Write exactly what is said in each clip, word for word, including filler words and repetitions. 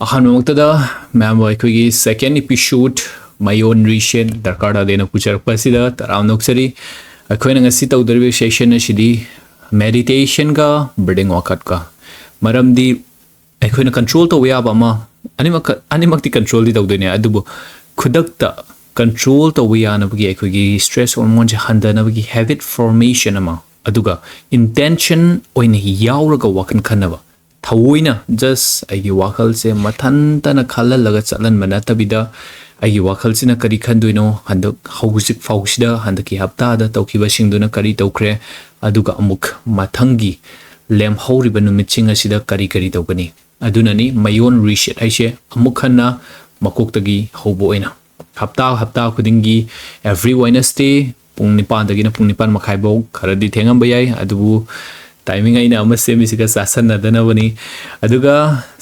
ꯑꯍꯥꯟꯕꯃꯛꯇꯗ ꯃꯌꯥꯝꯕꯨ ꯑꯩꯈꯣꯏꯒꯤ second episode ꯃꯌꯣꯟ reset ꯗꯔꯀꯥꯔ ꯇꯥꯗꯦꯅ ꯄꯨꯖꯔꯛꯄ ꯑꯁꯤꯗ ꯇꯔꯥꯝꯅ ꯑꯣꯛꯆꯔꯤ꯫ ꯑꯩꯈꯣꯏꯅ ꯉꯁꯤ ꯇꯧꯗꯧꯔꯤꯕ session ꯑꯁꯤꯗꯤ meditationꯒ breathing workoutꯀ꯫ ꯃꯔꯝꯗꯤ ꯑꯩꯈꯣꯏꯅ control ꯇꯧꯕ ꯌꯥꯕ ꯑꯃ, ꯑꯅꯤꯃꯛ, ꯑꯅꯤꯃꯛꯇꯤ controlꯗꯤ ꯇꯧꯗꯣꯏꯅꯦ, ꯑꯗꯨꯕꯨ ꯈꯨꯗꯛꯇ control ꯇꯧꯕ ꯌꯥꯅꯕꯒꯤ ꯑꯩꯈꯣꯏꯒꯤ stress hormoneꯁꯦ ꯍꯟꯊꯅꯕꯒꯤ habit formation ꯑꯃ, ꯑꯗꯨꯒ intention ꯑꯣꯏꯅ ꯌꯥꯎꯔꯒ ꯋꯥꯈꯜ ꯈꯟꯅꯕ꯫ ꯊꯑꯣꯏꯅ just ꯑꯩꯒꯤ ꯋꯥꯈꯜꯁꯦ ꯃꯊꯟꯇꯅ ꯈꯜꯍꯜꯂꯒ ꯆꯠꯍꯟꯕ ꯅꯠꯇꯕꯤꯗ, ꯑꯩꯒꯤ ꯋꯥꯈꯜꯁꯤꯅ ꯀꯔꯤ ꯈꯟꯗꯣꯏꯅꯣ, ꯍꯟꯗꯛ ꯍꯧꯖꯤꯛ ꯐꯥꯎꯁꯤꯗ, ꯍꯟꯗꯛꯀꯤ ꯍꯞꯇꯥꯗ ꯇꯧꯈꯤꯕꯁꯤꯡꯗꯨꯅ ꯀꯔꯤ ꯇꯧꯈ꯭ꯔꯦ, ꯑꯗꯨꯒ ꯑꯃꯨꯛ ꯃꯊꯪꯒꯤ ꯂꯦꯝꯍꯧꯔꯤꯕ ꯅꯨꯃꯤꯠꯁꯤꯡ ꯑꯁꯤꯗ ꯀꯔꯤ ꯀꯔꯤ ꯇꯧꯒꯅꯤ꯫ ꯑꯗꯨꯅꯅꯤ ꯃꯌꯣꯟ ꯔꯤꯁꯦꯠ ꯍꯥꯏꯁꯦ ꯑꯃꯨꯛ ꯍꯟꯅ ꯃꯀꯣꯛꯇꯒꯤ ꯍꯧꯕ ꯑꯣꯏꯅ꯫ ꯍꯞꯇꯥ, ꯍꯞꯇꯥ ꯈꯨꯗꯤꯡꯒꯤ every Wednesday ꯄꯨꯡ ꯅꯤꯄꯥꯟꯗꯒꯤꯅ ꯄꯨꯡ ꯅꯤꯄꯥꯟ ꯃꯈꯥꯏꯐꯧ, ꯈꯔꯗꯤ ꯊꯦꯡꯉꯝꯕ ꯌꯥꯏ, ꯑꯗꯨꯕꯨ timing ꯑꯩꯅ ꯑꯃ ꯁꯦꯝꯃꯤꯁꯤꯒ ꯆꯥꯁꯟꯅꯗꯅꯕꯅꯤ꯫ ꯑꯗꯨꯒ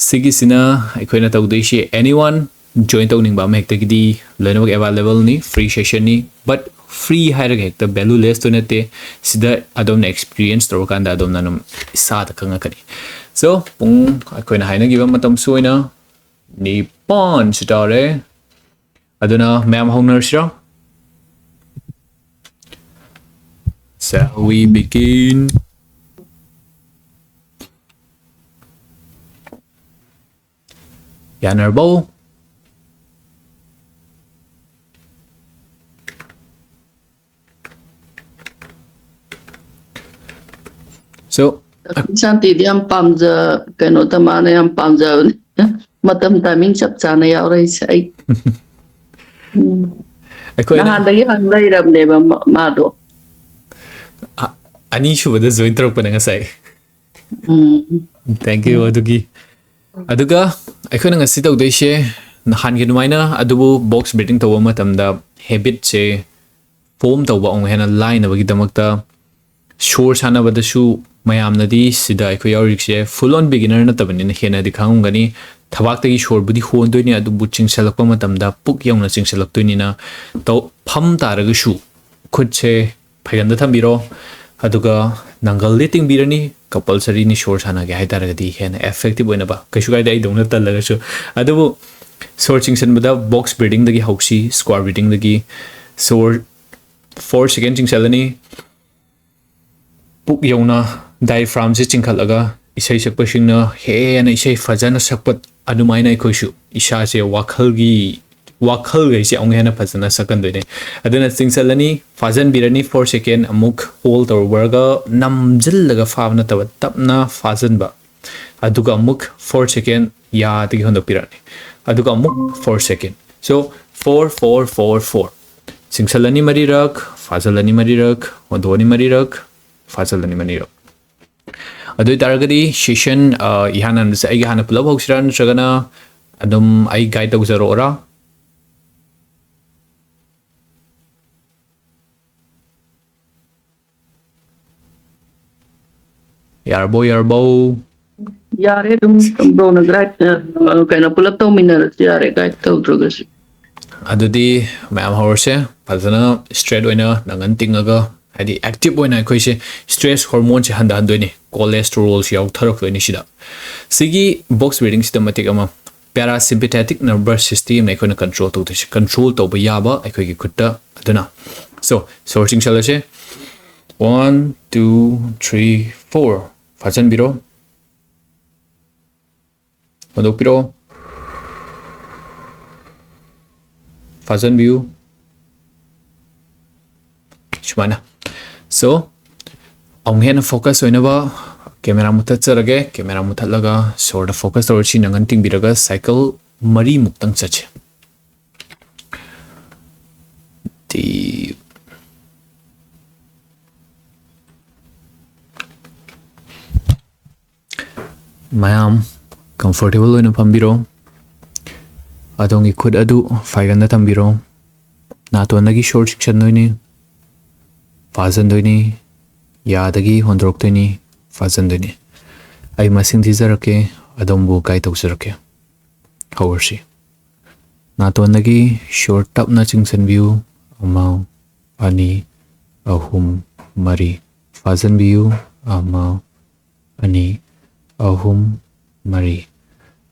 ꯁꯤꯒꯤꯁꯤꯅ ꯑꯩꯈꯣꯏꯅ ꯇꯧꯗꯣꯏꯁꯤ, anyone join ꯇꯧꯅꯤꯡꯕ ꯑꯃ ꯍꯦꯛꯇꯒꯤꯗꯤ ꯂꯣꯏꯅꯃꯛ availableꯅꯤ, free sessionꯅꯤ꯫ But free ꯍꯥꯏꯔꯒ ꯍꯦꯛꯇ valuelessꯇꯨ ꯅꯠꯇꯦ, ꯁꯤꯗ ꯑꯗꯣꯝꯅ experience ꯇꯧꯔꯀꯥꯟꯗ ꯑꯗꯣꯝꯅ ꯑꯗꯨꯝ ꯏꯁꯥꯗ ꯈꯪꯉꯛꯀꯅꯤ꯫ So, ꯄꯨꯡ ꯑꯩꯈꯣꯏꯅ ꯍꯥꯏꯅꯈꯤꯕ ꯃꯇꯝꯁꯨ ꯑꯣꯏꯅ ꯅꯤꯄꯥꯟꯁꯨ ꯇꯥꯔꯦ꯫ ꯑꯗꯨꯅ ꯃꯌꯥꯝ ꯍꯧꯅꯔꯁꯤꯔꯣ? Shall we begin? ꯌꯥꯅꯔꯕꯣ? So, ꯁꯥꯟꯇꯤꯗꯤ ꯌꯥꯝ ꯄꯥꯝꯖ, ꯀꯩꯅꯣꯗ ꯃꯥꯅ ꯌꯥꯝ ꯄꯥꯝꯖꯕꯅꯦ꯫ ꯃꯇꯝ timing ꯆꯞ ꯆꯥꯅ ꯌꯥꯎꯔꯛꯏꯁꯦ ꯑꯩ꯫ ꯎꯝ꯫ ꯑꯩꯈꯣꯏꯅ ꯅꯍꯥꯟꯗꯒꯤ ꯍꯪ ꯂꯩꯔꯕꯅꯦꯕ ꯃ-, ꯃꯥꯗꯣ꯫ ꯑ-, ꯑꯅꯤꯁꯨꯕꯗ join ꯇꯧꯔꯛꯄꯅꯦ ꯉꯁꯥꯏ꯫ ꯎꯝ꯫ Thank you ꯑꯗꯨꯒꯤ꯫ ꯑꯗꯨꯒ ꯑꯩꯈꯣꯏꯅ ꯉꯁꯤ ꯇꯧꯗꯣꯏꯁꯦ ꯅꯍꯥꯟꯒꯤ ꯑꯗꯨꯃꯥꯏꯅ, ꯑꯗꯨꯕꯨ box breathing ꯇꯧꯕ ꯃꯇꯝꯗ habitꯁꯦ form ꯇꯧꯕ ꯑꯃꯨꯛ ꯍꯦꯟꯅ ꯂꯥꯏꯅꯕꯒꯤꯗꯃꯛꯇ ꯁꯣꯔ ꯁꯥꯟꯅꯕꯗꯁꯨ ꯃꯌꯥꯝꯅꯗꯤ ꯁꯤꯗ ꯑꯩꯈꯣꯏ ꯌꯥꯎꯔꯤꯁꯦ full on beginner ꯅꯠꯇꯕꯅꯤꯅ ꯍꯦꯟꯅꯗꯤ ꯈꯪꯉꯝꯒꯅꯤ꯫ ꯊꯕꯥꯛꯇꯒꯤ ꯁꯣꯔꯕꯨꯗꯤ ꯍꯣꯟꯗꯣꯏꯅꯤ, ꯑꯗꯨꯕꯨ ꯆꯤꯡꯁꯤꯜꯂꯛꯄ ꯃꯇꯝꯗ ꯄꯨꯛ ꯌꯧꯅ ꯆꯤꯡꯁꯤꯜꯂꯛꯇꯣꯏꯅꯤꯅ ꯇꯧ-, ꯐꯝ ꯇꯥꯔꯒꯁꯨ ꯈꯨꯠꯁꯦ ꯐꯩꯒꯟꯗ ꯊꯝꯕꯤꯔꯣ꯫ ꯑꯗꯨꯒ ꯅꯪꯒꯜꯗꯤ ꯇꯤꯡꯕꯤꯔꯅꯤ, ꯀꯝꯄꯜꯁꯔꯤꯅꯤ ꯁꯣꯔ ꯁꯥꯟꯅꯒꯦ ꯍꯥꯏꯇꯥꯔꯒꯗꯤ ꯍꯦꯟꯅ ꯑꯦꯐꯦꯛꯇꯤꯞ ꯑꯣꯏꯅꯕ꯫ ꯀꯩꯁꯨ ꯀꯥꯏꯗꯦ ꯑꯩꯗꯧꯅ ꯇꯜꯂꯒꯁꯨ꯫ ꯑꯗꯨꯕꯨ ꯁꯣꯔ ꯆꯤꯡꯁꯤꯟꯕꯗ ꯕꯣꯛꯁ ꯕ꯭ꯔꯤꯗꯤꯡꯗꯒꯤ ꯍꯧꯁꯤ, ꯁ꯭ꯀ꯭ꯋꯥꯔ ꯕ꯭ꯔꯤꯗꯤꯡꯗꯒꯤ꯫ ꯁꯣꯔ ꯐꯣꯔ ꯁꯦꯀꯦꯟ ꯆꯤꯡꯁꯤꯜꯂꯅꯤ꯫ ꯄꯨꯛ ꯌꯧꯅ ꯗꯥꯏꯐ꯭ꯔꯥꯝꯁꯦ ꯆꯤꯡꯈꯠꯂꯒ ꯏꯁꯩ ꯁꯛꯄꯁꯤꯡꯅ ꯍꯦꯟꯅ ꯏꯁꯩ ꯐꯖꯅ ꯁꯛꯄ ꯑꯗꯨꯃꯥꯏꯅ ꯑꯩꯈꯣꯏꯁꯨ ꯏꯁꯥꯁꯦ ꯋꯥꯈꯜꯒꯤ ꯋꯥꯈꯜꯈꯩꯁꯦ ꯑꯃꯨꯛ ꯍꯦꯟꯅ ꯐꯖꯅ ꯁꯛꯀꯟꯗꯣꯏꯅꯦ꯫ ꯑꯗꯨꯅ ꯆꯤꯡꯁꯤꯜꯂꯅꯤ, ꯐꯥꯖꯟꯕꯤꯔꯅꯤ, ꯐꯣꯔ ꯁꯦꯀꯦꯟ ꯑꯃꯨꯛ ꯍꯣꯜ ꯇꯧꯔꯒ ꯅꯝꯁꯤꯜꯂꯒ ꯐꯥꯕ ꯅꯠꯇꯕ ꯇꯞꯅ ꯐꯥꯖꯟꯕ, ꯑꯗꯨꯒ ꯑꯃꯨꯛ ꯐꯣꯔ ꯁꯦꯀꯦꯟ ꯌꯥꯗꯒꯤ ꯍꯣꯟꯗꯣꯛꯄꯤꯔꯛꯑꯅꯤ, ꯑꯗꯨꯒ ꯑꯃꯨꯛ ꯐꯣꯔ ꯁꯦꯀꯦꯟ꯫ ꯁꯣ ꯐꯣꯔ ꯐꯣꯔ ꯐꯣꯔ ꯐꯣꯔ꯫ ꯆꯤꯡꯁꯜꯂꯅꯤ ꯃꯔꯤꯔꯛ, ꯐꯥꯖꯜꯂꯅꯤ ꯃꯔꯤꯔꯛ, ꯍꯣꯟꯗꯣꯛꯑꯅꯤ ꯃꯔꯤꯔꯛ, ꯐꯥꯖꯜꯂꯅꯤ ꯃꯔꯤꯔꯛ꯫ ꯑꯗꯨ ꯑꯣꯏꯇꯥꯔꯒꯗꯤ ꯁꯦꯁꯟ ꯏꯍꯥꯟ ꯍꯥꯟꯕꯁꯦ ꯑꯩꯒꯤ ꯍꯥꯟꯅ ꯄꯨꯂꯞ ꯍꯧꯁꯤꯔꯥ, ꯅꯠꯇ꯭ꯔꯒꯅ ꯑꯗꯨꯝ ꯑꯩ ꯒꯥꯏꯗ ꯇꯧꯖꯔꯛꯑꯣꯔꯥ? ꯌꯥꯔꯕꯣ, ꯌꯥꯔꯕꯣ? ꯌꯥꯔꯦ, ꯑꯗꯨꯝ ꯕ꯭ꯔꯣꯅ ꯒꯥꯏꯗ, ꯑ, ꯀꯩꯅꯣ, ꯄꯨꯂꯞ ꯇꯧꯃꯤꯟꯅꯔꯁꯨ ꯌꯥꯔꯦ, ꯒꯥꯏꯗ ꯇꯧꯗ꯭ꯔꯒꯁꯨ꯫ ꯑꯗꯨꯗꯤ ꯃꯌꯥꯝ ꯍꯧꯔꯁꯦ꯫ ꯐꯖꯅ ꯁ꯭ꯇ꯭ꯔꯦꯠ ꯑꯣꯏꯅ ꯅꯪꯒꯟ ꯇꯤꯡꯉꯒ, ꯍꯥꯏꯗꯤ ꯑꯦꯛꯇꯤꯚ ꯑꯣꯏꯅ ꯑꯩꯈꯣꯏꯁꯦ ꯁ꯭ꯇ꯭ꯔꯦꯁ ꯍꯣꯔꯃꯣꯟꯁꯦ ꯍꯟꯊꯍꯟꯗꯣꯏꯅꯤ, ꯀꯣꯂꯦꯁꯇ꯭ꯔꯣꯜꯁꯦ ꯌꯥꯎꯊꯔꯛꯇꯣꯏꯅꯤ ꯁꯤꯗ꯫ ꯁꯤꯒꯤ ꯕꯣꯛꯁ ꯕ꯭ꯔꯤꯗꯤꯡꯁꯤꯗ ꯃꯇꯤꯛ ꯑꯃ, ꯄꯦꯔꯥꯁꯤꯝꯄꯦꯊꯦꯇꯤꯛ ꯅꯔꯚꯁ ꯁꯤꯁꯇꯦꯝꯅ ꯑꯩꯈꯣꯏꯅ ꯀꯟꯇ꯭ꯔꯣꯜ ꯇꯧꯗꯣꯏꯁꯦ, ꯀꯟꯇ꯭ꯔꯣꯜ ꯇꯧꯕ ꯌꯥꯕ ꯑꯩꯈꯣꯏꯒꯤ ꯈꯨꯠꯇ꯫ ꯑꯗꯨꯅ, ꯁꯣꯔ ꯆꯤꯡꯁꯜꯂꯁꯦ꯫ One, two, three, four꯫ ꯐꯥꯖꯟꯕꯤꯔꯣ꯫ ꯍꯣꯟꯗꯣꯛꯄꯤꯔꯣ꯫ ꯐꯥꯖꯟꯕꯤꯌꯨ꯫ ꯁꯨꯃꯥꯏꯅ꯫ ꯁꯣ, ꯑꯃꯨꯛ ꯍꯦꯟꯅ ꯐꯣꯀꯁ ꯑꯣꯏꯅꯕ ꯀꯦꯃꯦꯔꯥ ꯃꯨꯊꯠꯆꯔꯒꯦ꯫ ꯀꯦꯃꯦꯔꯥ ꯃꯨꯊꯠꯂꯒ ꯁꯣꯔꯗ ꯐꯣꯀꯁ ꯇꯧꯔꯁꯤ꯫ ꯅꯪꯒꯟ ꯇꯤꯡꯕꯤꯔꯒ ꯁꯥꯏꯀꯜ ꯃꯔꯤꯃꯨꯛꯇꯪ ꯆꯠꯁꯦ꯫ ꯗꯤꯞ꯫ ꯃꯌꯥꯝ ꯀꯝꯐꯣꯔꯇꯦꯕꯜ ꯑꯣꯏꯅ ꯐꯝꯕꯤꯔꯣ꯫ ꯑꯗꯣꯝꯒꯤ ꯈꯨꯠ ꯑꯗꯨ ꯐꯥꯏꯒꯟꯗ ꯊꯝꯕꯤꯔꯣ꯫ ꯅꯥꯇꯣꯟꯗꯒꯤ ꯁꯣꯔ ꯆꯤꯡꯁꯟꯗꯣꯏꯅꯤ, ꯐꯥꯖꯟꯗꯣꯏꯅꯤ, ꯌꯥꯗꯒꯤ ꯍꯣꯟꯗꯣꯔꯛꯇꯣꯏꯅꯤ, ꯐꯥꯖꯟꯗꯣꯏꯅꯤ꯫ ꯑꯩ ꯃꯁꯤꯡ ꯊꯤꯖꯔꯛꯀꯦ, ꯑꯗꯣꯝꯕꯨ ꯒꯥꯏꯗ ꯇꯧꯖꯔꯛꯀꯦ꯫ ꯍꯧꯔꯁꯤ꯫ ꯅꯥꯇꯣꯟꯗꯒꯤ ꯁꯣꯔ ꯇꯞꯅ ꯆꯤꯡꯁꯤꯟꯕꯤꯌꯨ꯫ ꯑꯃ, ꯑꯅꯤ, ꯑꯍꯨꯝ, ꯃꯔꯤ, ꯐꯥꯖꯤꯟꯕꯤꯌꯨ꯫ ꯑꯃ, ꯑꯅꯤ, ꯑꯍꯨꯝ, ꯃꯔꯤ꯫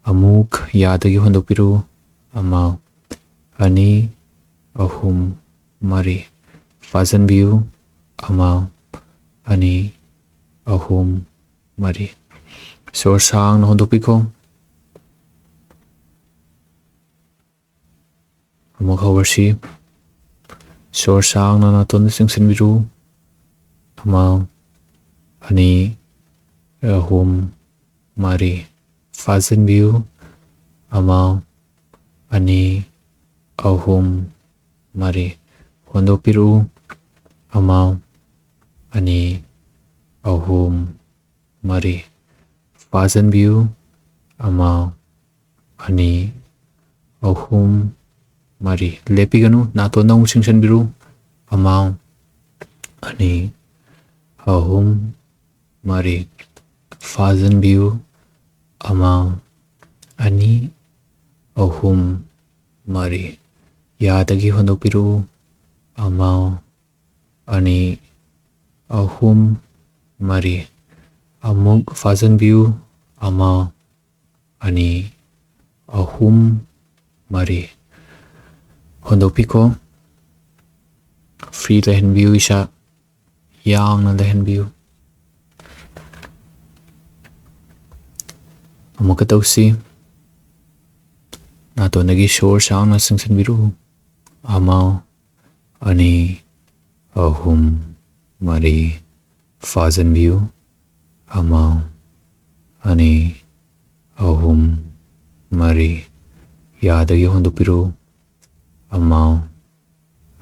ꯑꯃꯨꯛ ꯌꯥꯗꯒꯤ ꯍꯣꯟꯗꯣꯛꯄꯤꯔꯨ꯫ ꯑꯃ, ꯑꯅꯤ, ꯑꯍꯨꯝ, ꯃꯔꯤ꯫ ꯐꯥꯖꯤꯟꯕꯤꯌꯨ꯫ ꯑꯃ, ꯑꯅꯤ, ꯑꯍꯨꯝ, ꯃꯔꯤ꯫ ꯁꯣꯔ ꯁꯥꯡꯅ ꯍꯣꯟꯗꯣꯛꯄꯤꯈꯣ꯫ ꯑꯃꯨꯛ ꯍꯧꯔꯁꯤ꯫ ꯁꯣꯔ ꯁꯥꯡꯅ ꯅꯥꯇꯣꯟꯗ ꯆꯤꯡꯁꯤꯟꯕꯤꯔꯨ꯫ ꯑꯃ, ꯑꯅꯤ, ꯑꯍꯨꯝ, ꯃꯔꯤ꯫ ꯐꯥꯖꯤꯟꯕꯤꯌꯨ꯫ ꯑꯃ, ꯑꯅꯤ, ꯑꯍꯨꯝ, ꯃꯔꯤ꯫ ꯍꯣꯟꯗꯣꯛꯄꯤꯔꯛꯎ꯫ ꯑꯃ, ꯑꯅꯤ, ꯑꯍꯨꯝ, ꯃꯔꯤ꯫ ꯐꯥꯖꯤꯟꯕꯤꯌꯨ꯫ ꯑꯃ, ꯑꯅꯤ, ꯑꯍꯨꯝ, ꯃꯔꯤ꯫ ꯂꯦꯞꯄꯤꯒꯅꯨ, ꯅꯥꯇꯣꯟꯗ ꯑꯃꯨꯛ ꯆꯤꯡꯁꯤꯟꯕꯤꯔꯨ꯫ ꯑꯃ, ꯑꯅꯤ, ꯑꯍꯨꯝ, ꯃꯔꯤ꯫ ꯐꯥꯖꯤꯟꯕꯤꯌꯨ꯫ ꯑꯃ, ꯑꯅꯤ, ꯑꯍꯨꯝ, ꯃꯔꯤ꯫ ꯌꯥꯗꯒꯤ ꯍꯣꯟꯗꯣꯛꯄꯤꯔꯛꯎ꯫ ꯑꯃ, ꯑꯅꯤ, ꯑꯍꯨꯝ, ꯃꯔꯤ꯫ ꯑꯃꯨꯛ ꯐꯥꯖꯤꯟꯕꯤꯌꯨ꯫ ꯑꯃ, ꯑꯅꯤ, ꯑꯍꯨꯝ, ꯃꯔꯤ꯫ ꯍꯣꯟꯗꯣꯛꯄꯤꯈꯣ꯫ ꯐ꯭ꯔꯤ ꯂꯩꯍꯟꯕꯤꯌꯨ ꯏꯁꯥ꯫ ꯌꯥꯡꯅ ꯂꯩꯍꯟꯕꯤꯌꯨ꯫ ꯑꯃꯨꯛꯀ ꯇꯧꯁꯤ꯫ ꯅꯥꯇꯣꯟꯗꯒꯤ ꯁꯣꯔ ꯁꯥꯡꯅ ꯆꯤꯡꯁꯤꯟꯕꯤꯔꯨ꯫ ꯑꯃ, ꯑꯅꯤ, ꯑꯍꯨꯝ, ꯃꯔꯤ꯫ ꯐꯥꯖꯤꯟꯕꯤꯌꯨ꯫ ꯑꯃ, ꯑꯅꯤ, ꯑꯍꯨꯝ, ꯃꯔꯤ꯫ ꯌꯥꯗꯒꯤ ꯍꯣꯟꯗꯣꯛꯄꯤꯔꯨ꯫ ꯑꯃ,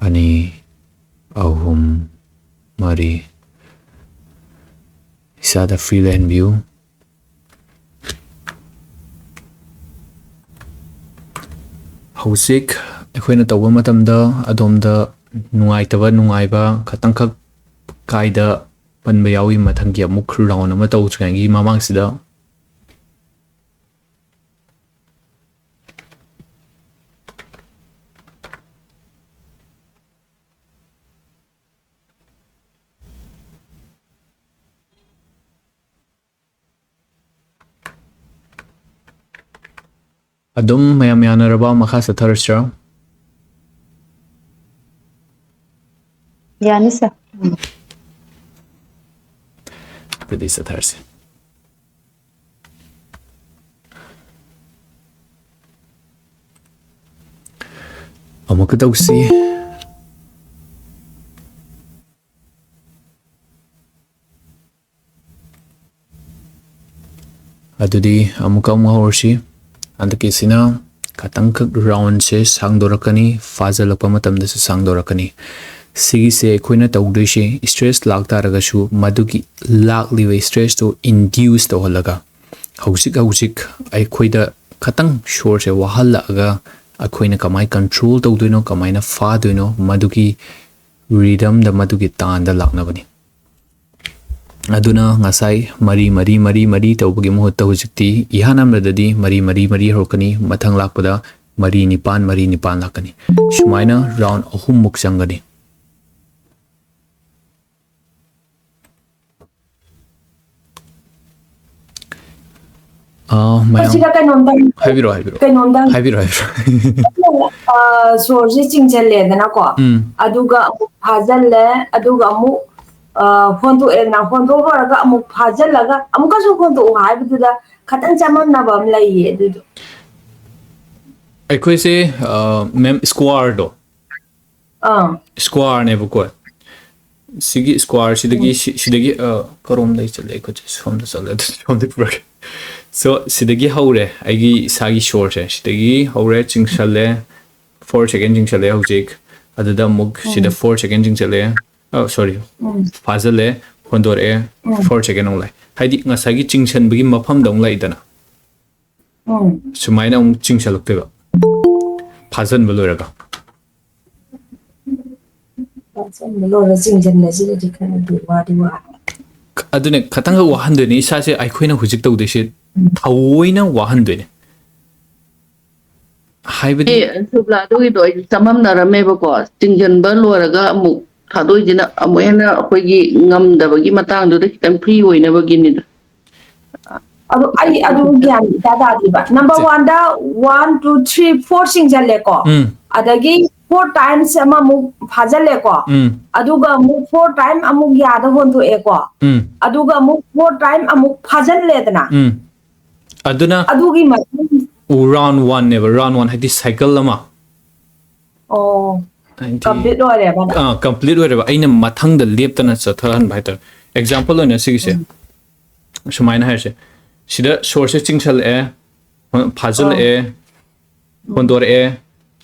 ꯑꯅꯤ, ꯑꯍꯨꯝ, ꯃꯔꯤ꯫ ꯏꯁꯥꯗ ꯐ꯭ꯔꯤ ꯂꯩꯍꯟꯕꯤꯌꯨ꯫ ꯍꯧꯖꯤꯛ ꯑꯩꯈꯣꯏꯅ ꯇꯧꯕ ꯃꯇꯝꯗ ꯑꯗꯣꯝꯗ ꯅꯨꯡꯉꯥꯏꯇꯕ, ꯅꯨꯡꯉꯥꯏꯕ ꯈꯇꯪꯈꯛ ꯀꯥꯏꯗ ꯄꯟꯕ ꯌꯥꯎꯏ꯫ ꯃꯊꯪꯒꯤ ꯑꯃꯨꯛ ꯔꯥꯎꯟ ꯑꯃ ꯇꯧꯗ꯭ꯔꯤꯉꯩꯒꯤ ꯃꯃꯥꯡꯁꯤꯗ ꯑꯗꯨꯝ ꯃꯌꯥꯝ ꯌꯥꯅꯔꯕ? ꯃꯈꯥ ꯆꯠꯊꯔꯁꯤꯔꯥ? ꯌꯥꯅꯤ, ꯁꯥꯔ꯫ ꯑꯗꯨꯗꯤ ꯆꯠꯊꯔꯁꯤ꯫ ꯑꯃꯨꯛꯀ ꯇꯧꯁꯤ꯫ ꯑꯗꯨꯗꯤ ꯑꯃꯨꯛꯀ ꯑꯃꯨꯛ ꯍꯧꯔꯁꯤ꯫ ꯍꯟꯗꯛꯀꯤꯁꯤꯅ ꯈꯇꯪꯈꯛ ꯔꯥꯎꯟꯁꯦ ꯁꯥꯡꯗꯣꯔꯛꯀꯅꯤ, ꯐꯥꯖꯤꯜꯂꯛꯄ ꯃꯇꯝꯗꯁꯨ ꯁꯥꯡꯗꯣꯔꯛꯀꯅꯤ꯫ ꯁꯤꯒꯤꯁꯦ ꯑꯩꯈꯣꯏꯅ ꯇꯧꯗꯣꯏꯁꯦ, ꯏꯁꯇ꯭ꯔꯦꯁ ꯂꯥꯛꯇꯥꯔꯒꯁꯨ ꯃꯗꯨꯒꯤ ꯂꯥꯛꯂꯤꯕ ꯏꯁꯇ꯭ꯔꯦꯁꯇꯨ ꯏꯟꯗ꯭ꯌꯨꯁ ꯇꯧꯍꯜꯂꯒ, ꯍꯧꯖꯤꯛ ꯍꯧꯖꯤꯛ ꯑꯩꯈꯣꯏꯗ ꯈꯇꯪ ꯁꯣꯔꯁꯦ ꯋꯥꯍꯜꯂꯛꯑꯒ, ꯑꯩꯈꯣꯏꯅ ꯀꯃꯥꯏꯅ ꯀꯟꯇ꯭ꯔꯣꯜ ꯇꯧꯗꯣꯏꯅꯣ, ꯀꯃꯥꯏꯅ ꯐꯥꯗꯣꯏꯅꯣ, ꯃꯗꯨꯒꯤ ꯔꯤꯗꯝꯗ, ꯃꯗꯨꯒꯤ ꯇꯥꯟꯗ ꯂꯥꯛꯅꯕꯅꯤ꯫ ꯑꯗꯨꯅ ꯉꯁꯥꯏ ꯃꯔꯤ ꯃꯔꯤ ꯃꯔꯤ ꯃꯔꯤ ꯇꯧꯕꯒꯤ ꯃꯍꯨꯠꯇ ꯍꯧꯖꯤꯛꯇꯤ ꯏꯍꯥꯟ ꯍꯥꯟꯕꯗꯗꯤ ꯃꯔꯤ ꯃꯔꯤ ꯃꯔꯤ ꯍꯧꯔꯛꯀꯅꯤ, ꯃꯊꯪ ꯂꯥꯛꯄꯗ ꯃꯔꯤ ꯅꯤꯄꯥꯟ ꯃꯔꯤ ꯅꯤꯄꯥꯟ ꯂꯥꯛꯀꯅꯤ꯫ ꯁꯨꯃꯥꯏꯅ ꯔꯥꯎꯟ ꯑꯍꯨꯝꯃꯨꯛ ꯆꯪꯒꯅꯤ꯫ ꯑꯥ, ꯃꯌꯥꯝ ꯁꯤꯗ ꯀꯩꯅꯣꯝꯇꯪ ꯍꯥꯏꯕꯤꯔꯣ, ꯍꯥꯏꯕꯤꯔꯣ꯫ ꯀꯩꯅꯣꯝꯇꯪ ꯍꯥꯏꯕꯤꯔꯣ, ꯍꯥꯏꯕꯤꯔꯣ꯫ ꯑ, ꯁꯣꯔꯁꯤ ꯆꯤꯡꯁꯤꯜꯂꯦꯗꯅꯀꯣ꯫ ꯎꯝ꯫ ꯑꯗꯨꯒ ꯑꯃꯨꯛ ꯐꯥꯖꯤꯜꯂꯦ, ꯑꯗꯨꯒ ꯑꯃꯨꯛ ꯑ, ꯍꯣꯟꯗꯣꯛꯑꯦꯗꯅ, ꯍꯣꯟꯗꯣꯛ ꯂꯣꯏꯔꯒ ꯑꯃꯨꯛ ꯐꯥꯖꯤꯜꯂꯒ ꯑꯃꯨꯛꯀꯁꯨ ꯍꯣꯟꯗꯣꯛꯎ ꯍꯥꯏꯕꯗꯨꯗ ꯈꯇꯪ ꯆꯃꯝꯅꯕ ꯑꯃ ꯂꯩꯌꯦ꯫ ꯑꯗꯨꯗꯣ ꯑꯩꯈꯣꯏꯁꯦ, ꯑ, ꯃꯦꯝ, ꯁ꯭ꯀ꯭ꯋꯥꯔꯗꯣ, ꯑꯥ ꯁ꯭ꯀ꯭ꯋꯥꯔꯅꯦꯕꯀꯣ꯫ ꯁꯤꯒꯤ ꯁ꯭ꯀ꯭ꯋꯥꯔꯁꯤꯗꯒꯤ, ꯁꯤ-, ꯁꯤꯗꯒꯤ, ꯑ, ꯀꯔꯣꯝꯗꯩ ꯆꯠꯂꯦ? ꯑꯩꯈꯣꯏꯁꯦ ꯁꯣꯝꯗ ꯆꯠꯂꯦ, ꯑꯗꯨ ꯁꯣꯝꯗ ꯄꯨꯔꯛꯀꯦ꯫ So, ꯁꯤꯗꯒꯤ ꯍꯧꯔꯦ ꯑꯩꯒꯤ ꯏꯁꯥꯒꯤ ꯁꯣꯔꯁꯦ꯫ ꯁꯤꯗꯒꯤ ꯍꯧꯔꯦ, ꯆꯤꯡꯁꯜꯂꯦ, ꯐꯣꯔ ꯁꯦꯀꯦꯟ ꯆꯤꯡꯁꯜꯂꯦ ꯍꯧꯖꯤꯛ꯫ ꯑꯗꯨꯗ ꯑꯃꯨꯛ ꯁꯤꯗ ꯐꯣꯔ ꯁꯦꯀꯦꯟ ꯆꯤꯡꯁꯜꯂꯦ꯫ ꯑ, ꯁꯣꯔꯤ, ꯎꯝ ꯐꯥꯖꯤꯜꯂꯦ, ꯍꯣꯟꯗꯣꯔꯛꯑꯦ, ꯎꯝ ꯐꯣꯔ ꯁꯦꯀꯦꯟ ꯑꯃꯨꯛ ꯂꯥꯛꯑꯦ꯫ ꯍꯥꯏꯗꯤ ꯉꯁꯥꯏꯒꯤ ꯆꯤꯡꯁꯟꯕꯒꯤ ꯃꯐꯝꯗ ꯑꯃꯨꯛ ꯂꯥꯛꯏꯗꯅ, ꯎꯝ ꯁꯨꯃꯥꯏꯅ ꯑꯃꯨꯛ ꯆꯤꯡꯁꯜꯂꯛꯇꯣꯏꯕ, ꯐꯥꯖꯟꯕ ꯂꯣꯏꯔꯒ꯫ ꯐꯥꯖꯟꯕ ꯂꯣꯏꯔ ꯆꯤꯡꯁꯟꯕꯁꯤꯗꯗꯤ ꯈꯔꯗꯤ ꯋꯥꯗꯤ ꯋꯥ꯫ ꯑꯗꯨꯅꯦ, ꯈꯇꯪꯈꯛ ꯋꯥꯍꯟꯗꯣꯏꯅꯦ ꯏꯁꯥꯁꯦ꯫ ꯑꯩꯈꯣꯏꯅ ꯍꯧꯖꯤꯛ ꯇꯧꯗꯣꯏꯁꯦ ꯊꯑꯣꯏꯅ ꯋꯥꯍꯟꯗꯣꯏꯅꯦ꯫ ꯍꯥꯏꯕꯗꯤ ꯑꯦ, ꯁꯨꯕ꯭ꯂꯥ, ꯑꯗꯨꯒꯤꯗꯣ ꯑꯩꯁꯨ ꯆꯃꯝꯅꯔꯝꯃꯦꯕꯀꯣ꯫ ꯆꯤꯡꯁꯤꯟꯕ ꯂꯣꯏꯔꯒ ꯑꯃꯨꯛ ꯊꯥꯗꯣꯛꯏꯁꯤꯅ ꯑꯃꯨꯛ ꯍꯦꯟꯅ ꯑꯩꯈꯣꯏꯒꯤ ꯉꯝꯗꯕꯒꯤ ꯃꯇꯥꯡꯗꯨꯗ ꯈꯤꯇꯪ ꯐ꯭ꯔꯤ ꯑꯣꯏꯅꯕꯒꯤꯅꯤꯗ꯫ ꯑꯗꯨ ꯑꯩ ꯑꯗꯨ ꯒ꯭ꯌꯥꯟ ꯏꯇꯥ ꯇꯥꯗꯦꯕ꯫ ꯅꯝꯕꯔ ꯋꯥꯟꯗ ꯋꯥꯟ ꯇꯨ ꯊ꯭ꯔꯤ ꯐꯣꯔ ꯆꯤꯡꯁꯤꯜꯂꯦꯀꯣ, ꯎꯝ ꯑꯗꯒꯤ ꯐꯣꯔ ꯇꯥꯏꯝꯁ ꯑꯃꯃꯨꯛ ꯐꯥꯖꯤꯜꯂꯦꯀꯣ, ꯎꯝ ꯑꯗꯨꯒ ꯑꯃꯨꯛ ꯐꯣꯔ ꯇꯥꯏꯝ ꯑꯃꯨꯛ ꯌꯥꯗ ꯍꯣꯟꯗꯣꯛꯑꯦꯀꯣ, ꯎꯝ ꯑꯗꯨꯒ ꯑꯃꯨꯛ ꯐꯣꯔ ꯇꯥꯏꯝ ꯑꯃꯨꯛ ꯐꯥꯖꯤꯜꯂꯦꯗꯅ, ꯎꯝ ꯑꯗꯨꯅ ꯑꯗꯨꯒꯤ ꯃꯇꯨꯡ round one ꯅꯦꯕ, round one ꯍꯥꯏꯗꯤ cycle ꯑꯃ ꯑꯣ ꯍꯥꯏꯗꯤ ꯀꯝꯄ꯭ꯂꯤꯠ ꯑꯣꯏꯔꯦꯕ꯫ ꯑꯥ ꯀꯝꯄ꯭ꯂꯤꯠ ꯑꯣꯏꯔꯦꯕ, ꯑꯩꯅ ꯃꯊꯪꯗ ꯂꯦꯞꯇꯅ ꯆꯠꯊꯍꯟꯕ ꯍꯥꯏꯇꯥꯔꯦ꯫ ꯑꯦꯛꯖꯥꯝꯄꯜ ꯑꯣꯏꯅ ꯁꯤꯒꯤꯁꯦ ꯁꯨꯃꯥꯏꯅ ꯍꯥꯏꯔꯁꯦ, ꯁꯤꯗ ꯁꯣꯔꯁꯦ ꯆꯤꯡꯁꯜꯂꯛꯑꯦ, ꯐꯥꯖꯤꯜꯂꯛꯑꯦ, ꯍꯣꯟꯗꯣꯔꯛꯑꯦ,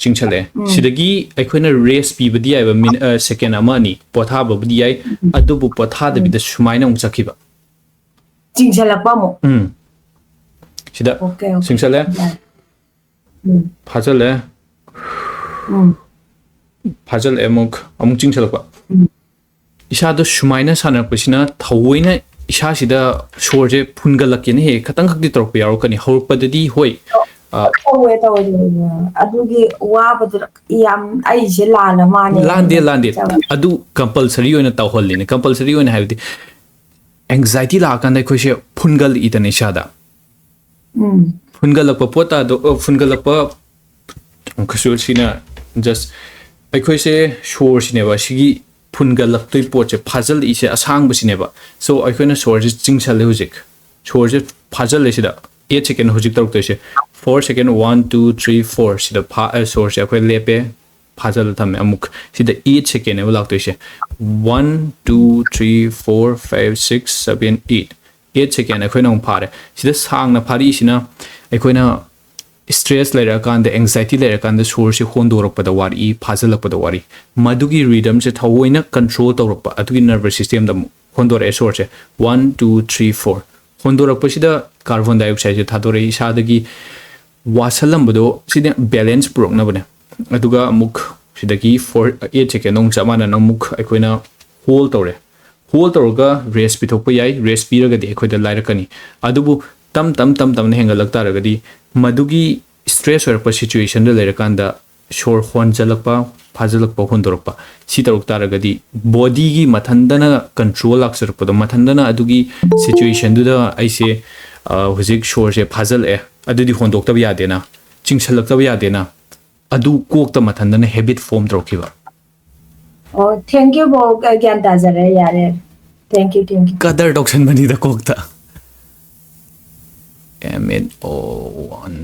ꯆꯤꯡꯁꯜꯂꯛꯑꯦ꯫ ꯁꯤꯗꯒꯤ ꯑꯩꯈꯣꯏꯅ ꯔꯦꯁ ꯄꯤꯕꯗꯤ ꯌꯥꯏꯕ, ꯃꯤꯅꯤꯠ ꯁꯦꯀꯦꯟ ꯑꯃ ꯑꯅꯤ ꯄꯣꯊꯥꯕꯕꯨꯗꯤ ꯌꯥꯏ, ꯑꯗꯨꯕꯨ ꯄꯣꯊꯥꯗꯕꯤꯗ ꯁꯨꯃꯥꯏꯅ ꯑꯃꯨꯛ ꯆꯠꯈꯤꯕ꯫ ꯆꯤꯡꯁꯤꯜꯂꯛꯄ ꯑꯃꯨꯛ꯫ ꯎꯝ ꯁꯤꯗ ꯑꯣꯀꯦ ꯑꯣꯀꯦ꯫ ꯆꯤꯡꯁꯜꯂꯦ, ꯎꯝ ꯐꯥꯖꯜꯂꯦ, ꯎꯝ ꯐꯥꯖꯜꯂꯛꯑꯦ, ꯑꯃꯨꯛ ꯑꯃꯨꯛ ꯆꯤꯡꯁꯜꯂꯛꯄ꯫ ꯎꯝ ꯏꯁꯥꯗꯣ ꯁꯨꯃꯥꯏꯅ ꯁꯥꯟꯅꯔꯛꯄꯁꯤꯅ ꯊꯑꯣꯏꯅ ꯏꯁꯥꯁꯤꯗ ꯁꯣꯔꯁꯦ ꯐꯨꯟꯒꯠꯂꯛꯀꯦꯅ ꯍꯦꯛ ꯈꯇꯪ ꯈꯛꯇꯤ ꯇꯧꯔꯛꯄ ꯌꯥꯎꯔꯛꯀꯅꯤ꯫ ꯍꯧꯔꯛꯄꯗꯗꯤ ꯍꯣꯏ, ꯑ, ꯇꯧꯋꯦ ꯇꯧꯋꯦ ꯇꯧꯋꯦ꯫ ꯑꯗꯨꯒꯤ ꯋꯥꯕꯗꯨꯗ ꯌꯥꯝ ꯑꯩꯁꯦ ꯂꯥꯜꯂ ꯃꯥꯅꯦ꯫ ꯂꯥꯟꯗꯦ ꯂꯥꯟꯗꯦ, ꯑꯗꯨ ꯀꯝꯄꯜꯁꯔꯤ ꯑꯣꯏꯅ ꯇꯧꯍꯜꯂꯤꯅꯦ꯫ ꯀꯝꯄꯜꯁꯔꯤ ꯑꯣꯏꯅ ꯍꯥꯏꯕꯗꯤ ꯑꯦꯡꯖꯥꯏꯇꯤ ꯂꯥꯛꯑꯀꯥꯟꯗ ꯑꯩꯈꯣꯏꯁꯦ ꯐꯨꯟꯒꯠꯂꯛꯏꯗꯅ ꯏꯁꯥꯗ꯫ ꯎꯝ ꯐꯨꯟꯒꯠꯂꯛꯄ ꯄꯣꯠꯇ ꯑꯗꯣ, ꯑ, ꯐꯨꯟꯒꯠꯂꯛꯄ ꯑꯃꯨꯛꯀꯁꯨ ꯁꯤꯅ just ꯑꯩꯈꯣꯏꯁꯦ ꯁꯣꯔꯁꯤꯅꯦꯕ ꯁꯤꯒꯤ ꯐꯨꯟꯒꯠꯂꯛꯇꯣꯏ ꯄꯣꯠꯁꯦ, ꯐꯥꯖꯤꯜꯂꯛꯏꯁꯦ ꯑꯁꯥꯡꯕꯁꯤꯅꯦꯕ꯫ So ꯑꯩꯈꯣꯏꯅ ꯁꯣꯔꯁꯦ ꯆꯤꯡꯁꯜꯂꯦ ꯍꯧꯖꯤꯛ, ꯁꯣꯔꯁꯦ ꯐꯥꯖꯤꯜꯂꯦ ꯁꯤꯗ꯫ ꯑꯩꯠ ꯁꯦꯀꯦꯟ ꯍꯧꯖꯤꯛ ꯇꯧꯔꯛꯇꯣꯏꯁꯦ꯫ ꯐꯣꯔ ꯁꯦꯀꯦꯟ, ꯋꯥꯟ ꯇꯨ ꯊ꯭ꯔꯤ ꯐꯣꯔ ꯁꯤꯗ ꯐꯥ ꯑ, ꯁꯣꯔꯁꯦ ꯑꯩꯈꯣꯏ ꯂꯦꯞꯄꯦ, ꯐꯥꯖꯤꯜꯂ ꯊꯝꯃꯦ꯫ ꯑꯃꯨꯛ ꯁꯤꯗ ꯑꯩꯠ ꯁꯦꯀꯦꯟꯅꯦꯕ ꯂꯥꯛꯇꯣꯏꯁꯦ꯫ One two three four five six seven eight, eight second ꯑꯩꯈꯣꯏꯅ ꯑꯃꯨꯛ ꯐꯥꯔꯦ꯫ ꯁꯤꯗ ꯁꯥꯡꯅ ꯐꯥꯔꯛꯏꯁꯤꯅ ꯑꯩꯈꯣꯏꯅ ꯁ꯭ꯇ꯭ꯔꯦꯁ ꯂꯩꯔꯛꯑꯀꯥꯟꯗ, ꯑꯦꯡꯖꯥꯏꯇꯤ ꯂꯩꯔꯀꯥꯟꯗ ꯁꯣꯔꯁꯦ ꯍꯣꯟꯗꯣꯔꯛꯄꯗ ꯋꯥꯔꯛꯏ, ꯐꯥꯖꯤꯜꯂꯛꯄꯗ ꯋꯥꯔꯛꯏ꯫ ꯃꯗꯨꯒꯤ ꯔꯤꯗꯝꯁꯦ ꯊꯑꯣꯏꯅ ꯀꯟꯇ꯭ꯔꯣꯜ ꯇꯧꯔꯛꯄ ꯑꯗꯨꯒꯤ ꯅꯔꯚꯁ ꯁꯤꯁꯇꯦꯝꯗ ꯑꯃꯨꯛ ꯍꯣꯟꯗꯣꯔꯛꯑꯦ ꯁꯣꯔꯁꯦ꯫ ꯋꯥꯟ ꯇꯨ ꯊ꯭ꯔꯤ ꯐꯣꯔ ꯍꯣꯟꯗꯣꯔꯛꯄꯁꯤꯗ ꯀꯥꯔꯕꯣꯟ ꯗꯥꯏꯑꯣꯛꯁꯥꯏꯗꯁꯦ ꯊꯥꯗꯣꯔꯛꯏ, ꯏꯁꯥꯗꯒꯤ ꯋꯥꯁꯜꯂꯝꯕꯗꯣ ꯁꯤꯗꯤ ꯕꯦꯂꯦꯟꯁ ꯄꯨꯔꯛꯅꯕꯅꯦ꯫ ꯑꯗꯨꯒ ꯑꯃꯨꯛ ꯁꯤꯗꯒꯤ ꯐꯣꯔ ꯑꯩꯠ ꯁꯦꯀꯦꯟ ꯑꯃꯨꯛ ꯆꯞ ꯃꯥꯟꯅꯅ ꯑꯃꯨꯛ ꯑꯩꯈꯣꯏꯅ ꯍꯣꯜ ꯇꯧꯔꯦ꯫ ꯍꯣꯜ ꯇꯧꯔꯒ ꯔꯦꯁ ꯄꯤꯊꯣꯛꯄ ꯌꯥꯏ꯫ ꯔꯦꯁ ꯄꯤꯔꯒꯗꯤ ꯑꯩꯈꯣꯏꯗ ꯂꯥꯏꯔꯛꯀꯅꯤ꯫ ꯑꯗꯨꯕꯨ ꯇꯝ ꯇꯝ ꯇꯝ ꯇꯝꯅ ꯍꯦꯟꯒꯠꯂꯛ ꯇꯥꯔꯒꯗꯤ ꯃꯗꯨꯒꯤ ꯁ꯭ꯇ꯭ꯔꯦꯁ ꯑꯣꯏꯔꯛꯄ ꯁꯤꯆꯨꯋꯦꯁꯟꯗ ꯂꯩꯔꯀꯥꯟꯗ ꯁꯣꯔ ꯍꯣꯟꯖꯜꯂꯛꯄ, ꯐꯥꯖꯜꯂꯛꯄ, ꯍꯣꯟꯗꯣꯔꯛꯄ, ꯁꯤ ꯇꯧꯔꯛ ꯇꯥꯔꯒꯗꯤ ꯕꯣꯗꯤꯒꯤ ꯃꯊꯟꯗꯅ ꯀꯟꯇ꯭ꯔꯣꯜ ꯂꯥꯛꯆꯔꯛꯄꯗꯣ, ꯃꯊꯟꯗꯅ ꯑꯗꯨꯒꯤ ꯁꯤꯆꯨꯋꯦꯁꯟꯗꯨꯗ ꯑꯩꯁꯦ ꯍꯧꯖꯤꯛ ꯁꯣꯔꯁꯦ ꯐꯥꯖꯤꯜꯂꯛꯑꯦ, ꯑꯗꯨꯗꯤ ꯍꯣꯟꯗꯣꯛꯇꯕ ꯌꯥꯗꯦꯅ, ꯆꯤꯡꯁꯜꯂꯛꯇꯕ ꯌꯥꯗꯦꯅ, ꯑꯗꯨ ꯀꯣꯛꯇ ꯃꯊꯟꯇꯅ ꯍꯦꯕꯤꯠ ꯐꯣꯝ ꯇꯧꯔꯛꯈꯤꯕ꯫ ꯑꯣ, ꯊꯦꯡꯀ꯭ꯌꯨ ꯕ꯭ꯔꯣ, ꯒ꯭ꯌꯥꯟ ꯇꯥꯖꯔꯦ꯫ ꯌꯥꯔꯦ, ꯊꯦꯡꯀ꯭ꯌꯨ, ꯊꯦꯡꯀ꯭ꯌꯨ꯫ ꯀꯗꯔ ꯇꯧꯁꯟꯕꯅꯤꯗ ꯀꯣꯛꯇ꯫ M N O one.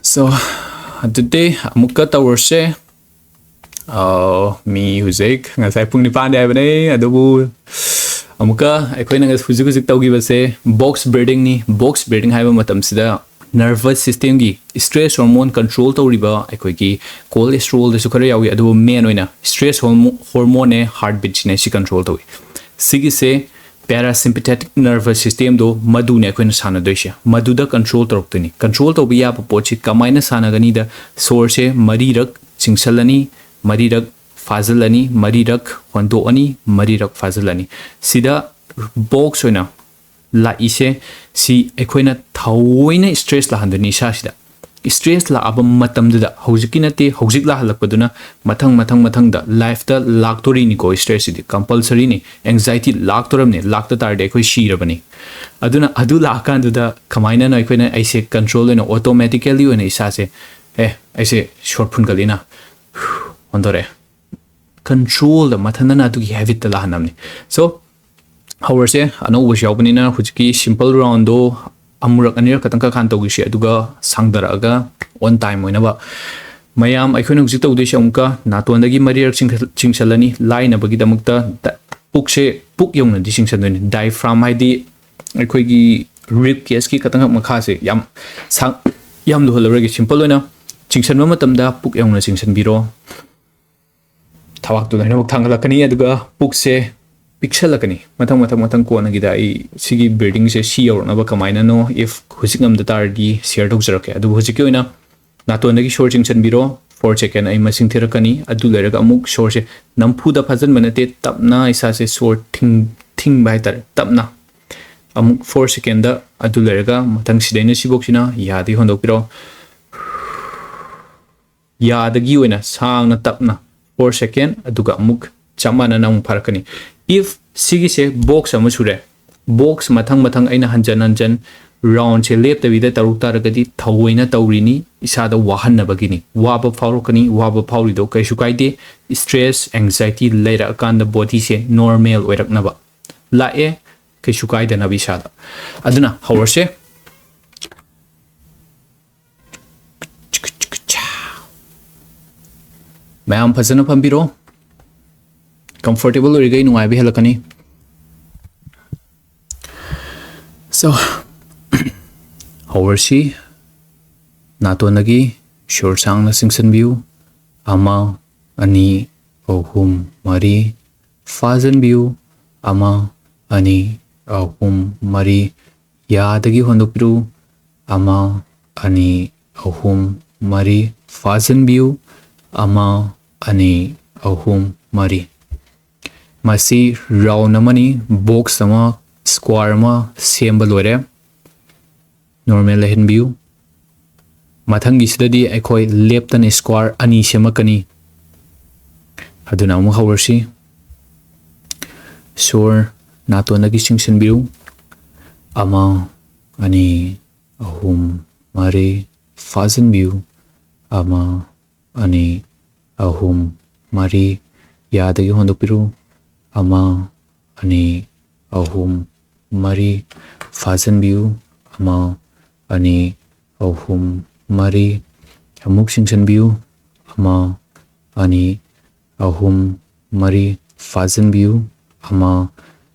So, ꯑꯗꯨꯗꯤ ꯑꯃꯨꯛꯀ ꯇꯧꯔꯁꯦ꯫ ꯑꯥ, ꯃꯤ ꯍꯧꯖꯤꯛ ꯉꯁꯥꯏ ꯄꯨꯡ ꯅꯤꯄꯥꯟꯗꯤ ꯍꯥꯏꯕꯅꯦ, ꯑꯗꯨꯕꯨ ꯑꯃꯨꯛꯀ ꯑꯩꯈꯣꯏꯅ ꯍꯧꯖꯤꯛ ꯍꯧꯖꯤꯛ ꯇꯧꯈꯤꯕꯁꯦ ꯕꯣꯛꯁ ꯕ꯭ꯔꯤꯗꯤꯡꯅꯤ꯫ ꯕꯣꯛꯁ ꯕ꯭ꯔꯤꯗꯤꯡ ꯍꯥꯏꯕ ꯃꯇꯝꯁꯤꯗ ꯅꯔꯚꯁ ꯁꯤꯁꯇꯦꯝꯒꯤ ꯁ꯭ꯇ꯭ꯔꯦꯁ ꯍꯣꯔꯃꯣꯟ ꯀꯟꯇ꯭ꯔꯣꯜ ꯇꯧꯔꯤꯕ ꯑꯩꯈꯣꯏꯒꯤ ꯀꯣꯂꯦꯁꯇ꯭ꯔꯣꯜꯗꯁꯨ ꯈꯔ ꯌꯥꯎꯏ, ꯑꯗꯨꯕꯨ ꯃꯦꯟ ꯑꯣꯏꯅ ꯁ꯭ꯇ꯭ꯔꯦꯁ ꯍꯣꯔꯃꯣꯟꯅꯦ ꯍꯥꯔꯠ ꯕꯤꯠꯁꯤꯅꯦ ꯁꯤ ꯀꯟꯇ꯭ꯔꯣꯜ ꯇꯧꯏ꯫ ꯁꯤꯒꯤꯁꯦ ꯄꯦꯔꯥꯁꯤꯝꯄꯦꯊꯦꯇꯤꯛ ꯅꯔꯚꯁ ꯁꯤꯁꯇꯦꯝꯗꯣ ꯃꯗꯨꯅꯦ ꯑꯩꯈꯣꯏꯅ ꯁꯥꯟꯅꯗꯣꯏꯁꯦ꯫ ꯃꯗꯨꯗ ꯀꯟꯇ꯭ꯔꯣꯜ ꯇꯧꯔꯛꯇꯣꯏꯅꯤ꯫ ꯀꯟꯇ꯭ꯔꯣꯜ ꯇꯧꯕ ꯌꯥꯕ ꯄꯣꯠꯁꯤ ꯀꯃꯥꯏꯅ ꯁꯥꯟꯅꯒꯅꯤꯗ, ꯁꯣꯔꯁꯦ ꯃꯔꯤꯔꯛ ꯆꯤꯡꯁꯜꯂꯅꯤ, ꯃꯔꯤꯔꯛ ꯐꯥꯖꯤꯜꯂꯅꯤ, ꯃꯔꯤꯔꯛ ꯍꯣꯟꯗꯣꯛꯑꯅꯤ, ꯃꯔꯤꯔꯛ ꯐꯥꯖꯤꯜꯂꯅꯤ꯫ ꯁꯤꯗ ꯕꯣꯛꯁ ꯑꯣꯏꯅ ꯂꯥꯛꯏꯁꯦ, ꯁꯤ ꯑꯩꯈꯣꯏꯅ ꯊꯑꯣꯏꯅ ꯁ꯭ꯇ꯭ꯔꯦꯁ ꯂꯥꯛꯍꯟꯗꯣꯏꯅꯤ ꯏꯁꯥꯁꯤꯗ꯫ ꯁ꯭ꯇ꯭ꯔꯦꯁ ꯂꯥꯛꯑꯕ ꯃꯇꯝꯗꯨꯗ, ꯍꯧꯖꯤꯛꯀꯤ ꯅꯠꯇꯦ, ꯍꯧꯖꯤꯛ ꯂꯥꯛꯍꯜꯂꯛꯄꯗꯨꯅ ꯃꯊꯪ ꯃꯊꯪ ꯃꯊꯪꯗ ꯂꯥꯏꯐꯇ ꯂꯥꯛꯇꯣꯔꯤꯅꯤꯀꯣ꯫ ꯁ꯭ꯇ꯭ꯔꯦꯁꯁꯤꯗꯤ ꯀꯝꯄꯜꯁꯔꯤꯅꯤ꯫ ꯑꯦꯡꯖꯥꯏꯇꯤ ꯂꯥꯛꯇꯣꯔꯝꯅꯤ, ꯂꯥꯛꯇ ꯇꯥꯔꯗꯤ ꯑꯩꯈꯣꯏ ꯁꯤꯔꯕꯅꯤ꯫ ꯑꯗꯨꯅ ꯑꯗꯨ ꯂꯥꯛꯑꯀꯥꯟꯗꯨꯗ ꯀꯃꯥꯏꯅꯅꯣ ꯑꯩꯈꯣꯏꯅ, ꯑꯩꯁꯦ ꯀꯟꯇ꯭ꯔꯣꯜ ꯑꯣꯏꯅ, ꯑꯣꯇꯣꯃꯦꯇꯤꯀꯦꯜꯂꯤ ꯑꯣꯏꯅ ꯏꯁꯥꯁꯦ, ꯑꯦ, ꯑꯩꯁꯦ ꯁꯣꯔ ꯐꯨꯟꯒꯠꯂꯤꯅ, ꯍꯣꯟꯗꯣꯔꯛꯑꯦ, ꯀꯟꯇ꯭ꯔꯣꯜꯗ ꯃꯊꯟꯇꯅ ꯑꯗꯨꯒꯤ ꯍꯦꯕꯤꯠꯇ ꯂꯥꯛꯍꯟꯅꯕꯅꯤ꯫ So, ꯍꯧꯔꯁꯦ꯫ ꯑꯅꯧꯕꯁꯨ ꯌꯥꯎꯕꯅꯤꯅ ꯍꯧꯖꯤꯛꯀꯤ ꯁꯤꯝꯄꯜ ꯔꯥꯎꯟꯗꯣ ꯑꯃꯨꯔꯛ ꯑꯅꯤꯔꯛ ꯈꯛꯇꯪ ꯀꯛ ꯀꯥꯟ ꯇꯧꯈꯤꯁꯤ, ꯑꯗꯨꯒ ꯁꯥꯡꯊꯔꯛꯑꯒ ꯑꯣꯟ ꯇꯥꯏꯝ ꯑꯣꯏꯅꯕ꯫ ꯃꯌꯥꯝ, ꯑꯩꯈꯣꯏꯅ ꯍꯧꯖꯤꯛ ꯇꯧꯗꯣꯏꯁꯦ ꯑꯃꯨꯛꯀ ꯅꯥꯇꯣꯟꯗꯒꯤ ꯃꯔꯤꯔꯛ ꯆꯤꯡꯈꯠ-, ꯆꯤꯡꯁꯜꯂꯅꯤ꯫ ꯂꯥꯏꯅꯕꯒꯤꯗꯃꯛꯇ ꯗ-, ꯄꯨꯛꯁꯦ ꯄꯨꯛ ꯌꯧꯅꯗꯤ ꯆꯤꯡꯁꯟꯗꯣꯏꯅꯤ꯫ ꯗꯥꯏꯐ꯭ꯔꯥꯝ ꯍꯥꯏꯗꯤ ꯑꯩꯈꯣꯏꯒꯤ ꯔꯤꯞ ꯀꯦꯖꯀꯤ ꯈꯇꯪꯈꯛ ꯃꯈꯥꯁꯦ꯫ ꯌꯥꯝ ꯁꯥꯡ-, ꯌꯥꯝ ꯂꯨꯍꯜꯂꯔꯣꯏꯒꯦ꯫ ꯁꯤꯝꯄꯜ ꯑꯣꯏꯅ ꯆꯤꯡꯁꯟꯕ ꯃꯇꯝꯗ ꯄꯨꯛ ꯌꯧꯅ ꯆꯤꯡꯁꯟꯕꯤꯔꯣ꯫ ꯊꯕꯥꯛꯇꯨ ꯂꯣꯏꯅꯃꯛ ꯊꯥꯡꯒꯠꯂꯛꯀꯅꯤ, ꯑꯗꯨꯒ ꯄꯨꯛꯁꯦ ꯄꯤꯛꯁꯜꯂꯛꯀꯅꯤ꯫ ꯃꯊꯪ, ꯃꯊꯪ, ꯃꯊꯪ ꯀꯣꯟꯅꯒꯤꯗ ꯑꯩ ꯁꯤꯒꯤ ꯕ꯭ꯔꯤꯗꯤꯡꯁꯦ ꯁꯤ ꯌꯧꯔꯛꯅꯕ ꯀꯃꯥꯏꯅꯅꯣ, if ꯍꯧꯖꯤꯛ ꯉꯝꯗ ꯇꯥꯔꯗꯤ ꯁꯤꯌꯔ ꯇꯧꯖꯔꯛꯀꯦ꯫ ꯑꯗꯨꯕꯨ ꯍꯧꯖꯤꯛꯀꯤ ꯑꯣꯏꯅ ꯅꯥꯇꯣꯟꯗꯒꯤ ꯁꯣꯔ ꯆꯤꯡꯁꯤꯟꯕꯤꯔꯣ, ꯐꯣꯔ ꯁꯦꯀꯦꯟ ꯑꯩ ꯃꯁꯤꯡ ꯊꯤꯔꯛꯀꯅꯤ꯫ ꯑꯗꯨ ꯂꯩꯔꯒ ꯑꯃꯨꯛ ꯁꯣꯔꯁꯦ ꯅꯝꯐꯨꯗ ꯐꯥꯖꯤꯟꯕ ꯅꯠꯇꯦ, ꯇꯞꯅ ꯏꯁꯥꯁꯦ ꯁꯣꯔ ꯊꯤꯡ-, ꯊꯤꯡꯕ ꯍꯥꯏꯇꯥꯔꯦ, ꯇꯞꯅ꯫ ꯑꯃꯨꯛ ꯐꯣꯔ ꯁꯦꯀꯦꯟꯗ, ꯑꯗꯨ ꯂꯩꯔꯒ ꯃꯊꯪ ꯁꯤꯗꯩꯅ ꯁꯤꯐꯧꯁꯤꯅ ꯌꯥꯗꯤ ꯍꯣꯟꯗꯣꯛꯄꯤꯔꯣ꯫ ꯌꯥꯗꯒꯤ ꯑꯣꯏꯅ ꯁꯥꯡꯅ ꯇꯞꯅ ꯐꯣꯔ ꯁꯦꯀꯦꯟ, ꯑꯗꯨꯒ ꯑꯃꯨꯛ ꯆꯞ ꯃꯥꯟꯅꯅ ꯑꯃꯨꯛ ꯐꯥꯔꯛꯀꯅꯤ꯫ If ꯁꯤꯒꯤꯁꯦ ꯕꯣꯛꯁ ꯑꯃ ꯁꯨꯔꯦ, ꯕꯣꯛꯁ ꯃꯊꯪ ꯃꯊꯪ ꯑꯩꯅ ꯍꯟꯖꯟ ꯍꯟꯖꯟ ꯔꯥꯎꯟꯁꯦ ꯂꯦꯞꯇꯕꯤꯗ ꯇꯧꯔꯛ ꯇꯥꯔꯒꯗꯤ ꯊꯑꯣꯏꯅ ꯇꯧꯔꯤꯅꯤ, ꯏꯁꯥꯗ ꯋꯥꯍꯟꯅꯕꯒꯤꯅꯤ꯫ ꯋꯥꯕ ꯐꯥꯎꯔꯛꯀꯅꯤ, ꯋꯥꯕ ꯐꯥꯎꯔꯤꯗꯣ ꯀꯩꯁꯨ ꯀꯥꯏꯗꯦ, ꯏꯁꯇ꯭ꯔꯦꯁ ꯑꯦꯡꯖꯥꯏꯇꯤ ꯂꯩꯔꯛꯑꯀꯥꯟꯗ ꯕꯣꯗꯤꯁꯦ ꯅꯣꯔꯃꯦꯜ ꯑꯣꯏꯔꯛꯅꯕ ꯂꯥꯛꯑꯦ, ꯀꯩꯁꯨ ꯀꯥꯏꯗꯅꯕ ꯏꯁꯥꯗ꯫ ꯑꯗꯨꯅ ꯍꯧꯔꯁꯦ꯫ ꯃꯌꯥꯝ ꯐꯖꯅ ꯐꯝꯕꯤꯔꯣ꯫ ꯀꯝꯐꯣꯔꯇꯦꯕꯜ ꯑꯣꯏꯔꯤꯈꯩ ꯅꯨꯡꯉꯥꯏꯕ ꯍꯦꯜꯂꯛꯀꯅꯤ꯫ So, ꯍꯧꯔꯁꯤ꯫ ꯅꯥꯇꯣꯟꯗꯒꯤ ꯁꯣꯔ ꯁꯥꯡꯅ ꯆꯤꯡꯁꯤꯟꯕꯤꯌꯨ꯫ ꯑꯃ, ꯑꯅꯤ, ꯑꯍꯨꯝ, ꯃꯔꯤ꯫ ꯐꯥꯖꯤꯟꯕꯤꯌꯨ꯫ ꯑꯃ, ꯑꯅꯤ, ꯑꯍꯨꯝ, ꯃꯔꯤ꯫ ꯌꯥꯗꯒꯤ ꯍꯣꯟꯗꯣꯛꯄꯤꯔꯨ꯫ ꯑꯃ, ꯑꯅꯤ, ꯑꯍꯨꯝ, ꯃꯔꯤ꯫ ꯐꯥꯖꯤꯟꯕꯤꯌꯨ꯫ ꯑꯃ, ꯑꯅꯤ, ꯑꯍꯨꯝ, ꯃꯔꯤ꯫ ꯃꯁꯤ ꯔꯥꯎꯟ ꯑꯃꯅꯤ, ꯕꯣꯛꯁ ꯑꯃ, ꯁ꯭ꯀ꯭ꯋꯥꯔ ꯑꯃ ꯁꯦꯝꯕ ꯂꯣꯏꯔꯦ꯫ ꯅꯣꯔꯃꯦꯜ ꯂꯩꯍꯟꯕꯤꯌꯨ꯫ ꯃꯊꯪꯒꯤꯁꯤꯗꯗꯤ ꯑꯩꯈꯣꯏ ꯂꯦꯞꯇꯅ ꯁ꯭ꯀ꯭ꯋꯥꯔ ꯑꯅꯤ ꯁꯦꯝꯃꯛꯀꯅꯤ꯫ ꯑꯗꯨꯅ ꯑꯃꯨꯛ ꯍꯧꯔꯁꯤ꯫ ꯁꯣꯔ ꯅꯥꯇꯣꯟꯗꯒꯤ ꯆꯤꯡꯁꯤꯟꯕꯤꯌꯨ꯫ ꯑꯃ, ꯑꯅꯤ, ꯑꯍꯨꯝ, ꯃꯔꯤ꯫ ꯐꯥꯖꯤꯟꯕꯤꯌꯨ꯫ ꯑꯃ, ꯑꯅꯤ, ꯑꯍꯨꯝ, ꯃꯔꯤ꯫ ꯌꯥꯗꯒꯤ ꯍꯣꯟꯗꯣꯛꯄꯤꯔꯨ꯫ ꯑꯃ, ꯑꯅꯤ, ꯑꯍꯨꯝ, ꯃꯔꯤ꯫ ꯐꯥꯖꯤꯟꯕꯤꯌꯨ꯫ ꯑꯃ, ꯑꯅꯤ, ꯑꯍꯨꯝ, ꯃꯔꯤ꯫ ꯑꯃꯨꯛ ꯆꯤꯡꯁꯤꯟꯕꯤꯌꯨ꯫ ꯑꯃ, ꯑꯅꯤ, ꯑꯍꯨꯝ, ꯃꯔꯤ꯫ ꯐꯥꯖꯤꯟꯕꯤꯌꯨ꯫ ꯑꯃ,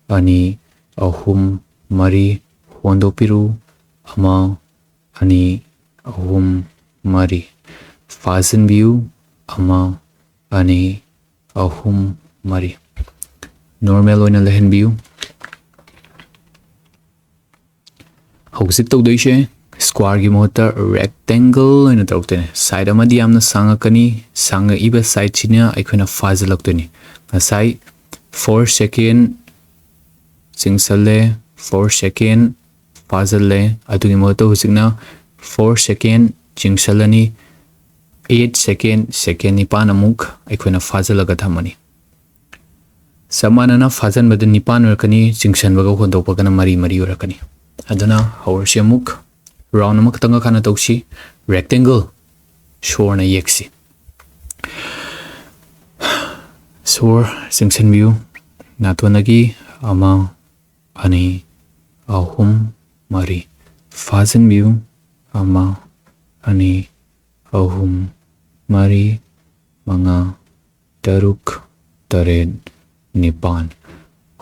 ꯑꯅꯤ, ꯑꯍꯨꯝ, ꯃꯔꯤ꯫ ꯍꯣꯟꯗꯣꯛꯄꯤꯔꯨ꯫ ꯑꯃ, ꯑꯅꯤ, ꯑꯍꯨꯝ, ꯃꯔꯤ꯫ ꯐꯥꯖꯤꯟꯕꯤꯌꯨ꯫ ꯑꯃ, ꯑꯅꯤ, ꯑꯍꯨꯝ, ꯃꯔꯤ꯫ ꯅꯣꯔꯃꯦꯜ ꯑꯣꯏꯅ ꯂꯩꯍꯟꯕꯤꯌꯨ꯫ ꯍꯧꯖꯤꯛ ꯇꯧꯗꯣꯏꯁꯦ ꯁ꯭ꯀ꯭ꯋꯥꯔꯒꯤ ꯃꯍꯨꯠꯇ ꯔꯦꯛꯇꯦꯡꯒꯜ ꯑꯣꯏꯅ ꯇꯧꯔꯛꯇꯣꯏꯅꯦ꯫ ꯁꯥꯏꯠ ꯑꯃꯗꯤ ꯌꯥꯝꯅ ꯁꯥꯡꯉꯛꯀꯅꯤ꯫ ꯁꯥꯡꯉꯛꯏꯕ ꯁꯥꯏꯠꯁꯤꯅ ꯑꯩꯈꯣꯏꯅ ꯐꯥꯖꯤꯜꯂꯛꯇꯣꯏꯅꯤ꯫ ꯉꯁꯥꯏ ꯐꯣꯔ ꯁꯦꯀꯦꯟ ꯆꯤꯡꯁꯜꯂꯦ, ꯐꯣꯔ ꯁꯦꯀꯦꯟ ꯐꯥꯖꯤꯜꯂꯦ꯫ ꯑꯗꯨꯒꯤ ꯃꯍꯨꯠꯇ ꯍꯧꯖꯤꯛꯅ ꯐꯣꯔ ꯁꯦꯀꯦꯟ ꯆꯤꯡꯁꯜꯂꯅꯤ, ꯑꯩꯠ ꯁꯦꯀꯦꯟ, ꯁꯦꯀꯦꯟ ꯅꯤꯄꯥꯟ ꯑꯃꯨꯛ ꯑꯩꯈꯣꯏꯅ ꯐꯥꯖꯤꯜꯂꯒ ꯊꯝꯃꯅꯤ꯫ ꯆꯞ ꯃꯥꯟꯅꯅ ꯐꯥꯖꯤꯟꯕꯗ ꯅꯤꯄꯥꯟ ꯑꯣꯏꯔꯛꯀꯅꯤ, ꯆꯤꯡꯁꯤꯟꯕꯒ ꯍꯣꯟꯗꯣꯛꯄꯒꯅ ꯃꯔꯤ ꯃꯔꯤ ꯑꯣꯏꯔꯛꯀꯅꯤ꯫ ꯑꯗꯨꯅ ꯍꯧꯔꯁꯤ ꯑꯃꯨꯛ꯫ ꯔꯥꯎꯟ ꯑꯃꯈꯛꯇꯪꯒ ꯈꯟꯅ ꯇꯧꯁꯤ꯫ ꯔꯦꯛꯇꯦꯡꯒꯜ ꯁꯣꯔꯅ ꯌꯦꯛꯁꯤ꯫ ꯁꯣꯔ ꯆꯤꯡꯁꯤꯟꯕꯤꯌꯨ꯫ ꯅꯥꯇꯣꯟꯗꯒꯤ ꯑꯃ, ꯑꯅꯤ, ꯑꯍꯨꯝ, ꯃꯔꯤ꯫ ꯐꯥꯖꯤꯟꯕꯤꯌꯨ꯫ ꯑꯃ, ꯑꯅꯤ, ꯑꯍꯨꯝ, ꯃꯔꯤ, ꯃꯉꯥ, ꯇꯔꯨꯛ, ꯇꯔꯦꯠ, ꯅꯤꯄꯥꯟ꯫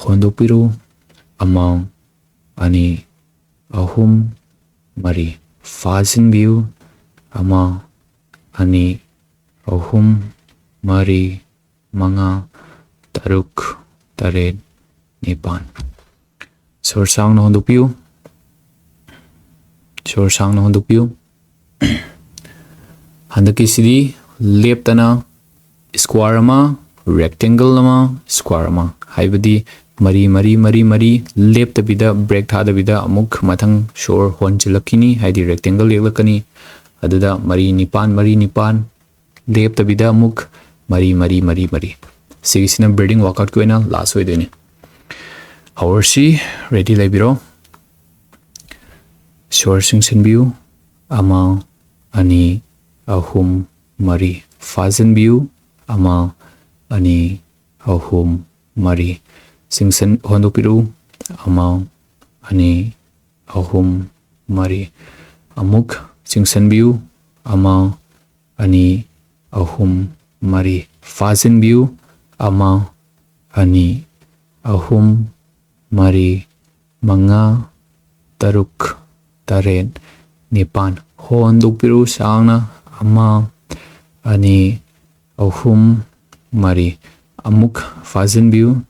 ꯍꯣꯟꯗꯣꯛꯄꯤꯔꯨ꯫ ꯑꯃ, ꯑꯅꯤ, ꯑꯍꯨꯝ, ꯃꯔꯤ꯫ ꯐꯥꯖꯤꯟꯕꯤꯌꯨ꯫ ꯑꯃ, ꯑꯅꯤ, ꯑꯍꯨꯝ, ꯃꯔꯤ, ꯃꯉꯥ, ꯇꯔꯨꯛ, ꯇꯔꯦꯠ, ꯅꯤꯄꯥꯟ꯫ ꯁꯣꯔ ꯁꯥꯡꯅ ꯍꯣꯟꯗꯣꯛꯄꯤꯌꯨ꯫ ꯁꯣꯔ ꯁꯥꯡꯅ ꯍꯣꯟꯗꯣꯛꯄꯤꯌꯨ꯫ ꯍꯟꯗꯛꯀꯤꯁꯤꯗꯤ ꯂꯦꯞꯇꯅ ꯁ꯭ꯀ꯭ꯋꯥꯔ ꯑꯃ, ꯔꯦꯛꯇꯦꯡꯒꯜ ꯑꯃ, ꯁ꯭ꯀ꯭ꯋꯥꯔ ꯑꯃ, ꯍꯥꯏꯕꯗꯤ ꯃꯔꯤ, ꯃꯔꯤ, ꯃꯔꯤ, ꯃꯔꯤ, ꯂꯦꯞꯇꯕꯤꯗ, ꯕ꯭ꯔꯦꯛ ꯊꯥꯗꯕꯤꯗ ꯑꯃꯨꯛ ꯃꯊꯪ ꯁꯣꯔ ꯍꯣꯟꯖꯤꯜꯂꯛꯈꯤꯅꯤ, ꯍꯥꯏꯗꯤ ꯔꯦꯛꯇꯦꯡꯒꯜ ꯌꯦꯛꯂꯛꯀꯅꯤ꯫ ꯑꯗꯨꯗ ꯃꯔꯤ, ꯅꯤꯄꯥꯟ, ꯃꯔꯤ, ꯅꯤꯄꯥꯟ, ꯂꯦꯞꯇꯕꯤꯗ ꯑꯃꯨꯛ ꯃꯔꯤ, ꯃꯔꯤ, ꯃꯔꯤ, ꯃꯔꯤ꯫ ꯁꯤꯒꯤꯁꯤꯅ ꯕ꯭ꯔꯤꯗꯤꯡ ꯋꯥꯔꯛꯑꯥꯎꯠꯀꯤ ꯑꯣꯏꯅ ꯂꯥꯁ ꯑꯣꯏꯗꯣꯏꯅꯤ꯫ ꯍꯧꯔꯁꯤ, ꯔꯦꯗꯤ ꯂꯩꯕꯤꯔꯣ꯫ ꯁꯣꯔ ꯆꯤꯡꯁꯤꯟꯕꯤꯌꯨ꯫ ꯑꯃ, ꯑꯅꯤ, ꯑꯍꯨꯝ, ꯃꯔꯤ꯫ ꯐꯥꯖꯤꯟꯕꯤꯌꯨ꯫ ꯑꯃ, ꯑꯅꯤ, ꯑꯍꯨꯝ, ꯃꯔꯤ꯫ ꯆꯤꯡꯁꯟ-, ꯍꯣꯟꯗꯣꯛꯄꯤꯔꯨ꯫ ꯑꯃ, ꯑꯅꯤ, ꯑꯍꯨꯝ, ꯃꯔꯤ꯫ ꯑꯃꯨꯛ ꯆꯤꯡꯁꯟꯕꯤꯌꯨ꯫ ꯑꯃ, ꯑꯅꯤ, ꯑꯍꯨꯝ, ꯃꯔꯤ꯫ ꯐꯥꯖꯤꯟꯕꯤꯌꯨ꯫ ꯑꯃ, ꯑꯅꯤ, ꯑꯍꯨꯝ, ꯃꯔꯤ, ꯃꯉꯥ, ꯇꯔꯨꯛ, ꯇꯔꯦꯠ, ꯅꯤꯄꯥꯟ꯫ ꯍꯣꯟꯗꯣꯛꯄꯤꯔꯨ ꯁꯥꯡꯅ꯫ ꯑꯃ, ꯑꯅꯤ, ꯑꯍꯨꯝ, ꯃꯔꯤ꯫ ꯑꯃꯨꯛ ꯐꯥꯖꯤꯟꯕꯤꯌꯨ꯫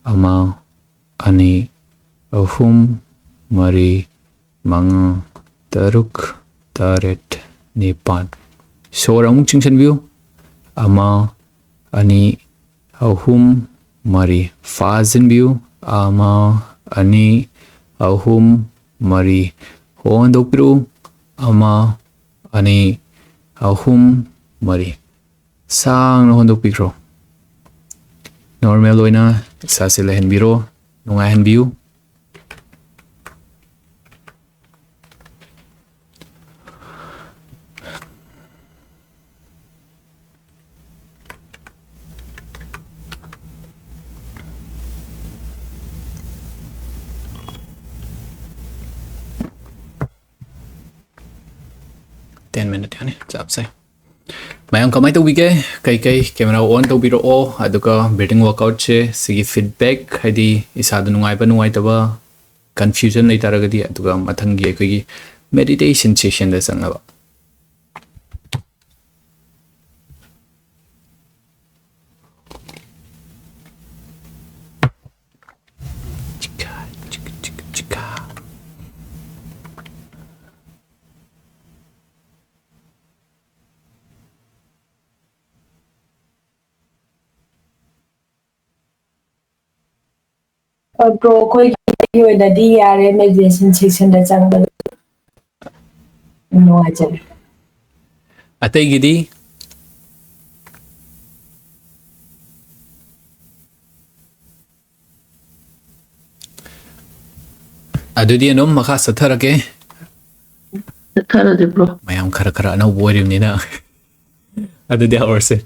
ꯑꯃ, ꯑꯅꯤ, ꯑꯍꯨꯝ, ꯃꯔꯤ, ꯃꯉꯥ, ꯇꯔꯨꯛ, ꯇꯔꯦꯠ, ꯅꯤꯄꯥꯟ꯫ ꯁꯣꯔ ꯑꯃꯨꯛ ꯆꯤꯡꯁꯤꯟꯕꯤꯌꯨ꯫ ꯑꯃ, ꯑꯅꯤ, ꯑꯍꯨꯝ, ꯃꯔꯤ꯫ ꯐꯥꯖꯤꯟꯕꯤꯌꯨ꯫ ꯑꯃ, ꯑꯅꯤ, ꯑꯍꯨꯝ, ꯃꯔꯤ꯫ ꯍꯣꯟꯗꯣꯛꯄꯤꯔꯨ꯫ ꯑꯃ, ꯑꯅꯤ, ꯑꯍꯨꯝ, ꯃꯔꯤ꯫ ꯁꯥꯡꯅ ꯍꯣꯟꯗꯣꯛꯄꯤꯈ꯭ꯔꯣ꯫ Normal ꯑꯣꯏꯅ ꯏꯁꯥꯁꯦ ꯂꯩꯍꯟꯕꯤꯔꯣ, ꯅꯨꯡꯉꯥꯏꯍꯟꯕꯤꯌꯨ꯫ Ten minute ꯌꯥꯅꯤ, ꯆꯞ ꯆꯥꯏ꯫ ꯃꯌꯥꯝ ꯀꯃꯥꯏꯅ ꯇꯧꯕꯤꯒꯦ? ꯀꯩꯀꯩ camera on ꯇꯧꯕꯤꯔꯛꯑꯣ, ꯑꯗꯨꯒ breathing workoutꯁꯦ ꯁꯤꯒꯤ feedback, ꯍꯥꯏꯗꯤ ꯏꯁꯥꯗ ꯅꯨꯡꯉꯥꯏꯕ ꯅꯨꯡꯉꯥꯏꯇꯕ confusion ꯂꯩꯇꯥꯔꯒꯗꯤ, ꯑꯗꯨꯒ ꯃꯊꯪꯒꯤ ꯑꯩꯈꯣꯏꯒꯤ meditation sessionꯗ ꯆꯪꯅꯕ꯫ ꯕ꯭ꯔꯣ, ꯑꯩꯈꯣꯏꯒꯤ ꯑꯣꯏꯅꯗꯤ ꯌꯥꯔꯦ, meditation sessionꯗ ꯆꯪꯕꯗ ꯅꯨꯡꯉꯥꯏꯖꯔꯦ꯫ ꯑꯇꯩꯒꯤꯗꯤ? ꯑꯗꯨꯗꯤ ꯑꯗꯨꯝ ꯃꯈꯥ ꯆꯠꯊꯔꯛꯀꯦ꯫ ꯆꯠꯊꯔꯁꯤ, ꯕ꯭ꯔꯣ꯫ ꯃꯌꯥꯝ ꯈꯔ ꯈꯔ ꯑꯅꯧꯕ ꯑꯣꯏꯔꯤꯕꯅꯤꯅ꯫ ꯑꯗꯨꯗꯤ ꯍꯧꯔꯁꯦ꯫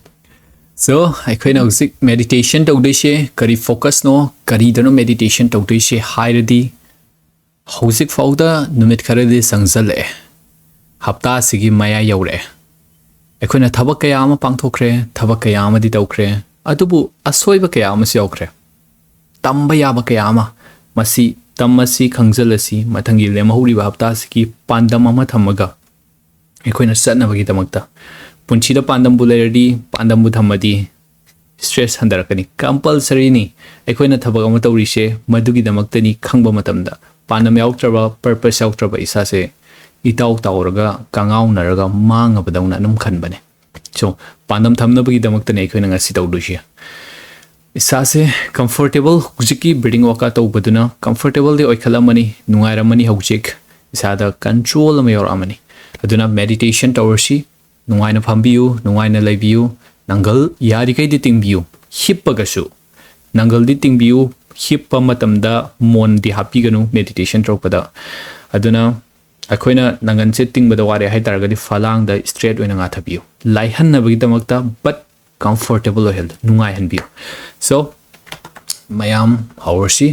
So, ꯑꯩꯈꯣꯏꯅ ꯍꯧꯖꯤꯛ meditation ꯇꯧꯗꯣꯏꯁꯦ ꯀꯔꯤ focusꯅꯣ, ꯀꯔꯤꯗꯅꯣ meditation ꯇꯧꯗꯣꯏꯁꯦ ꯍꯥꯏꯔꯗꯤ, ꯍꯧꯖꯤꯛ ꯐꯥꯎꯗ ꯅꯨꯃꯤꯠ ꯈꯔꯗꯤ ꯆꯪꯁꯜꯂꯛꯑꯦ, ꯍꯞꯇꯥꯁꯤꯒꯤ ꯃꯌꯥ ꯌꯧꯔꯛꯑꯦ꯫ ꯑꯩꯈꯣꯏꯅ ꯊꯕꯛ ꯀꯌꯥ ꯑꯃ ꯄꯥꯡꯊꯣꯛꯈ꯭ꯔꯦ, ꯊꯕꯛ ꯀꯌꯥ ꯑꯃꯗꯤ ꯇꯧꯈ꯭ꯔꯦ, ꯑꯗꯨꯕꯨ ꯑꯁꯣꯏꯕ ꯀꯌꯥ ꯑꯃꯁꯨ ꯌꯥꯎꯈ꯭ꯔꯦ꯫ ꯇꯝꯕ ꯌꯥꯕ ꯀꯌꯥ ꯑꯃ, ꯃꯁꯤ ꯇꯝꯃꯁꯤ, ꯈꯪꯖꯤꯜꯂꯁꯤ, ꯃꯊꯪꯒꯤ ꯂꯦꯝꯍꯧꯔꯤꯕ ꯍꯞꯇꯥꯁꯤꯒꯤ ꯄꯥꯟꯗꯝ ꯑꯃ ꯊꯝꯃꯒ ꯑꯩꯈꯣꯏꯅ ꯆꯠꯅꯕꯒꯤꯗꯃꯛꯇ꯫ ꯄꯨꯟꯁꯤꯗ ꯄꯥꯟꯗꯝꯕꯨ ꯂꯩꯔꯗꯤ, ꯄꯥꯟꯗꯝꯕꯨ ꯊꯝꯃꯗꯤ, stress ꯍꯟꯊꯔꯛꯀꯅꯤ꯫ Compulsoryꯅꯤ꯫ ꯑꯩꯈꯣꯏꯅ ꯊꯕꯛ ꯑꯃ ꯇꯧꯔꯤꯁꯦ ꯃꯗꯨꯒꯤꯗꯃꯛꯇꯅꯤ ꯈꯪꯕ ꯃꯇꯝꯗ, ꯄꯥꯟꯗꯝ ꯌꯥꯎꯗ꯭ꯔꯕ, purpose ꯌꯥꯎꯗ꯭ꯔꯕ ꯏꯁꯥꯁꯦ ꯏꯇꯥꯎ ꯇꯥꯎꯔꯒ, ꯀꯉꯥꯎꯅꯔꯒ, ꯃꯥꯡꯉꯕꯗꯧꯅ ꯑꯗꯨꯝ ꯈꯟꯕꯅꯦ꯫ So, ꯄꯥꯟꯗꯝ ꯊꯝꯅꯕꯒꯤꯗꯃꯛꯇꯅꯦ ꯑꯩꯈꯣꯏꯅ ꯉꯁꯤ ꯇꯧꯗꯣꯏꯁꯦ꯫ ꯏꯁꯥꯁꯦ comfortable, ꯍꯧꯖꯤꯛꯀꯤ breathing workout ꯇꯧꯕꯗꯨꯅ comfortableꯗꯤ ꯑꯣꯏꯈꯠꯂꯝꯃꯅꯤ, ꯅꯨꯡꯉꯥꯏꯔꯝꯃꯅꯤ, ꯍꯧꯖꯤꯛ ꯏꯁꯥꯗ control ꯑꯃ ꯌꯧꯔꯛꯑꯃꯅꯤ꯫ ꯑꯗꯨꯅ meditation ꯇꯧꯔꯁꯤ, ꯅꯨꯡꯉꯥꯏꯅ ꯐꯝꯕꯤꯌꯨ, ꯅꯨꯡꯉꯥꯏꯅ ꯂꯩꯕꯤꯌꯨ, ꯅꯪꯒꯜ ꯌꯥꯔꯤꯈꯩꯗꯤ ꯇꯤꯡꯕꯤꯌꯨ, ꯍꯤꯞꯄꯒꯁꯨ ꯅꯪꯒꯜꯗꯤ ꯇꯤꯡꯕꯤꯌꯨ, ꯍꯤꯞꯄ ꯃꯇꯝꯗ ꯃꯣꯟꯗꯤ ꯍꯥꯞꯄꯤꯒꯅꯨ meditation ꯇꯧꯔꯛꯄꯗ꯫ ꯑꯗꯨꯅ ꯑꯩꯈꯣꯏꯅ ꯅꯪꯒꯟꯁꯦ ꯇꯤꯡꯕꯗ ꯋꯥꯔꯦ ꯍꯥꯏꯇꯥꯔꯒꯗꯤ ꯐꯂꯥꯡꯗ straight ꯑꯣꯏꯅ ꯉꯥꯊꯕꯤꯌꯨ, ꯂꯥꯏꯍꯟꯅꯕꯒꯤꯗꯃꯛꯇ, but comfortable ꯑꯣꯏꯍꯜꯂꯨ, ꯅꯨꯡꯉꯥꯏꯍꯟꯕꯤꯌꯨ꯫ So, ꯃꯌꯥꯝ ꯍꯧꯔꯁꯤ꯫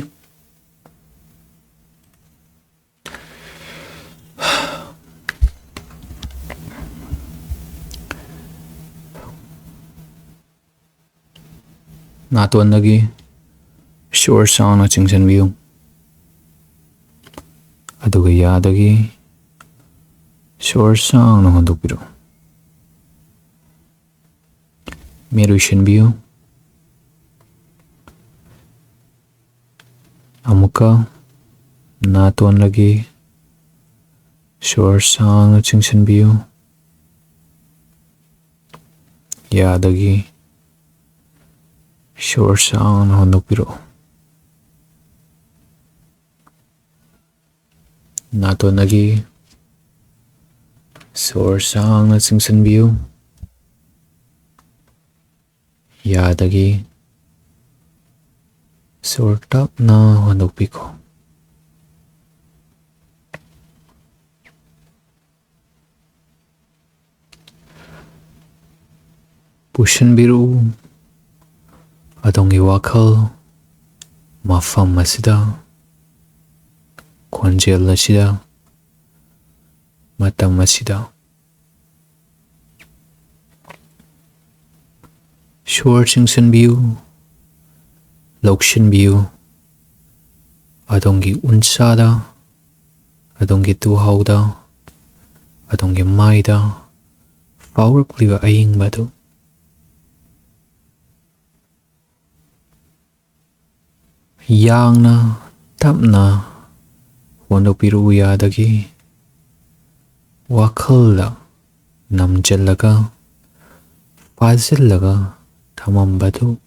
ꯅꯥꯇꯣꯟꯗꯒꯤ ꯁꯣꯔ ꯁꯥꯡꯅ ꯆꯤꯡꯁꯤꯟꯕꯤꯌꯨ, ꯑꯗꯨꯒ ꯌꯥꯗꯒꯤ ꯁꯣꯔ ꯁꯥꯡꯅ ꯍꯣꯟꯗꯣꯛꯄꯤꯔꯛꯎ꯫ ꯃꯤꯠ ꯎꯏꯁꯤꯟꯕꯤꯌꯨ꯫ ꯑꯃꯨꯛꯀ ꯅꯥꯇꯣꯟꯗꯒꯤ ꯁꯣꯔ ꯁꯥꯡꯅ ꯆꯤꯡꯁꯤꯟꯕꯤꯌꯨ, ꯌꯥꯗꯒꯤ ꯁꯣꯔ ꯁꯥꯡꯅ ꯍꯣꯟꯗꯣꯛꯄꯤꯔꯛꯎ꯫ ꯅꯥꯇꯣꯟꯗꯒꯤ ꯁꯣꯔ ꯁꯥꯡꯅ ꯆꯤꯡꯁꯤꯟꯕꯤꯌꯨ, ꯌꯥꯗꯒꯤ ꯁꯣꯔ ꯇꯞꯅ ꯍꯣꯟꯗꯣꯛꯄꯤꯈꯣ꯫ ꯄꯨꯁꯤꯟꯕꯤꯔꯛꯎ ꯑꯗꯣꯝꯒꯤ ꯋꯥꯈꯜ ꯃꯐꯝ ꯑꯁꯤꯗ, ꯈꯣꯟꯖꯦꯜ ꯑꯁꯤꯗ, ꯃꯇꯝ ꯑꯁꯤꯗ꯫ ꯁꯣꯔ ꯆꯤꯡꯁꯤꯟꯕꯤꯌꯨ, ꯂꯧꯁꯤꯟꯕꯤꯌꯨ꯫ ꯑꯗꯣꯝꯒꯤ ꯎꯟꯁꯥꯗ, ꯑꯗꯣꯝꯒꯤ ꯇꯨꯍꯥꯎꯗ, ꯑꯗꯣꯝꯒꯤ ꯃꯥꯏꯗ ꯐꯥꯎꯔꯛꯂꯤꯕ ꯑꯏꯪꯕ ꯑꯗꯨ ꯌꯥꯡꯅ, ꯇꯞꯅ ꯍꯣꯟꯗꯣꯛꯄꯤꯔꯛꯎ ꯌꯥꯗꯒꯤ꯫ ꯋꯥꯈꯜꯗ ꯅꯝꯁꯤꯜꯂꯒ, ꯐꯥꯖꯤꯜꯂꯒ ꯊꯝꯃꯝꯕꯗꯨ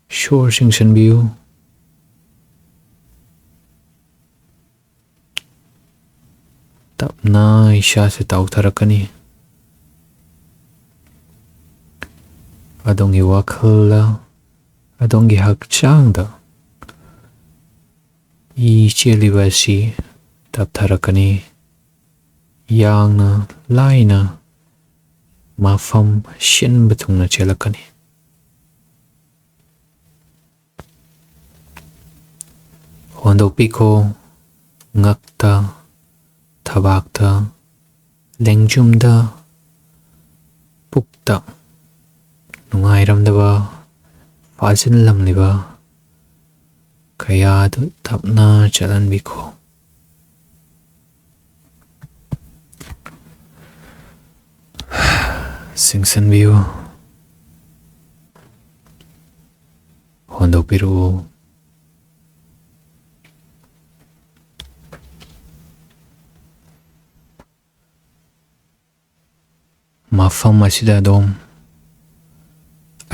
ꯁꯣꯔ ꯆꯤꯡꯁꯤꯟꯕꯤꯌꯨ꯫ ꯇꯞꯅ ꯏꯁꯥꯁꯦ ꯇꯥꯎꯊꯔꯛꯀꯅꯤ꯫ ꯑꯗꯣꯝꯒꯤ ꯋꯥꯈꯜꯗ, ꯑꯗꯣꯝꯒꯤ ꯍꯛꯆꯥꯡꯗ ꯏ ꯆꯦꯜꯂꯤꯕ ꯑꯁꯤ ꯇꯞꯊꯔꯛꯀꯅꯤ꯫ ꯌꯥꯡꯅ ꯂꯥꯏꯅ ꯃꯐꯝ ꯁꯤꯟꯕ ꯊꯨꯡꯅ ꯆꯦꯜꯂꯛꯀꯅꯤ꯫ ꯍꯣꯟꯗꯣꯛꯄꯤꯈꯣ꯫ ꯉꯛꯇ, ꯊꯕꯥꯛꯇ, ꯂꯦꯡꯖꯨꯝꯗ, ꯄꯨꯛꯇ ꯅꯨꯡꯉꯥꯏꯔꯝꯗꯕ ꯐꯥꯖꯤꯜꯂꯝꯂꯤꯕ ꯀꯌꯥꯗꯨ ꯇꯞꯅ ꯆꯠꯍꯟꯕꯤꯈꯣ꯫ ꯆꯤꯡꯁꯤꯟꯕꯤꯌꯨ꯫ ꯍꯣꯟꯗꯣꯛꯄꯤꯔꯛꯎ꯫ ꯃꯐꯝ ꯑꯁꯤꯗ ꯑꯗꯣꯝ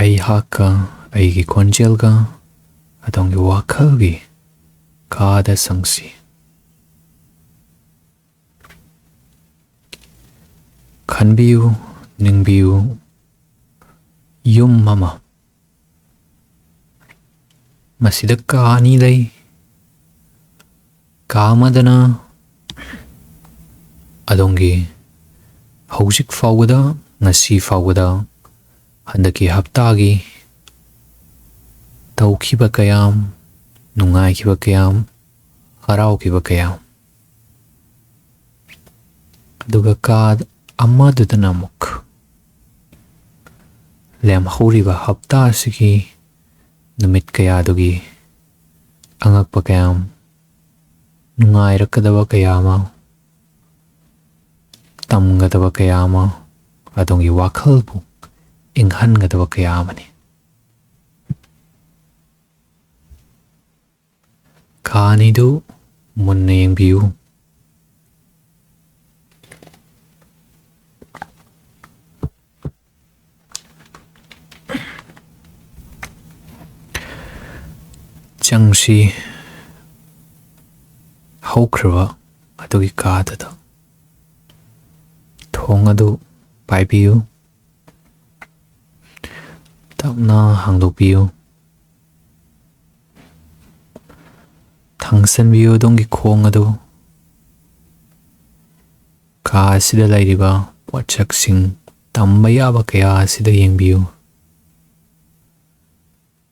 ꯑꯩꯍꯥꯛꯀ, ꯑꯩꯒꯤ ꯈꯣꯟꯖꯦꯜꯒ, ꯑꯗꯣꯝꯒꯤ ꯋꯥꯈꯜꯒꯤ ꯀꯥꯗ ꯆꯪꯁꯤ꯫ ꯈꯟꯕꯤꯌꯨ, ꯅꯤꯡꯕꯤꯌꯨ, ꯌꯨꯝ ꯑꯃ꯫ ꯃꯁꯤꯗ ꯀꯥ ꯑꯅꯤ ꯂꯩ꯫ ꯀꯥ ꯑꯃꯗꯅ ꯑꯗꯣꯝꯒꯤ ꯍꯧꯖꯤꯛ ꯐꯥꯎꯕꯗ, ꯉꯁꯤ ꯐꯥꯎꯕꯗ, ꯍꯟꯗꯛꯀꯤ ꯍꯞꯇꯥꯒꯤ ꯇꯧꯈꯤꯕ ꯀꯌꯥꯝ, ꯅꯨꯡꯉꯥꯏꯈꯤꯕ ꯀꯌꯥꯝ, ꯍꯔꯥꯎꯈꯤꯕ ꯀꯌꯥꯝ, ꯑꯗꯨꯒ ꯀꯥ ꯑꯃꯗꯨꯗꯅ ꯑꯃꯨꯛ ꯂꯦꯝꯍꯧꯔꯤꯕ ꯍꯞꯇꯥ ꯑꯁꯤꯒꯤ ꯅꯨꯃꯤꯠ ꯀꯌꯥꯗꯨꯒꯤ ꯑꯉꯛꯄ ꯀꯌꯥꯝ, ꯅꯨꯡꯉꯥꯏꯔꯛꯀꯗꯕ ꯀꯌꯥ ꯑꯃ, ꯇꯝꯒꯗꯕ ꯀꯌꯥ ꯑꯃ, ꯑꯗꯣꯝꯒꯤ ꯋꯥꯈꯜꯕꯨ ꯏꯪꯍꯟꯒꯗꯕ ꯀꯌꯥ ꯑꯃꯅꯤ꯫ ꯀꯥ ꯑꯅꯤꯗꯨ ꯃꯨꯟꯅ ꯌꯦꯡꯕꯤꯌꯨ꯫ ꯆꯪꯁꯤ꯫ ꯍꯧꯈ꯭ꯔꯕ ꯑꯗꯨꯒꯤ ꯀꯥꯗꯨꯗ ꯊꯣꯡ ꯑꯗꯨ ꯄꯥꯏꯕꯤꯌꯨ꯫ ꯇꯞꯅ ꯍꯥꯡꯗꯣꯛꯄꯤꯌꯨ꯫ ꯊꯥꯡꯁꯟꯕꯤꯌꯨ ꯑꯗꯣꯝꯒꯤ ꯈꯣꯡ ꯑꯗꯨ꯫ ꯀꯥ ꯑꯁꯤꯗ ꯂꯩꯔꯤꯕ ꯄꯣꯠꯁꯛꯁꯤꯡ ꯇꯝꯕ ꯌꯥꯕ ꯀꯌꯥ ꯑꯁꯤꯗ ꯌꯦꯡꯕꯤꯌꯨ꯫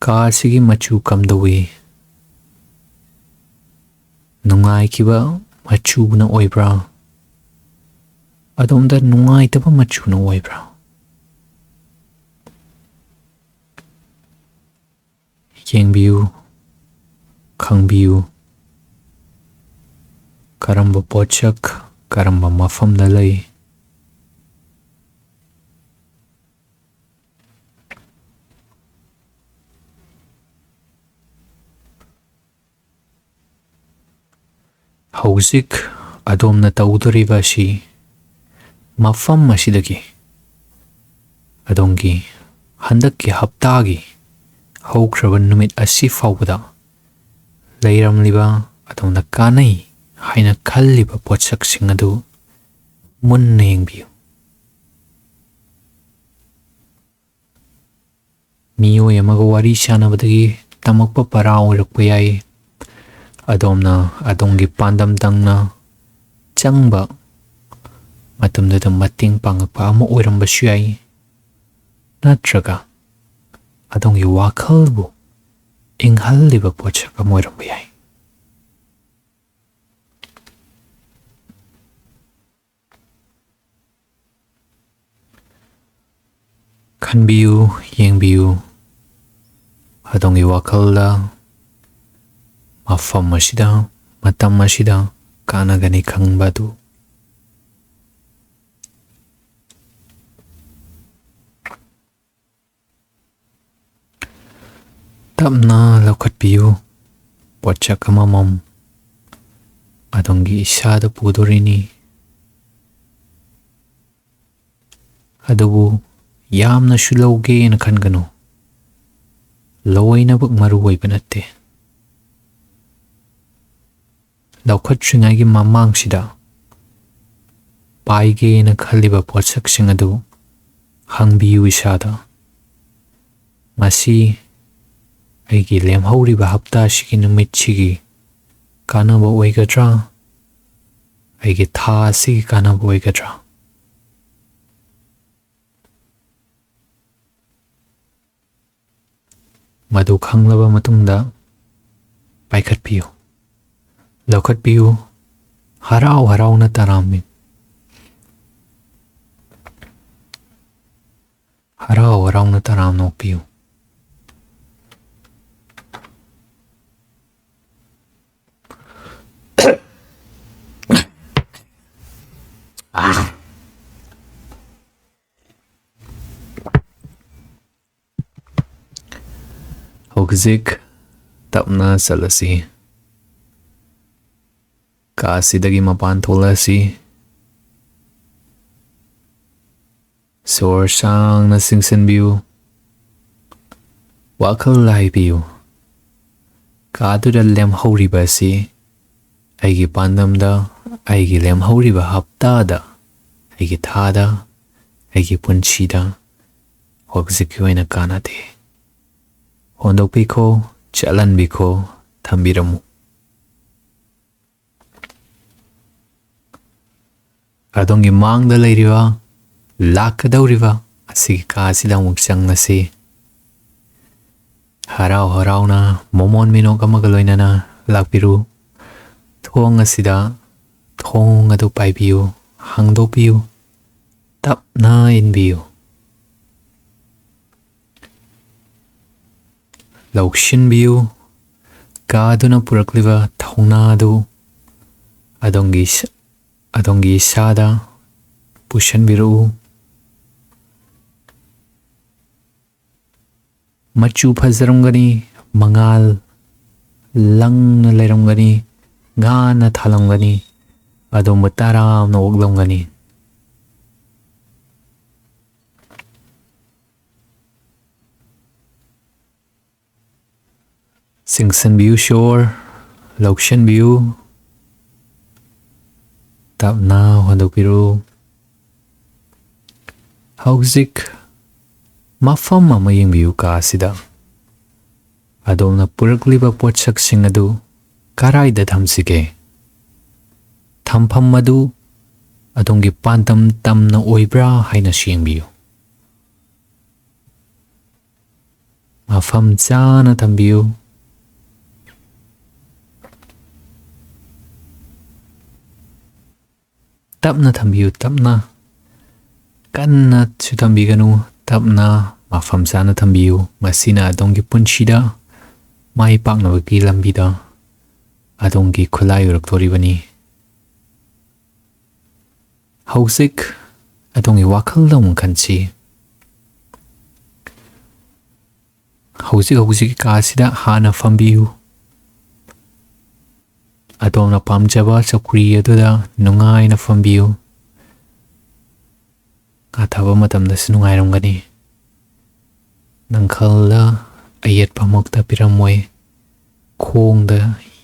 ꯀꯥ ꯑꯁꯤꯒꯤ ꯃꯆꯨ ꯀꯝꯗꯧꯏ? ꯅꯨꯡꯉꯥꯏꯈꯤꯕ ꯃꯆꯨꯅ ꯑꯣꯏꯕ꯭ꯔꯥ? ꯑꯗꯣꯝꯗ ꯅꯨꯡꯉꯥꯏꯇꯕ ꯃꯆꯨꯅ ꯑꯣꯏꯕ꯭ꯔꯥ? ꯌꯦꯡꯕꯤꯌꯨ, ꯈꯪꯕꯤꯌꯨ, ꯀꯔꯝꯕ ꯄꯣꯠꯁꯛ ꯀꯔꯝꯕ ꯃꯐꯝꯗ ꯂꯩ꯫ ꯍꯧꯖꯤꯛ ꯑꯗꯣꯝꯅ ꯇꯧꯗꯣꯔꯤꯕ ꯑꯁꯤ ꯃꯐꯝ ꯑꯁꯤꯗꯒꯤ ꯑꯗꯣꯝꯒꯤ ꯍꯟꯗꯛꯀꯤ ꯍꯞꯇꯥꯒꯤ ꯍꯧꯈ꯭ꯔꯕ ꯅꯨꯃꯤꯠ ꯑꯁꯤ ꯐꯥꯎꯕꯗ ꯂꯩꯔꯝꯂꯤꯕ ꯑꯗꯣꯝꯅ ꯀꯥꯟꯅꯩ ꯍꯥꯏꯅ ꯈꯜꯂꯤꯕ ꯄꯣꯠꯁꯛꯁꯤꯡ ꯑꯗꯨ ꯃꯨꯟꯅ ꯌꯦꯡꯕꯤꯌꯨ꯫ ꯃꯤꯑꯣꯏ ꯑꯃꯒ ꯋꯥꯔꯤ ꯁꯥꯟꯅꯕꯗꯒꯤ ꯇꯝꯃꯛꯄ ꯄꯔꯥ ꯑꯣꯏꯔꯛꯄ ꯌꯥꯏ꯫ ꯑꯗꯣꯝꯅ ꯑꯗꯣꯝꯒꯤ ꯄꯥꯟꯗꯝ ꯇꯪꯅ ꯆꯪꯕ ꯃꯇꯝꯗꯨꯗ ꯃꯇꯦꯡ ꯄꯥꯡꯉꯛꯄ ꯑꯃ ꯑꯣꯏꯔꯝꯕꯁꯨ ꯌꯥꯏ꯫ ꯅꯠꯇ꯭ꯔꯒ ꯑꯗꯣꯝꯒꯤ ꯋꯥꯈꯜꯕꯨ ꯏꯪꯍꯜꯂꯤꯕ ꯄꯣꯠꯁꯛ ꯑꯃ ꯑꯣꯏꯔꯝꯕ ꯌꯥꯏ꯫ ꯈꯟꯕꯤꯌꯨ, ꯌꯦꯡꯕꯤꯌꯨ, ꯑꯗꯣꯝꯒꯤ ꯋꯥꯈꯜꯗ ꯃꯐꯝ ꯑꯁꯤꯗ, ꯃꯇꯝ ꯑꯁꯤꯗ ꯀꯥꯟꯅꯒꯅꯤ ꯈꯪꯕ ꯑꯗꯨ꯫ ꯇꯞꯅ ꯂꯧꯈꯠꯄꯤꯌꯨ꯫ ꯄꯣꯠꯁꯛ ꯑꯃꯃꯝ ꯑꯗꯣꯝꯒꯤ ꯏꯁꯥꯗ ꯄꯨꯗꯣꯔꯤꯅꯤ꯫ ꯑꯗꯨꯕꯨ ꯌꯥꯝꯅꯁꯨ ꯂꯧꯒꯦꯅ ꯈꯟꯒꯅꯨ꯫ ꯂꯣꯏꯅꯃꯛ ꯃꯔꯨ ꯑꯣꯏꯕ ꯅꯠꯇꯦ꯫ ꯂꯧꯈꯠꯇ꯭ꯔꯤꯉꯩꯒꯤ ꯃꯃꯥꯡꯁꯤꯗ ꯄꯥꯏꯒꯦꯅ ꯈꯜꯂꯤꯕ ꯄꯣꯠꯁꯛꯁꯤꯡ ꯑꯗꯨ ꯍꯪꯕꯤꯌꯨ ꯏꯁꯥꯗ꯫ ꯃꯁꯤ ꯑꯩꯒꯤ ꯂꯦꯝꯍꯧꯔꯤꯕ ꯍꯞꯇꯥ ꯑꯁꯤꯒꯤ ꯅꯨꯃꯤꯠꯁꯤꯒꯤ ꯀꯥꯟꯅꯕ ꯑꯣꯏꯒꯗ꯭ꯔꯥ? ꯑꯩꯒꯤ ꯊꯥ ꯑꯁꯤꯒꯤ ꯀꯥꯟꯅꯕ ꯑꯣꯏꯒꯗ꯭ꯔꯥ? ꯃꯗꯨ ꯈꯪꯂꯕ ꯃꯇꯨꯡꯗ ꯄꯥꯏꯈꯠꯄꯤꯌꯨ, ꯂꯧꯈꯠꯄꯤꯌꯨ, ꯍꯔꯥꯎ ꯍꯔꯥꯎꯅ ꯇꯔꯥꯝꯃꯤ, ꯍꯔꯥꯎ ꯍꯔꯥꯎꯅ ꯇꯔꯥꯝꯅ ꯑꯣꯛꯄꯤꯌꯨ꯫ ꯍꯧꯖꯤꯛ ꯇꯞꯅ ꯆꯠꯂꯁꯤ꯫ ꯀꯥ ꯑꯁꯤꯗꯒꯤ ꯃꯄꯥꯟ ꯊꯣꯛꯂꯛꯂꯁꯤ꯫ ꯁꯣꯔ ꯁꯥꯡꯅ ꯆꯤꯡꯁꯤꯟꯕꯤꯌꯨ꯫ ꯋꯥꯈꯜ ꯂꯥꯏꯕꯤꯌꯨ꯫ ꯀꯥꯗꯨꯗ ꯂꯦꯝꯍꯧꯔꯤꯕ ꯑꯁꯤ ꯑꯩꯒꯤ ꯄꯥꯟꯗꯝꯗ, ꯑꯩꯒꯤ ꯂꯦꯝꯍꯧꯔꯤꯕ ꯍꯞꯇꯥꯗ, ꯑꯩꯒꯤ ꯊꯥꯗ, ꯑꯩꯒꯤ ꯄꯨꯟꯁꯤꯗ ꯍꯧꯖꯤꯛꯀꯤ ꯑꯣꯏꯅ ꯀꯥꯟꯅꯗꯦ꯫ ꯍꯣꯟꯗꯣꯛꯄꯤꯈꯣ, ꯆꯠꯍꯟꯕꯤꯈꯣ, ꯊꯝꯕꯤꯔꯝꯃꯨ꯫ ꯑꯗꯣꯝꯒꯤ ꯃꯥꯡꯗ ꯂꯩꯔꯤꯕ, ꯂꯥꯛꯀꯗꯧꯔꯤꯕ ꯑꯁꯤꯒꯤ ꯀꯥ ꯑꯁꯤꯗ ꯑꯃꯨꯛ ꯆꯪꯂꯁꯤ꯫ ꯍꯔꯥꯎ ꯍꯔꯥꯎꯅ ꯃꯣꯃꯣꯟ ꯃꯤꯅꯣꯛ ꯑꯃꯒ ꯂꯣꯏꯅꯅ ꯂꯥꯛꯄꯤꯔꯨ꯫ ꯊꯣꯡ ꯑꯁꯤꯗ, ꯊꯣꯡ ꯑꯗꯨ ꯄꯥꯏꯕꯤꯌꯨ, ꯍꯥꯡꯗꯣꯛꯄꯤꯌꯨ, ꯇꯞꯅ ꯏꯟꯕꯤꯌꯨ꯫ ꯂꯧꯁꯤꯟꯕꯤꯌꯨ꯫ ꯀꯥꯗꯨꯅ ꯄꯨꯔꯛꯂꯤꯕ ꯊꯧꯅꯥ ꯑꯗꯨ ꯑꯗꯣꯝꯒꯤ ꯏꯁ-, ꯑꯗꯣꯝꯒꯤ ꯏꯁꯥꯗ ꯄꯨꯁꯤꯟꯕꯤꯔꯛꯎ꯫ ꯃꯆꯨ ꯐꯖꯔꯝꯒꯅꯤ, ꯃꯉꯥꯜ ꯂꯪꯅ ꯂꯩꯔꯝꯒꯅꯤ, ꯉꯥꯟꯅ ꯊꯥꯜꯂꯝꯒꯅꯤ, ꯑꯗꯣꯝꯕꯨ ꯇꯔꯥꯝꯅ ꯑꯣꯛꯂꯝꯒꯅꯤ꯫ ꯆꯤꯡꯁꯤꯟꯕꯤꯌꯨ ꯁꯣꯔ, ꯂꯧꯁꯤꯟꯕꯤꯌꯨ, ꯇꯞꯅ ꯍꯣꯟꯗꯣꯛꯄꯤꯔꯨ꯫ ꯍꯧꯖꯤꯛ ꯃꯐꯝ ꯑꯃ ꯌꯦꯡꯕꯤꯌꯨ꯫ ꯀꯥ ꯑꯁꯤꯗ ꯑꯗꯣꯝꯅ ꯄꯨꯔꯛꯂꯤꯕ ꯄꯣꯠꯁꯛꯁꯤꯡ ꯑꯗꯨ ꯀꯔꯥꯏꯗ ꯊꯝꯁꯤꯒꯦ? ꯊꯝꯐꯝ ꯑꯗꯨ ꯑꯗꯣꯝꯒꯤ ꯄꯥꯟꯗꯝ ꯇꯝꯅ ꯑꯣꯏꯕ꯭ꯔꯥ ꯍꯥꯏꯅꯁꯨ ꯌꯦꯡꯕꯤꯌꯨ꯫ ꯃꯐꯝ ꯆꯥꯅ ꯊꯝꯕꯤꯌꯨ꯫ ꯇꯞꯅ ꯊꯝꯕꯤꯌꯨ, ꯇꯞꯅ꯫ ꯀꯟꯅꯁꯨ ꯊꯝꯕꯤꯒꯅꯨ, ꯇꯞꯅ, ꯃꯐꯝ ꯆꯥꯅ ꯊꯝꯕꯤꯌꯨ꯫ ꯃꯁꯤꯅ ꯑꯗꯣꯝꯒꯤ ꯄꯨꯟꯁꯤꯗ ꯃꯥꯏ ꯄꯥꯛꯅꯕꯒꯤ ꯂꯝꯕꯤꯗ ꯑꯗꯣꯝꯒꯤ ꯈꯨꯠꯂꯥꯏ ꯑꯣꯏꯔꯛꯇꯣꯔꯤꯕꯅꯤ꯫ ꯍꯧꯖꯤꯛ ꯑꯗꯣꯝꯒꯤ ꯋꯥꯈꯜꯗ ꯑꯃꯨꯛ ꯈꯟꯁꯤ꯫ ꯍꯧꯖꯤꯛ ꯍꯧꯖꯤꯛ ꯀꯥꯁꯤꯗ ꯍꯥꯟꯅ ꯐꯝꯕꯤꯌꯨ꯫ ꯑꯗꯣꯝꯅ ꯄꯥꯝꯖꯕ ꯆꯧꯀ꯭ꯔꯤ ꯑꯗꯨꯗ ꯅꯨꯡꯉꯥꯏꯅ ꯐꯝꯕꯤꯌꯨ꯫ ꯉꯥꯊꯕ ꯃꯇꯝꯗꯁꯨ ꯅꯨꯡꯉꯥꯏꯔꯝꯒꯅꯤ꯫ ꯅꯪꯈꯜꯗ ꯑꯌꯦꯠꯄꯃꯛꯇ ꯄꯤꯔꯝꯃꯣꯏ꯫ ꯈꯣꯡꯗ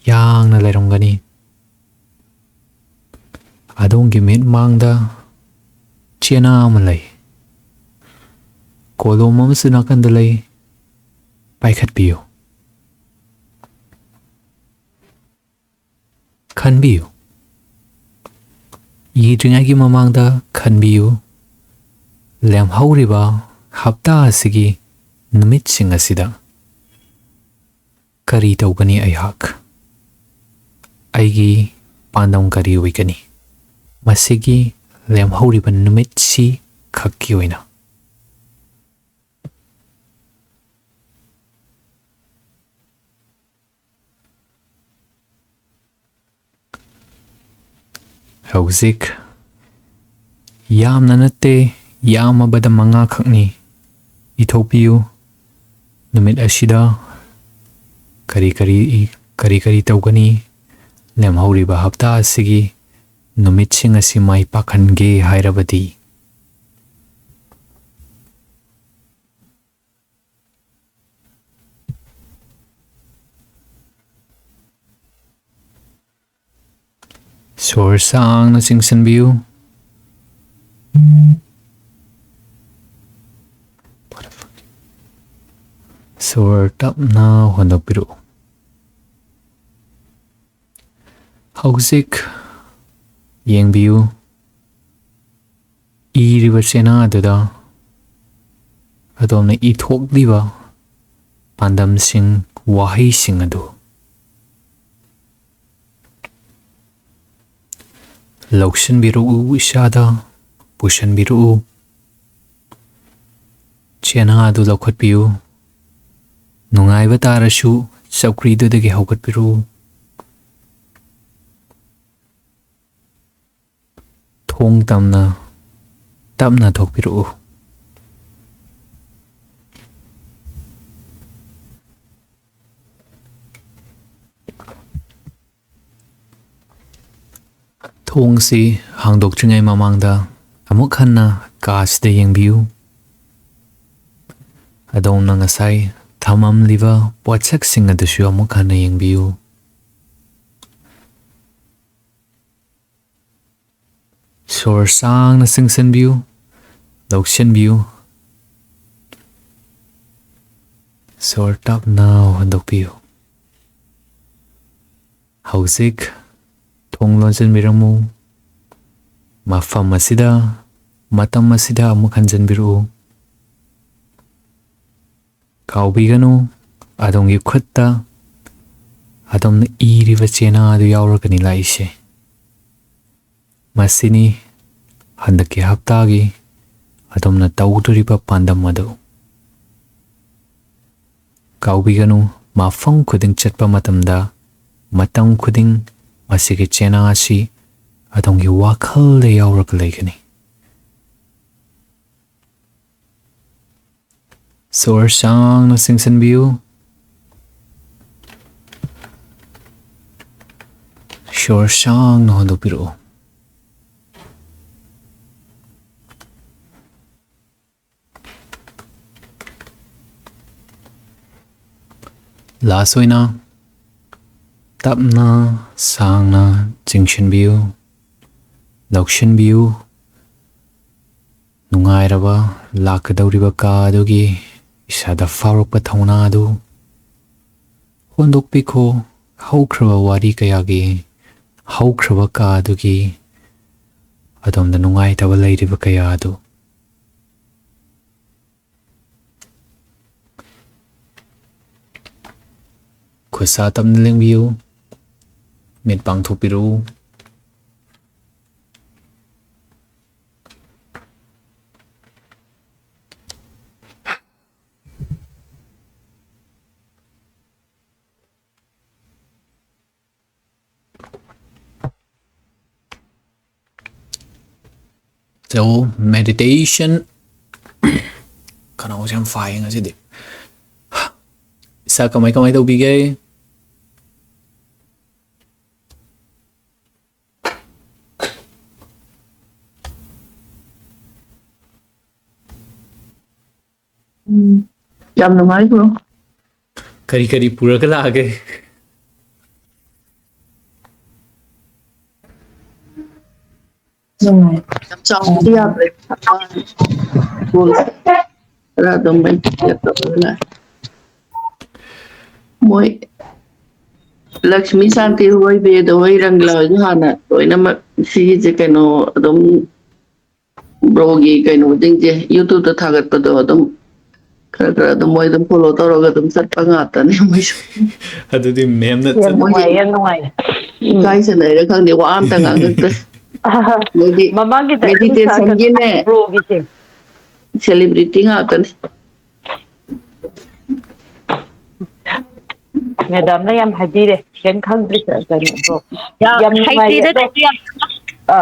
ꯌꯥꯡꯅ ꯂꯩꯔꯝꯒꯅꯤ꯫ ꯑꯗꯣꯝꯒꯤ ꯃꯤꯠ ꯃꯥꯡꯗ ꯆꯦꯅꯥ ꯑꯃ ꯂꯩ꯫ ꯀꯣꯂꯣꯝ ꯑꯃꯁꯨ ꯅꯥꯀꯟꯗ ꯂꯩ꯫ ꯄꯥꯏꯈꯠꯄꯤꯌꯨ꯫ ꯈꯟꯕꯤꯌꯨ꯫ ꯏꯗ꯭ꯔꯤꯉꯩꯒꯤ ꯃꯃꯥꯡꯗ ꯈꯟꯕꯤꯌꯨ, ꯂꯦꯝꯍꯧꯔꯤꯕ ꯍꯞꯇꯥ ꯑꯁꯤꯒꯤ ꯅꯨꯃꯤꯠꯁꯤꯡ ꯑꯁꯤꯗ ꯀꯔꯤ ꯇꯧꯒꯅꯤ ꯑꯩꯍꯥꯛ? ꯑꯩꯒꯤ ꯄꯥꯟꯗꯝ ꯀꯔꯤ ꯑꯣꯏꯒꯅꯤ? ꯃꯁꯤꯒꯤ ꯂꯦꯝꯍꯧꯔꯤꯕ ꯅꯨꯃꯤꯠꯁꯤ ꯈꯛꯀꯤ ꯑꯣꯏꯅ꯫ ꯍꯧꯖꯤꯛ ꯌꯥꯝꯅ ꯅꯠꯇꯦ, ꯌꯥꯝꯃꯕꯗ ꯃꯉꯥ ꯈꯛꯅꯤ꯫ ꯏꯊꯣꯛꯄꯤꯌꯨ꯫ ꯅꯨꯃꯤꯠ ꯑꯁꯤꯗ ꯀꯔꯤ ꯀꯔꯤ, ꯀꯔꯤ ꯀꯔꯤ ꯇꯧꯒꯅꯤ? ꯂꯦꯝꯍꯧꯔꯤꯕ ꯍꯞꯇꯥ ꯑꯁꯤꯒꯤ ꯅꯨꯃꯤꯠꯁꯤꯡ ꯑꯁꯤ ꯃꯥꯏ ꯄꯥꯛꯍꯟꯒꯦ ꯍꯥꯏꯔꯕꯗꯤ, ꯁꯣꯔ ꯁꯥꯡꯅ ꯆꯤꯡꯁꯤꯟꯕꯤꯌꯨ꯫ ꯁꯣꯔ ꯇꯞꯅ ꯍꯣꯟꯗꯣꯛꯄꯤꯔꯛꯎ꯫ ꯍꯧꯖꯤꯛ ꯌꯦꯡꯕꯤꯌꯨ, ꯏꯔꯤꯕ ꯆꯦꯅꯥ ꯑꯗꯨꯗ ꯑꯗꯣꯝꯅ ꯏꯊꯣꯛꯂꯤꯕ ꯄꯥꯟꯗꯝꯁꯤꯡ, ꯋꯥꯍꯩꯁꯤꯡ ꯑꯗꯨ꯫ ꯂꯧꯁꯤꯟꯕꯤꯔꯛꯎ, ꯏꯁꯥꯗ ꯄꯨꯁꯤꯟꯕꯤꯔꯛꯎ꯫ ꯆꯦꯅꯥ ꯑꯗꯨ ꯂꯧꯈꯠꯄꯤꯌꯨ꯫ ꯅꯨꯡꯉꯥꯏꯕ ꯇꯥꯔꯁꯨ ꯆꯧꯀ꯭ꯔꯤꯗꯨꯗꯒꯤ ꯍꯧꯒꯠꯄꯤꯔꯛꯎ꯫ ꯊꯣꯡ ꯇꯝꯅ ꯇꯞꯅ ꯊꯣꯛꯄꯤꯔꯛꯎ꯫ ꯊꯣꯡꯁꯤ ꯍꯥꯡꯗꯣꯛꯇ꯭ꯔꯤꯉꯩ ꯃꯃꯥꯡꯗ ꯑꯃꯨꯛ ꯍꯟꯅ ꯀꯥꯁꯤꯗ ꯌꯦꯡꯕꯤꯌꯨ꯫ ꯑꯗꯣꯝꯅ ꯉꯁꯥꯏ ꯊꯝꯃꯝꯂꯤꯕ ꯄꯣꯠꯁꯛꯁꯤꯡ ꯑꯗꯨꯁꯨ ꯑꯃꯨꯛ ꯍꯟꯅ ꯌꯦꯡꯕꯤꯌꯨ꯫ ꯁꯣꯔ ꯁꯥꯡꯅ ꯆꯤꯡꯁꯤꯟꯕꯤꯌꯨ, ꯂꯧꯁꯤꯟꯕꯤꯌꯨ꯫ ꯁꯣꯔ ꯇꯞꯅ ꯍꯣꯟꯗꯣꯛꯄꯤꯌꯨ꯫ ꯍꯧꯖꯤꯛ ꯊꯣꯡ ꯂꯣꯟꯁꯤꯟꯕꯤꯔꯝꯃꯨ꯫ ꯃꯐꯝ ꯑꯁꯤꯗ, ꯃꯇꯝ ꯑꯁꯤꯗ ꯑꯃꯨꯛ ꯍꯟꯖꯤꯟꯕꯤꯔꯛꯎ꯫ ꯀꯥꯎꯕꯤꯒꯅꯨ, ꯑꯗꯣꯝꯒꯤ ꯈꯨꯠꯇ ꯑꯗꯣꯝꯅ ꯏꯔꯤꯕ ꯆꯦꯅꯥ ꯑꯗꯨ ꯌꯥꯎꯔꯒꯅꯤ ꯂꯥꯛꯏꯁꯦ꯫ ꯃꯁꯤꯅꯤ ꯍꯟꯗꯛꯀꯤ ꯍꯞꯇꯥꯒꯤ ꯑꯗꯣꯝꯅ ꯇꯧꯗꯣꯔꯤꯕ ꯄꯥꯟꯗꯝ ꯑꯗꯨ꯫ ꯀꯥꯎꯕꯤꯒꯅꯨ, ꯃꯐꯝ ꯈꯨꯗꯤꯡ ꯆꯠꯄ ꯃꯇꯝꯗ, ꯃꯇꯝ ꯈꯨꯗꯤꯡ ꯃꯁꯤꯒꯤ ꯆꯦꯅꯥ ꯑꯁꯤ ꯑꯗꯣꯝꯒꯤ ꯋꯥꯈꯜꯗ ꯌꯥꯎꯔꯒ ꯂꯩꯒꯅꯤ꯫ ꯁꯣꯔ ꯁꯥꯡꯅ ꯆꯤꯡꯁꯤꯟꯕꯤꯌꯨ꯫ ꯁꯣꯔ ꯁꯥꯡꯅ ꯍꯣꯟꯗꯣꯛꯄꯤꯔꯛꯎ꯫ ꯂꯥꯁ ꯑꯣꯏꯅ ꯇꯞꯅ ꯁꯥꯡꯅ ꯆꯤꯡꯁꯤꯟꯕꯤꯌꯨ, ꯂꯧꯁꯤꯟꯕꯤꯌꯨ꯫ ꯅꯨꯡꯉꯥꯏꯔꯕ ꯂꯥꯛꯀꯗꯧꯔꯤꯕ ꯀꯥ ꯑꯗꯨꯒꯤ ꯏꯁꯥꯗ ꯐꯥꯎꯔꯛꯄ ꯊꯧꯅꯥ ꯑꯗꯨ ꯍꯣꯟꯗꯣꯛꯄꯤꯈꯣ꯫ ꯍꯧꯈ꯭ꯔꯕ ꯋꯥꯔꯤ ꯀꯌꯥꯒꯤ, ꯍꯧꯈ꯭ꯔꯕ ꯀꯥ ꯑꯗꯨꯒꯤ ꯑꯗꯣꯝꯗ ꯅꯨꯡꯉꯥꯏꯇꯕ ꯂꯩꯔꯤꯕ ꯀꯌꯥ ꯑꯗꯨ꯫ ꯈꯨꯠꯁꯥ ꯇꯝꯅ ꯂꯦꯡꯕꯤꯌꯨ꯫ ꯃꯤꯠ ꯄꯥꯡꯊꯣꯛꯄꯤꯔꯛꯎ꯫ So, meditation. ꯈꯅꯥꯎꯁꯦ ꯌꯥꯝ ꯐꯥꯏꯌꯦ ꯉꯁꯤꯗꯤ꯫ ꯏꯁꯥ ꯀꯃꯥꯏ ꯀꯃꯥꯏ ꯇꯧꯕꯤꯒꯦ? ꯎꯝ, ꯌꯥꯝ ꯅꯨꯡꯉꯥꯏ, bro꯫ ꯀꯔꯤ ꯀꯔꯤ ꯄꯨꯔꯒ ꯂꯥꯛꯑꯒꯦ? ꯅꯨꯡꯉꯥꯏ꯫ ꯌꯥꯝ ꯆꯥꯎꯕꯗꯤ ꯌꯥꯗ꯭ꯔꯦ꯫ ꯈꯔ ꯑꯗꯨꯝ ꯃꯣꯏ ꯂꯛꯁꯃꯤ ꯁꯥꯟꯇꯤ ꯍꯣꯏ, ꯕꯦꯗ ꯍꯣꯏ, ꯔꯪꯒꯂꯥ ꯍꯣꯏꯁꯨ ꯍꯥꯟꯅ ꯂꯣꯏꯅꯃꯛ ꯁꯤꯒꯤꯁꯦ ꯀꯩꯅꯣ ꯑꯗꯨꯝ bro ꯒꯤ ꯀꯩꯅꯣꯁꯤꯡꯁꯦ YouTube ꯇ ꯊꯥꯒꯠꯄꯗꯣ ꯑꯗꯨꯝ ꯈꯔ ꯈꯔ ꯑꯗꯨꯝ ꯃꯣꯏ ꯑꯗꯨꯝ follow ꯇꯧꯔꯒ ꯑꯗꯨꯝ ꯆꯠꯄ ꯉꯥꯛꯇꯅꯦ ꯃꯣꯏꯁꯨ꯫ ꯑꯗꯨꯗꯤ ma'am ꯅ ꯌꯥꯝ ꯆꯠ- ꯅꯨꯡꯉꯥꯏ, ꯌꯥꯝ ꯅꯨꯡꯉꯥꯏ꯫ ꯎꯝ꯫ ꯏꯀꯥꯏ ꯁꯦꯅꯩꯔ ꯈꯪꯗꯦ, ꯋꯥ ꯑꯝꯇ ꯉꯥꯡꯉꯛꯇ꯭ꯔꯦ꯫ ꯃꯣꯏꯗꯤ ꯃꯃꯥꯡꯒꯤꯗ meditation ꯒꯤꯅꯦ꯫ Bro ꯒꯤꯁꯦ꯫ Celebrity ꯉꯥꯛꯇꯅꯦ꯫ Madam ꯅ ꯌꯥꯝ ꯍꯥꯏꯕꯤꯔꯦ, ꯀꯩꯝ ꯈꯪꯗ꯭ꯔꯤ꯫ ꯀꯩꯅꯣ, bro꯫ ꯌꯥꯝ ꯌꯥꯝ ꯅꯨꯡꯉꯥꯏꯌꯦ, ꯍꯩꯇꯦꯗ ꯑꯗꯣ ꯆꯤꯆꯦ꯫ ꯑ,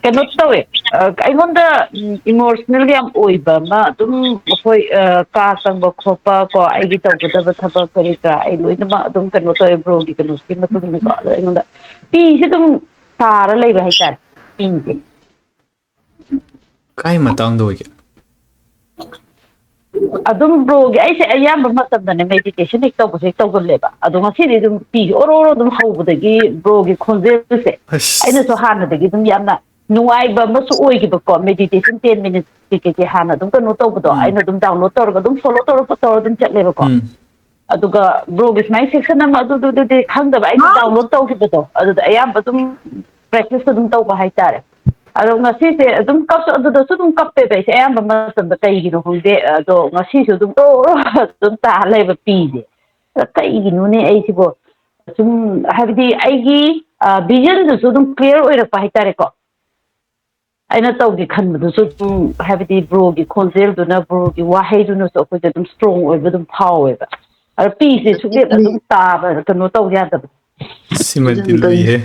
ꯀꯩꯅꯣ ꯇꯧꯋꯦ꯫ ꯑ, ꯑꯩꯉꯣꯟꯗ, ꯎꯝ, emotional ꯌꯥꯝ ꯑꯣꯏꯕ ꯑꯃ ꯑꯗꯨꯝ ꯑꯩꯈꯣꯏ, ꯑ, ꯀꯥ ꯆꯪꯕ ꯈꯣꯠꯄ ꯀꯣ, ꯑꯩꯒꯤ ꯇꯧꯒꯗꯕ ꯊꯕꯛ ꯀꯔꯤ ꯀꯔꯥ ꯑꯩ ꯂꯣꯏꯅꯃꯛ ꯑꯗꯨꯝ ꯀꯩꯅꯣ ꯇꯧꯋꯦ, bro ꯒꯤ ꯀꯩꯅꯣꯁꯤꯒꯤ ꯃꯇꯨꯡ ꯏꯟꯅꯀꯣ꯫ ꯑꯗꯣ ꯑꯩꯉꯣꯟꯗ ꯄꯤꯁꯦ ꯑꯗꯨꯝ ꯇꯥꯔ ꯂꯩꯕ ꯍꯥꯏꯇꯥꯔꯦ, ꯄꯤꯁꯦ꯫ ꯀꯥꯏ ꯃꯇꯥꯡꯗ ꯑꯣꯏꯒꯦ? ꯑꯗꯨꯝ bro ꯒꯤ, ꯑꯩꯁꯦ ꯑꯌꯥꯝꯕ ꯃꯇꯝꯗꯅꯦ meditation ꯍꯦꯛ ꯇꯧꯕꯁꯦ ꯍꯦꯛ ꯇꯧꯒꯜꯂꯦꯕ꯫ ꯑꯗꯣ ꯉꯁꯤꯗꯤ ꯑꯗꯨꯝ ꯄꯤꯁꯦ ꯑꯣꯔꯣ ꯑꯣꯔꯣ ꯑꯗꯨꯝ ꯍꯧꯕꯗꯒꯤ bro ꯒꯤ ꯈꯣꯟꯖꯦꯜꯁꯦ ꯑꯁ꯫ ꯑꯩꯅꯁꯨ ꯍꯥꯟꯅꯗꯒꯤ ꯑꯗꯨꯝ ꯌꯥꯝꯅ ꯅꯨꯡꯉꯥꯏꯕ ꯑꯃꯁꯨ ꯑꯣꯏꯈꯤꯕꯀꯣ, meditation ten minutes ꯀꯩ ꯀꯩ ꯍꯥꯟꯅ ꯑꯗꯨꯝ ꯀꯩꯅꯣ ꯇꯧꯕꯗꯣ, ꯎꯝ. ꯑꯩꯅ ꯑꯗꯨꯝ download ꯇꯧꯔꯒ ꯑꯗꯨꯝ follow ꯇꯧꯔ ꯇꯧꯔ ꯑꯗꯨꯝ ꯆꯠꯂꯦꯕꯀꯣ꯫ ꯎꯝ. ꯑꯗꯨꯒ broꯒꯤ ꯁꯨꯃꯥꯏꯅ section ꯑꯃ ꯑꯗꯨꯗꯨꯗꯨꯗꯤ ꯈꯪꯗꯕ, ꯑꯩꯅ download ꯇꯧꯈꯤꯕꯗꯣ ꯑꯗꯨꯗ ꯑꯌꯥꯝꯕ ꯑꯗꯨꯝ practice ꯑꯗꯨꯝ ꯇꯧꯕ ꯍꯥꯏꯇꯥꯔꯦ꯫ ꯑꯗꯣ ꯉꯁꯤꯁꯦ ꯑꯗꯨꯝ ꯀꯞꯁꯨ ꯑꯗꯨꯗꯁꯨ ꯑꯗꯨꯝ ꯀꯞꯄꯦꯕ ꯑꯩꯁꯦ ꯑꯌꯥꯝꯕ ꯃꯇꯝꯗ, ꯀꯩꯒꯤꯅꯣ ꯈꯪꯗꯦ꯫ ꯑꯗꯣ ꯉꯁꯤꯁꯨ ꯑꯗꯨꯝ ꯑꯗꯨꯝ ꯇꯥ ꯂꯩꯕ ꯄꯤꯁꯦ꯫ ꯑꯗ ꯀꯩꯒꯤꯅꯣꯅꯦ ꯑꯩꯁꯤꯕꯣ? ꯁꯨꯝ ꯍꯥꯏꯕꯗꯤ ꯑꯩꯒꯤ visionꯗꯨꯁꯨ ꯑꯗꯨꯝ clear ꯑꯣꯏꯔꯛꯄ ꯍꯥꯏꯇꯥꯔꯦꯀꯣ꯫ ꯑꯩꯅ ꯇꯧꯒꯦ ꯈꯟꯕꯗꯨꯁꯨ ꯑꯗꯨꯝ, ꯍꯥꯏꯕꯗꯤ broꯒꯤ ꯈꯣꯟꯖꯦꯜꯗꯨꯅ, broꯒꯤ ꯋꯥꯍꯩꯗꯨꯅꯁꯨ ꯑꯩꯈꯣꯏꯗ ꯑꯗꯨꯝ strong ꯑꯣꯏꯕ ꯑꯗꯨꯝ ꯐꯥꯎꯋꯦꯕ꯫ ꯑꯗ ꯄꯤꯁꯦ ꯁꯨꯛꯂꯦꯞ ꯑꯗꯨꯝ ꯇꯥꯕ, ꯀꯩꯅꯣ ꯇꯧ ꯌꯥꯗꯕ꯫ ꯁꯤꯃꯗꯤ ꯂꯨꯏꯍꯦ꯫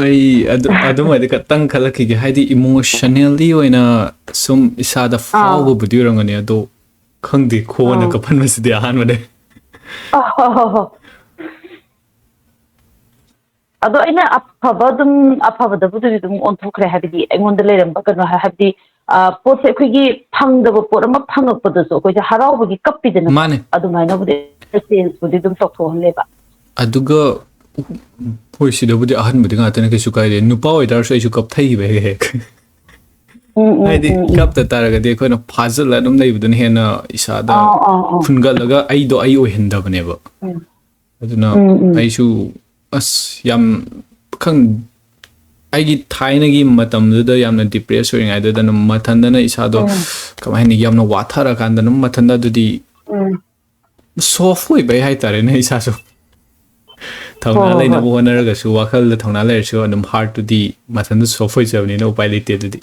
ꯑꯩ ꯑꯗꯨ ꯑꯗꯨꯃꯗꯤ ꯈꯇꯪ ꯈꯜꯂꯛꯈꯤꯒꯦ, ꯍꯥꯏꯗꯤ emotionally ꯑꯣꯏꯅ ꯁꯨꯝ ꯏꯁꯥꯗ ꯑꯥ꯫ ꯐꯥꯎꯕꯕꯨꯗꯤ ꯑꯣꯏꯔꯝꯒꯅꯤ, ꯑꯗꯣ ꯈꯪꯗꯦ, ꯈꯣꯟꯅ ꯑꯥ꯫ ꯀꯞꯍꯟꯕꯁꯤꯗꯤ ꯑꯍꯥꯟꯕꯅꯦ꯫ ꯑꯣ ꯍꯣ ꯍꯣ ꯍꯣ꯫ ꯑꯗꯣ ꯑꯩꯅ ꯑꯐꯕ ꯑꯗꯨꯝ, ꯑꯐꯕꯗꯕꯨꯗꯤ ꯑꯗꯨꯝ ꯑꯣꯟꯊꯣꯛꯈ꯭ꯔꯦ, ꯍꯥꯏꯕꯗꯤ ꯑꯩꯉꯣꯟꯗ ꯂꯩꯔꯝꯕ ꯀꯩꯅꯣ ꯍꯥꯏ-, ꯍꯥꯏꯕꯗꯤ, ꯑ, ꯄꯣꯠꯁꯦ ꯑꯩꯈꯣꯏꯒꯤ ꯐꯪꯗꯕ ꯄꯣꯠ ꯑꯃ ꯐꯪꯉꯛꯄꯗꯁꯨ ꯑꯩꯈꯣꯏꯁꯦ ꯍꯔꯥꯎꯕꯒꯤ ꯀꯞꯄꯤꯗꯅꯀꯣ꯫ ꯃꯥꯅꯦ꯫ ꯑꯗꯨꯃꯥꯏꯅꯕꯨꯗꯤ senseꯄꯨꯗꯤ ꯑꯗꯨꯝ ꯇꯧꯊꯣꯛꯍꯜꯂꯦꯕ꯫ ꯑꯗꯨꯒ ꯍꯣꯏ, ꯁꯤꯗꯕꯨꯗꯤ ꯑꯍꯟꯕꯨꯗꯤ ꯉꯥꯛꯇꯅꯤ, ꯀꯩꯁꯨ ꯀꯥꯏꯗꯦ꯫ ꯅꯨꯄꯥ ꯑꯣꯏꯇꯥꯔꯁꯨ ꯑꯩꯁꯨ ꯀꯞꯊꯩꯕ ꯍꯦꯛ ꯍꯦꯛ꯫ ꯎꯝ, ꯎꯝ, ꯍꯥꯏꯗꯤ ꯎꯝ, ꯎꯝ꯫ ꯀꯞꯇ ꯇꯥꯔꯒꯗꯤ ꯑꯩꯈꯣꯏꯅ ꯐꯥꯖꯤꯜꯂ ꯑꯗꯨꯝ ꯂꯩꯕꯗꯨꯅ ꯍꯦꯟꯅ ꯏꯁꯥꯗ ꯑꯥꯎ, ꯑꯥꯎ, ꯑꯥꯎ꯫ ꯐꯨꯟꯒꯠꯂꯒ ꯑꯩꯗꯣ ꯑꯩ ꯑꯣꯏꯍꯟꯗꯕꯅꯦꯕ꯫ ꯎꯝ, ꯑꯗꯨꯅ ꯎꯝ, ꯎꯝ꯫ ꯑꯩꯁꯨ ꯑꯁ ꯌꯥꯝ ꯈꯪ-, ꯑꯩꯒꯤ ꯊꯥꯏꯅꯒꯤ ꯃꯇꯝꯗꯨꯗ ꯌꯥꯝꯅ depress ꯑꯣꯏꯔꯤꯉꯩꯗꯨꯗ ꯑꯗꯨꯝ ꯃꯊꯟꯗꯅ ꯏꯁꯥꯗꯣ ꯎꯝ꯫ ꯀꯃꯥꯏ ꯍꯥꯏꯅꯤ, ꯌꯥꯝꯅ ꯋꯥꯊꯔꯀꯥꯟꯗ ꯑꯗꯨꯝ ꯃꯊꯟꯗ ꯑꯗꯨꯗꯤ ꯎꯝ꯫ soft ꯑꯣꯏꯕꯩ ꯍꯥꯏꯇꯥꯔꯦꯅꯦ ꯏꯁꯥꯁꯨ꯫ ꯊꯧꯅꯥ ꯍꯣꯏ, ꯍꯣꯏ, ꯍꯣꯏ꯫ ꯂꯩꯅꯕ ꯍꯣꯠꯅꯔꯒꯁꯨ, ꯋꯥꯈꯜꯗ ꯊꯧꯅꯥ ꯂꯩꯔꯁꯨ ꯑꯗꯨꯝ heartꯇꯨꯗꯤ ꯃꯊꯟꯇ soft ꯑꯣꯏꯖꯕꯅꯤꯅ ꯎꯄꯥꯏ ꯂꯩꯇꯦ ꯑꯗꯨꯗꯤ꯫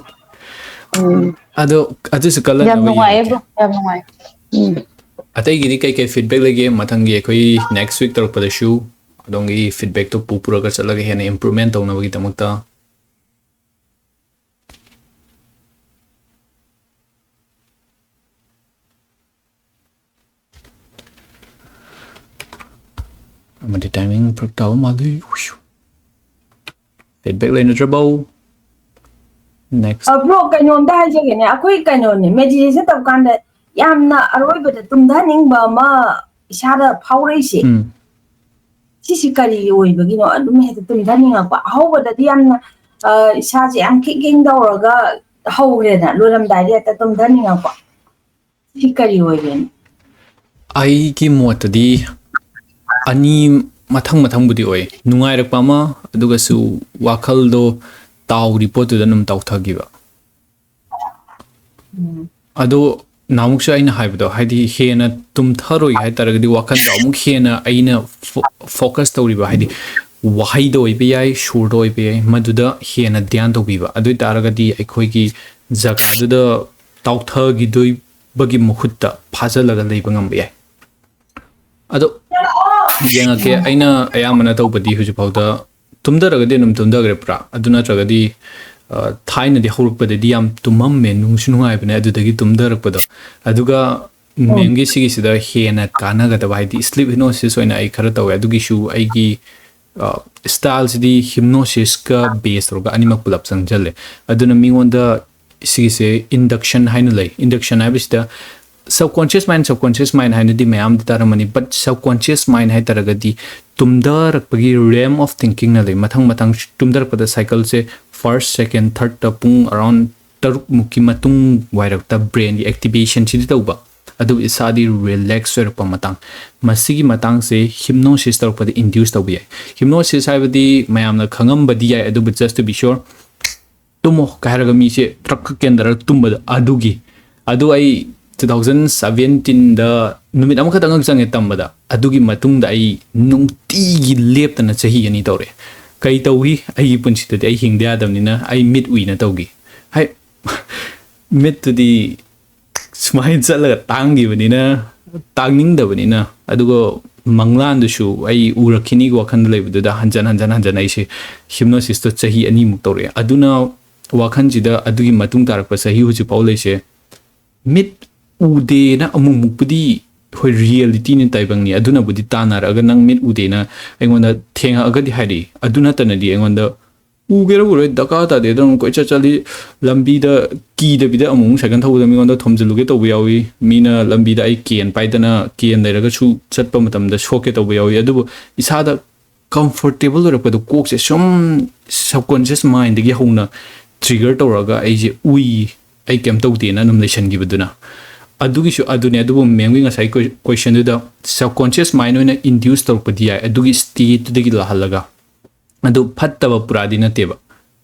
ꯎꯝ꯫ ꯑꯗꯣ ꯑꯗꯨꯁꯨ ꯌꯥꯝ ꯀꯜꯂꯛꯅꯕ ꯅꯨꯡꯉꯥꯏꯌꯦ ꯌꯦꯡꯉꯒꯦ꯫ Bro, ꯌꯥꯝ ꯅꯨꯡꯉꯥꯏ꯫ ꯎꯝ꯫ ꯑꯇꯩꯒꯤꯗꯤ ꯀꯩꯀꯩ feedback ꯂꯩꯒꯦ? ꯃꯊꯪꯒꯤ ꯑꯩꯈꯣꯏ next week ꯇꯧꯔꯛꯄꯗꯁꯨ ꯑꯗꯣꯝꯒꯤ feedbackꯇꯣ ꯄꯨ ꯄꯨꯔꯒ ꯆꯠꯂꯒ ꯍꯦꯟꯅ improvement ꯇꯧꯅꯕꯒꯤꯗꯃꯛꯇ꯫ ꯑꯃꯗꯤ timing ꯐꯔꯛ ꯇꯥꯕ ꯃꯥꯜꯂꯤ꯫ ꯎꯏꯁ꯫ Feedback ꯂꯩꯅꯗ꯭ꯔꯕꯧ? Next꯫ ꯑ, Bro, ꯀꯩꯅꯣꯝꯇ ꯍꯥꯏꯖꯒꯦꯅꯦ, ꯑꯩꯈꯣꯏ ꯀꯩꯅꯣꯅꯦ, meditation ꯇꯧꯀꯥꯟꯗ ꯌꯥꯝꯅ ꯑꯔꯣꯏꯕꯗ ꯇꯨꯝꯊꯅꯤꯡꯕ ꯑꯃ ꯏꯁꯥꯗ ꯐꯥꯎꯔꯛꯏꯁꯦ꯫ ꯎꯝ꯫ ꯁꯤ ꯀꯔꯤ ꯑꯣꯏꯕꯒꯤꯅꯣ? ꯑꯗꯨꯝ ꯍꯦꯛꯇ ꯇꯨꯝꯊꯅꯤꯡꯉꯛꯄ꯫ ꯑꯍꯧꯕꯗꯗꯤ ꯌꯥꯝꯅ, ꯑ, ꯏꯁꯥꯁꯦ ꯌꯥꯝ ꯈꯤꯛ ꯈꯤꯛ ꯇꯧꯔꯒ ꯍꯧꯔꯦꯅ, ꯂꯣꯏꯔꯝꯗꯥꯏꯗ ꯍꯦꯛꯇ ꯇꯨꯝꯊꯅꯤꯡꯉꯛꯄ꯫ ꯁꯤ ꯀꯔꯤ ꯑꯣꯏꯕꯅꯣ? ꯑꯩꯒꯤ ꯃꯣꯠꯇꯗꯤ ꯑꯅꯤ ꯃꯊꯪ ꯃꯊꯪꯕꯨꯗꯤ ꯑꯣꯏ꯫ ꯅꯨꯡꯉꯥꯏꯔꯛꯄ ꯑꯃ, ꯑꯗꯨꯒꯁꯨ ꯋꯥꯈꯜꯗꯣ ꯇꯥꯎꯔꯤ ꯄꯣꯠꯇꯨꯗ ꯑꯗꯨꯝ ꯇꯥꯎꯊꯈꯤꯕ꯫ ꯎꯝ꯫ ꯑꯗꯣ ꯅꯍꯥꯟꯃꯨꯛꯁꯨ ꯑꯩꯅ ꯍꯥꯏꯕꯗꯣ, ꯍꯥꯏꯗꯤ ꯍꯦꯟꯅ ꯇꯨꯝꯊꯔꯣꯏ ꯍꯥꯏ ꯇꯥꯔꯒꯗꯤ, ꯋꯥꯈꯜꯗꯣ ꯑꯃꯨꯛ ꯍꯦꯟꯅ ꯑꯩꯅ ꯐꯣ-, focus ꯇꯧꯔꯤꯕ, ꯍꯥꯏꯗꯤ ꯋꯥꯍꯩꯗ ꯑꯣꯏꯕ ꯌꯥꯏ, ꯁꯨꯔꯗ ꯑꯣꯏꯕ ꯌꯥꯏ, ꯃꯗꯨꯗ ꯍꯦꯟꯅ ꯙ꯭ꯌꯥꯟ ꯇꯧꯕꯤꯕ꯫ ꯑꯗꯨ ꯑꯣꯏ ꯇꯥꯔꯒꯗꯤ ꯑꯩꯈꯣꯏꯒꯤ ꯖꯒꯥꯗꯨꯗ ꯇꯥꯎꯊꯈꯤꯗꯣꯏꯕꯒꯤ ꯃꯍꯨꯠꯇ ꯐꯥꯖꯤꯜꯂꯒ ꯂꯩꯕ ꯉꯝꯕ ꯌꯥꯏ꯫ ꯑꯗꯣ ꯌꯦꯡꯉꯛꯀꯦ꯫ ꯑꯩꯅ ꯑꯌꯥꯝꯕꯅ ꯇꯧꯕꯗꯤ ꯍꯧꯖꯤꯛꯐꯥꯎꯗ ꯇꯨꯝꯊꯔꯒꯗꯤ ꯑꯗꯨꯝ ꯇꯨꯝꯊꯈ꯭ꯔꯦ ꯄꯨꯔꯥ꯫ ꯑꯗꯨ ꯅꯠꯇ꯭ꯔꯒꯗꯤ, ꯑ, ꯊꯥꯏꯅꯗꯤ ꯍꯧꯔꯛꯄꯗꯗꯤ ꯌꯥꯝ ꯇꯨꯝꯃꯝꯃꯦ, ꯅꯨꯡꯁꯨ ꯅꯨꯡꯉꯥꯏꯕꯅꯦ ꯑꯗꯨꯗꯒꯤ ꯇꯨꯝꯊꯔꯛꯄꯗꯣ꯫ ꯑꯗꯨꯒ ꯎꯝ꯫ ꯃꯦꯝꯒꯤ ꯁꯤꯒꯤꯁꯤꯗ ꯍꯦꯟꯅ ꯀꯥꯟꯅꯒꯗꯕ, ꯍꯥꯏꯗꯤ sleep hypnosis ꯑꯣꯏꯅ ꯑꯩ ꯈꯔ ꯇꯧꯋꯦ꯫ ꯑꯗꯨꯒꯤꯁꯨ ꯑꯩꯒꯤ, ꯑ, styleꯁꯤꯗꯤ hypnosisꯀ base ꯇꯧꯔꯒ ꯑꯅꯤꯃꯛ ꯄꯨꯂꯞ ꯆꯪꯁꯜꯂꯦ꯫ ꯑꯗꯨꯅ ꯃꯤꯉꯣꯟꯗ ꯁꯤꯒꯤꯁꯦ induction ꯍꯥꯏꯅ ꯂꯩ꯫ Induction ꯍꯥꯏꯕꯁꯤꯗ subconscious mind, subconscious mind ꯍꯥꯏꯅꯗꯤ ꯃꯌꯥꯝꯗꯤ ꯇꯥꯔꯝꯃꯅꯤ, but subconscious mind ꯍꯥꯏ ꯇꯥꯔꯒꯗꯤ ꯇꯨꯝꯊꯔꯛꯄꯒꯤ realm of thinkingꯅ ꯂꯩ꯫ ꯃꯊꯪ ꯃꯊꯪ ꯇꯨꯝꯊꯔꯛꯄꯗ cycleꯁꯦ first, second, thirdꯇ ꯄꯨꯡ around ꯇꯔꯨꯛ ꯃꯨꯛꯀꯤ ꯃꯇꯨꯡ ꯋꯥꯏꯔꯛꯇ brainꯒꯤ activationꯁꯤꯗꯤ ꯇꯧꯕ, ꯑꯗꯨꯕꯨ ꯏꯁꯥꯗꯤ relax ꯑꯣꯏꯔꯛꯄ ꯃꯇꯥꯡ, ꯃꯁꯤꯒꯤ ꯃꯇꯥꯡꯁꯦ hypnosis ꯇꯧꯔꯛꯄꯗ induce ꯇꯧꯕ ꯌꯥꯏ꯫ Hypnosis ꯍꯥꯏꯕꯗꯤ ꯃꯌꯥꯝꯅ ꯈꯪꯉꯝꯕꯗꯤ ꯌꯥꯏ, ꯑꯗꯨꯕꯨ just to be sure, "ꯇꯨꯝꯃꯣ" ꯀꯥꯏ ꯍꯥꯏꯔꯒ ꯃꯤꯁꯦ ꯇ꯭ꯔꯛ ꯀꯦꯟꯗꯔꯒ ꯇꯨꯝꯕꯗꯣ, ꯑꯗꯨꯒꯤ꯫ ꯑꯗꯨ ꯑꯩ two thousand seventeenꯗ ꯅꯨꯃꯤꯠ ꯑꯃꯈꯛꯇꯪ ꯆꯪꯉꯦ ꯇꯝꯕꯗ, ꯑꯗꯨꯒꯤ ꯃꯇꯨꯡꯗ ꯑꯩ ꯅꯨꯡꯇꯤꯒꯤ ꯂꯦꯞꯇꯅ ꯆꯍꯤ ꯑꯅꯤ ꯇꯧꯔꯛꯑꯦ꯫ ꯀꯩ ꯇꯧꯏ? ꯑꯩꯒꯤ ꯄꯨꯟꯁꯤꯗꯗꯤ ꯑꯩ ꯍꯤꯡꯗ ꯌꯥꯗꯕꯅꯤꯅ ꯑꯩ ꯃꯤꯠ ꯎꯏꯅ ꯇꯧꯈꯤ꯫ ꯍꯥꯏ, ꯃꯤꯠꯇꯨꯗꯤ ꯁꯨꯃꯥꯏꯅ ꯆꯠꯂꯒ ꯇꯥꯡꯈꯤꯕꯅꯤꯅ, ꯇꯥꯡꯅꯤꯡꯗꯕꯅꯤꯅ, ꯑꯗꯨꯒ ꯃꯪꯂꯥꯟꯗꯨꯁꯨ ꯑꯩ ꯎꯔꯛꯈꯤꯅꯤꯒꯤ ꯋꯥꯈꯜꯗ ꯂꯩꯕꯗꯨꯗ ꯍꯟꯖꯟ ꯍꯟꯖꯟ ꯍꯟꯖꯟ ꯑꯩꯁꯦ hypnosisꯇꯣ ꯆꯍꯤ ꯑꯅꯤꯃꯨꯛ ꯇꯧꯔꯛꯑꯦ꯫ ꯑꯗꯨꯅ ꯋꯥꯈꯜꯁꯤꯗ ꯑꯗꯨꯒꯤ ꯃꯇꯨꯡ ꯇꯥꯔꯛꯄ ꯆꯍꯤ ꯍꯧꯖꯤꯛꯐꯥꯎ ꯂꯩꯁꯦ, ꯃꯤꯠ ꯎꯗꯦꯅ ꯑꯃꯨꯛꯃꯨꯛꯄꯨꯗꯤ, ꯍꯣꯏ, realityꯅꯤ, ꯇꯥꯏꯕꯪꯅꯤ, ꯑꯗꯨꯅꯕꯨꯗꯤ ꯇꯥꯟꯅꯔꯛꯑꯒ ꯅꯪ ꯃꯤꯠ ꯎꯗꯦꯅ ꯑꯩꯉꯣꯟꯗ ꯊꯦꯡꯉꯛꯑꯒꯗꯤ ꯍꯥꯏꯔꯛꯏ꯫ ꯑꯗꯨ ꯅꯠꯇꯅꯗꯤ ꯑꯩꯉꯣꯟꯗ ꯎꯒꯦꯔꯥ ꯎꯔꯣꯏ ꯗꯔꯀꯥꯔ ꯇꯥꯗꯦ, ꯑꯗꯨꯝ ꯀꯣꯏꯆꯠ ꯆꯠꯂꯤ꯫ ꯂꯝꯕꯤꯗ ꯀꯤꯗꯕꯤꯗ ꯑꯃꯨꯛ ꯑꯃꯨꯛ ꯁꯥꯏꯀꯜ ꯊꯧꯕꯗ ꯃꯤꯉꯣꯟꯗ ꯊꯣꯝꯖꯤꯜꯂꯨꯒꯦ ꯇꯧꯕ ꯌꯥꯎꯏ꯫ ꯃꯤꯅ ꯂꯝꯕꯤꯗ ꯑꯩ ꯀꯦꯟ ꯄꯥꯏꯗꯅ ꯀꯦꯟ ꯂꯩꯔꯒꯁꯨ ꯆꯠꯄ ꯃꯇꯝꯗ ꯁꯣꯛꯀꯦ ꯇꯧꯕ ꯌꯥꯎꯏ꯫ ꯑꯗꯨꯕꯨ ꯏꯁꯥꯗ ꯀꯝꯐꯣꯔꯇꯦꯕꯜ ꯑꯣꯏꯔꯛꯄꯗꯣ, ꯀꯣꯛꯁꯦ ꯁꯨꯝ ꯁꯕꯀꯣꯟꯁꯤꯌꯁ ꯃꯥꯏꯟꯗꯒꯤ ꯍꯧꯅ ꯇ꯭ꯔꯤꯒꯔ ꯇꯧꯔꯒ ꯑꯩꯁꯦ ꯎꯏ, ꯑꯩ ꯀꯩꯝ ꯇꯧꯗꯦꯅ ꯑꯗꯨꯝ ꯂꯩꯁꯟꯈꯤꯕꯗꯨꯅ꯫ ꯑꯗꯨꯒꯤꯁꯨ ꯑꯗꯨꯅꯦ꯫ ꯑꯗꯨꯕꯨ ꯃꯦꯝꯒꯤ ꯉꯁꯥꯏ ꯀꯣꯏ-, ꯀꯣꯏꯁꯟꯗꯨꯗ ꯁꯕꯀꯣꯟꯁꯤꯌꯁ ꯃꯥꯏꯟ ꯑꯣꯏꯅ ꯏꯟꯗ꯭ꯌꯨꯁ ꯇꯧꯔꯛꯄꯗꯤ ꯌꯥꯏ, ꯑꯗꯨꯒꯤ ꯁ꯭ꯇꯦꯠꯇꯨꯗꯒꯤ ꯂꯥꯛꯍꯜꯂꯒ꯫ ꯑꯗꯨ ꯐꯠꯇꯕ ꯄꯨꯔꯥꯗꯤ ꯅꯠꯇꯦꯕ꯫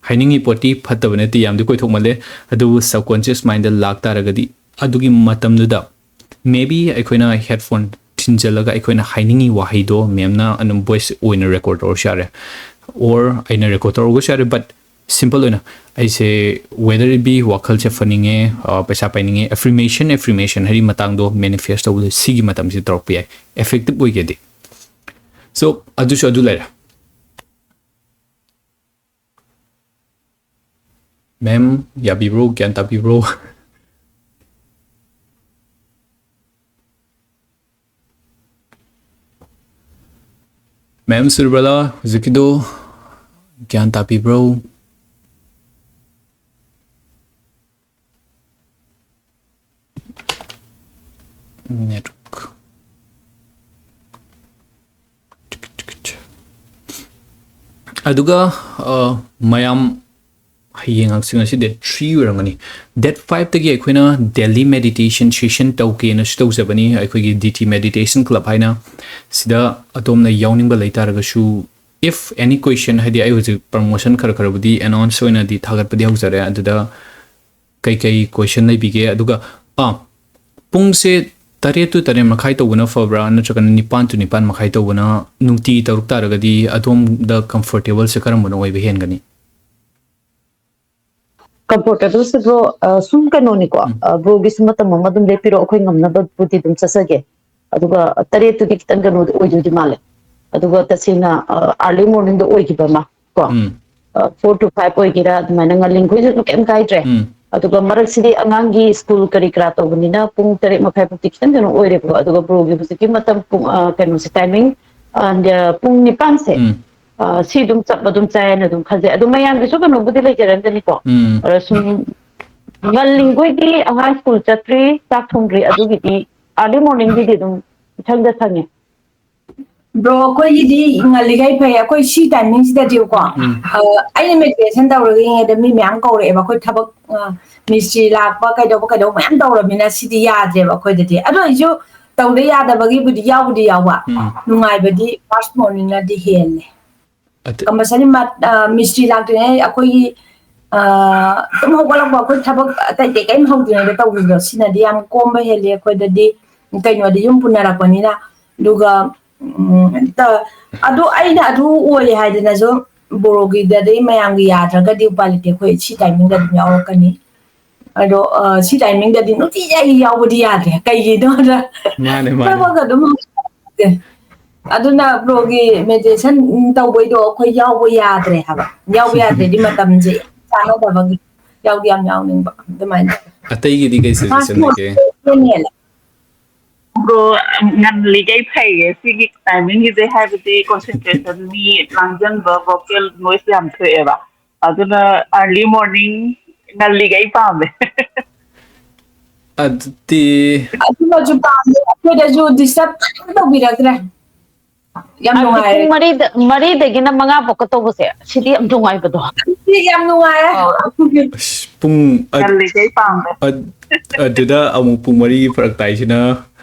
ꯍꯥꯏꯅꯤꯡꯉꯤ ꯄꯣꯠꯇꯤ ꯐꯠꯇꯕ ꯅꯠꯇꯦ, ꯌꯥꯝꯗꯤ ꯀꯣꯏꯊꯣꯛꯃꯜꯂꯦ꯫ ꯑꯗꯨꯕꯨ ꯁꯕꯀꯣꯟꯁꯤꯌꯁ ꯃꯥꯏꯟꯗ ꯂꯥꯛꯇꯥꯔꯒꯗꯤ, ꯑꯗꯨꯒꯤ ꯃꯇꯝꯗꯨꯗ maybe ꯑꯩꯈꯣꯏꯅ ꯍꯦꯗꯐꯣꯟ ꯊꯤꯟꯖꯜꯂꯒ ꯑꯩꯈꯣꯏꯅ ꯍꯥꯏꯅꯤꯡꯉꯤ ꯋꯥꯍꯩꯗꯣ ꯃꯦꯝꯅ ꯑꯗꯨꯝ ꯚꯣꯏꯁ ꯑꯣꯏꯅ ꯔꯦꯀꯣꯔꯗ ꯇꯧꯔꯁꯨ ꯌꯥꯔꯦ, or ꯑꯩꯅ ꯔꯦꯀꯣꯔꯗ ꯇꯧꯔꯒꯁꯨ ꯌꯥꯔꯦ꯫ But ꯁꯤꯝꯄꯜ ꯑꯣꯏꯅ ꯑꯩꯁꯦ, whether it be ꯋꯥꯈꯜꯁꯦ ꯐꯅꯤꯡꯉꯦ, ꯑ, ꯄꯩꯁꯥ ꯄꯥꯏꯅꯤꯡꯉꯦ, ꯑꯦꯐ꯭ꯔꯤꯃꯦꯁꯟ, ꯑꯦꯐ꯭ꯔꯤꯃꯦꯁꯟ ꯍꯥꯏꯗꯤ ꯃꯇꯥꯡꯗꯣ ꯃꯦꯅꯤꯐꯦꯁ ꯇꯧꯕꯗꯣ ꯁꯤꯒꯤ ꯃꯇꯝꯁꯤꯗ ꯇꯧꯔꯛꯄ ꯌꯥꯏ, ꯏꯐꯦꯛꯇꯤꯞ ꯑꯣꯏꯒꯦꯗꯤ꯫ ꯁꯣ ꯑꯗꯨꯁꯨ ꯑꯗꯨ ꯂꯩꯔꯦ꯫ ꯃꯦꯝ, ꯌꯥꯕꯤꯕ꯭ꯔꯣ? ꯒ꯭ꯌꯥꯟ ꯇꯥꯕꯤꯕ꯭ꯔꯣ? ꯃꯦꯝ ꯁꯨꯔꯕꯂꯥ, ꯍꯧꯖꯤꯛꯀꯤꯗꯣ ꯒ꯭ꯌꯥꯟ ꯇꯥꯕꯤꯕ꯭ꯔꯣ? ꯅꯦꯠꯋꯥꯔꯛ꯫ ꯑꯗꯨꯒ, ꯑ, ꯃꯌꯥꯝ ꯍꯌꯦꯡ ꯍꯪꯆꯤꯠ, ꯉꯁꯤ date three ꯑꯣꯏꯔꯝꯒꯅꯤ, date fiveꯇꯒꯤ ꯑꯩꯈꯣꯏꯅ ꯗꯦꯂꯤ ꯃꯦꯗꯤꯇꯦꯁꯟ ꯁꯦꯁꯟ ꯇꯧꯒꯦꯅꯁꯨ ꯇꯧꯖꯕꯅꯤ, ꯑꯩꯈꯣꯏꯒꯤ ꯗꯤ ꯇꯤ ꯃꯦꯗꯤꯇꯦꯁꯟ ꯀ꯭ꯂꯕ ꯍꯥꯏꯅ꯫ ꯁꯤꯗ ꯑꯗꯣꯝꯅ ꯌꯥꯎꯅꯤꯡꯕ ꯂꯩꯇꯥꯔꯒꯁꯨ, if any question, ꯍꯥꯏꯗꯤ ꯑꯩ ꯍꯧꯖꯤꯛ ꯄ꯭ꯔꯃꯣꯁꯟ ꯈꯔ ꯈꯔꯕꯨꯗꯤ ꯑꯦꯅꯥꯎꯟꯁ ꯑꯣꯏꯅꯗꯤ ꯊꯥꯒꯠꯄꯗꯤ ꯍꯧꯖꯔꯦ, ꯑꯗꯨꯗ ꯀꯩꯀꯩ ꯀꯣꯏꯁꯟ ꯂꯩꯕꯤꯒꯦ? ꯑꯗꯨꯒ, ꯑꯥ, ꯄꯨꯡꯁꯦ ꯇꯔꯦꯠ to ꯇꯔꯦꯠ ꯃꯈꯥꯏ ꯇꯧꯕꯅ ꯐꯕ꯭ꯔꯥ, ꯅꯠꯇ꯭ꯔꯒꯅ ꯅꯤꯄꯥꯟ to ꯅꯤꯄꯥꯟ ꯃꯈꯥꯏ ꯇꯧꯕꯅ? ꯅꯨꯡꯇꯤꯒꯤ ꯇꯧꯔꯛ ꯇꯥꯔꯒꯗꯤ ꯑꯗꯣꯝꯗ ꯀꯝꯐꯣꯔꯇꯦꯕꯜꯁꯦ ꯀꯔꯝꯕꯅ ꯑꯣꯏꯕ ꯍꯦꯟꯒꯅꯤ? ꯀꯝꯐꯣꯔꯇꯦꯕꯜꯁꯦ ꯕ꯭ꯔꯣ, ꯑ, ꯁꯨꯝ ꯀꯩꯅꯣꯅꯤꯀꯣ, ꯎꯝ꯫ ꯑ, ꯕ꯭ꯔꯣꯒꯤꯁꯨ ꯃꯇꯝ ꯑꯃ ꯑꯗꯨꯝ ꯂꯦꯞꯄꯤꯔꯣ, ꯑꯩꯈꯣꯏ ꯉꯝꯅꯕꯕꯨꯗꯤ ꯑꯗꯨꯝ ꯆꯠꯆꯒꯦ꯫ ꯑꯗꯨꯒ ꯇꯔꯦꯠꯇꯨꯗꯤ ꯈꯤꯇꯪ ꯀꯩꯅꯣꯗꯤ ꯑꯣꯏꯗꯣꯏꯗꯤ ꯃꯥꯜꯂꯦ꯫ ꯑꯗꯨꯒ ꯇꯁꯦꯡꯅ, ꯑ, ꯑꯥꯔꯂꯤ ꯃꯣꯔꯅꯤꯡꯗ ꯑꯣꯏꯈꯤꯕ ꯑꯃ ꯀꯣ, ꯎꯝ꯫ ꯑ, four to five ꯑꯣꯏꯒꯦꯔꯥ, ꯑꯗꯨꯃꯥꯏꯅ ꯉꯜꯂꯤꯡꯈꯣꯏꯁꯨ ꯑꯗꯨꯝ ꯀꯩꯝ ꯀꯥꯏꯗ꯭ꯔꯦ꯫ ꯎꯝ꯫ ꯑꯗꯨꯒ ꯃꯔꯛꯁꯤꯗꯤ ꯑꯉꯥꯡꯒꯤ ꯁ꯭ꯀꯨꯜ ꯀꯔꯤ ꯀꯔꯥ ꯇꯧꯕꯅꯤꯅ ꯄꯨꯡ ꯇꯔꯦꯠ ꯃꯈꯥꯏ ꯐꯥꯎꯗꯤ ꯈꯤꯇꯪ ꯀꯩꯅꯣ ꯑꯣꯏꯔꯦꯕꯀꯣ꯫ ꯑꯗꯨꯒ ꯕ꯭ꯔꯣꯒꯤ ꯍꯧꯖꯤꯛꯀꯤ ꯃꯇꯝ ꯄꯨꯡ, ꯑ, ꯀꯩꯅꯣꯁꯦ, ꯇꯥꯏꯃꯤꯡ, ꯑ, ꯄꯨꯡ ꯅꯤꯄꯥꯟꯁꯦ, ꯎꯝ꯫ ꯑ, ꯁꯤ ꯑꯗꯨꯝ ꯆꯞ ꯑꯗꯨꯝ ꯆꯥꯏꯅ ꯑꯗꯨꯝ ꯈꯟꯖꯩ꯫ ꯑꯗꯣ ꯃꯌꯥꯝꯒꯤꯁꯨ ꯀꯩꯅꯣꯕꯨꯗꯤ ꯂꯩꯖꯔꯝꯖꯅꯤꯀꯣ꯫ ꯎꯝ꯫ ꯑꯗ ꯁꯨꯝ ꯉꯜꯂꯤꯡꯈꯣꯏꯗꯤ ꯑꯉꯥꯡ ꯁ꯭ꯀꯨꯜ ꯆꯠꯇ꯭ꯔꯤ, ꯆꯥꯛ ꯊꯣꯡꯗ꯭ꯔꯤ, ꯑꯗꯨꯒꯤꯗꯤ early morningꯒꯤꯗꯤ ꯑꯗꯨꯝ ꯏꯁꯪꯗ ꯁꯪꯉꯦ꯫ ꯕ꯭ꯔꯣ, ꯑꯩꯈꯣꯏꯒꯤꯗꯤ ꯉꯜꯂꯤꯈꯩ ꯐꯩ꯫ ꯑꯩꯈꯣꯏ ꯁꯤ ꯇꯥꯏꯃꯤꯡꯁꯤꯗꯗꯤꯀꯣ, ꯎꯝ꯫ ꯑ, ꯑꯩꯅ ꯃꯦꯗꯤꯇꯦꯁꯟ ꯇꯧꯔꯒ ꯌꯦꯡꯉꯩꯗ ꯃꯤ ꯃꯌꯥꯝ ꯀꯧꯔꯛꯑꯦꯕ꯫ ꯑꯩꯈꯣꯏ ꯊꯕꯛ, ꯑ, ꯃꯤꯁꯇ꯭ꯔꯤ ꯂꯥꯛꯄ, ꯀꯩꯗꯧꯕ ꯀꯩꯗꯧꯕ ꯃꯌꯥꯝ ꯇꯧꯔꯕꯅꯤꯅ ꯁꯤꯗꯤ ꯌꯥꯗ꯭ꯔꯦꯕ ꯑꯩꯈꯣꯏꯗꯗꯤ꯫ ꯑꯗꯨ ꯑꯣꯏꯁꯨ ꯇꯧꯗ ꯌꯥꯗꯕꯒꯤꯕꯨꯗꯤ ꯌꯥꯎꯕꯨꯗꯤ ꯌꯥꯎꯕ, ꯎꯝ꯫ ꯅꯨꯡꯉꯥꯏꯕꯗꯤ ꯐꯥꯔꯁ ꯃꯣꯔꯅꯤꯡꯅꯗꯤ ꯍꯦꯜꯂꯦ꯫ ꯑꯗ- ꯀꯝꯄꯜꯁꯔꯤ ꯃꯤꯁꯇ꯭ꯔꯤ ꯂꯥꯛꯇ꯭ꯔꯤꯉꯩ ꯑꯩꯈꯣꯏꯒꯤ, ꯑ, ꯑꯗꯨꯝ ꯍꯧꯒꯠꯂꯛꯄ, ꯑꯩꯈꯣꯏ ꯊꯕꯛ ꯑꯇꯩ ꯑꯇꯩ ꯀꯔꯤꯝ ꯍꯧꯗ꯭ꯔꯤꯉꯩꯗ ꯇꯧꯕꯤꯕꯗꯣ, ꯁꯤꯅꯗꯤ ꯌꯥꯝ ꯀꯣꯝꯕ ꯍꯦꯜꯂꯤ ꯑꯩꯈꯣꯏꯗꯗꯤ꯫ ꯀꯩꯅꯣꯗꯤ ꯌꯨꯝ ꯄꯨꯅꯔꯛꯄꯅꯤꯅ꯫ ꯑꯗꯨꯒ, ꯎꯝ, ꯇ-, ꯑꯗꯨ ꯑꯩꯅ ꯑꯗꯨ ꯑꯣꯏꯔꯦ ꯍꯥꯏꯗꯅꯁꯨ ꯕꯣꯔꯣꯒꯤꯗꯗꯤ ꯃꯌꯥꯝꯒꯤ ꯌꯥꯗ꯭ꯔꯒꯗꯤ ꯎꯄꯥꯏ ꯂꯩꯇꯦ, ꯑꯩꯈꯣꯏ ꯁꯤ ꯇꯥꯏꯃꯤꯡꯗ ꯑꯗꯨꯝ ꯌꯥꯎꯔꯛꯀꯅꯤ꯫ ꯑꯗꯣ, ꯑ, ꯁꯤ ꯇꯥꯏꯃꯤꯡꯗꯗꯤ ꯅꯨꯡꯇꯤꯒꯤ ꯑꯩ ꯌꯥꯎꯕꯗꯤ ꯌꯥꯗ꯭ꯔꯦ꯫ ꯀꯩꯒꯤꯅꯣꯗ ꯃꯥꯅꯦ, ꯃꯥꯅꯦ꯫ ꯊꯕꯛ ꯑꯗꯨꯝ ꯍꯧꯖꯤꯛ ꯑꯗꯨꯅ ꯕ꯭ꯔꯣꯒꯤ ꯃꯦꯗꯤꯇꯦꯁꯟ ꯇꯧꯕꯩꯗꯣ ꯑꯩꯈꯣꯏ ꯌꯥꯎꯕ ꯌꯥꯗ꯭ꯔꯦ ꯍꯥꯏꯕ꯫ ꯌꯥꯎꯕ ꯌꯥꯗ꯭ꯔꯗꯤ ꯃꯇꯝꯁꯦ ꯆꯥꯟꯅꯗꯕꯒꯤ ꯌꯥꯎꯗꯤ ꯌꯥꯝ ꯌꯥꯎꯅꯤꯡꯕ ꯑꯗꯨꯃꯥꯏꯅ꯫ ꯑꯇꯩꯒꯤꯗꯤ ꯀꯩ suggestion ꯂꯩꯒꯦ? ꯕ꯭ꯔꯣ, ꯉꯜꯂꯤꯈꯩ ꯐꯩꯌꯦ ꯁꯤꯒꯤ ꯇꯥꯏꯃꯤꯡꯒꯤꯁꯦ, ꯍꯥꯏꯕꯗꯤ concentration, ꯃꯤ ꯂꯥꯡꯖꯟꯕ, vocal noise ꯌꯥꯝ ꯊꯣꯛꯑꯦꯕ꯫ ꯑꯗꯨꯅ early morning, ꯉꯜꯂꯤꯈꯩ ꯄꯥꯝꯃꯦ꯫ ꯑꯗꯨꯗꯤ ꯑꯗꯨꯃꯁꯨ ꯄꯥꯝꯃꯦ, ꯑꯩꯈꯣꯏꯗꯁꯨ ꯗꯤꯁꯇꯔꯕ ꯀꯩꯝ ꯇꯧꯕꯤꯔꯛꯇ꯭ꯔꯦ꯫ ꯌꯥꯝ ꯍꯥꯏꯕꯗꯤ ꯄꯨꯡ ꯅꯨꯡꯉꯥꯏꯔꯦ꯫ ꯃꯔꯤꯗ, ꯃꯔꯤꯗꯒꯤꯅ ꯃꯉꯥ ꯐꯥꯎꯀ ꯇꯧꯕꯁꯦ, ꯁꯤꯗꯤ ꯌꯥꯝ ꯅꯨꯡꯉꯥꯏꯕꯗꯣ꯫ ꯁꯤ ꯌꯥꯝ ꯅꯨꯡꯉꯥꯏꯔꯦ꯫ ꯑꯁ, ꯄꯨꯡ ꯑ- ꯉꯜꯂꯤꯈꯩ ꯄꯥꯝꯃꯦ꯫ ꯑ- ꯑꯗꯨꯗ ꯑꯃꯨꯛ ꯄꯨꯡ ꯃꯔꯤꯒꯤ ꯐꯔꯛ ꯇꯥꯏꯁꯤꯅ,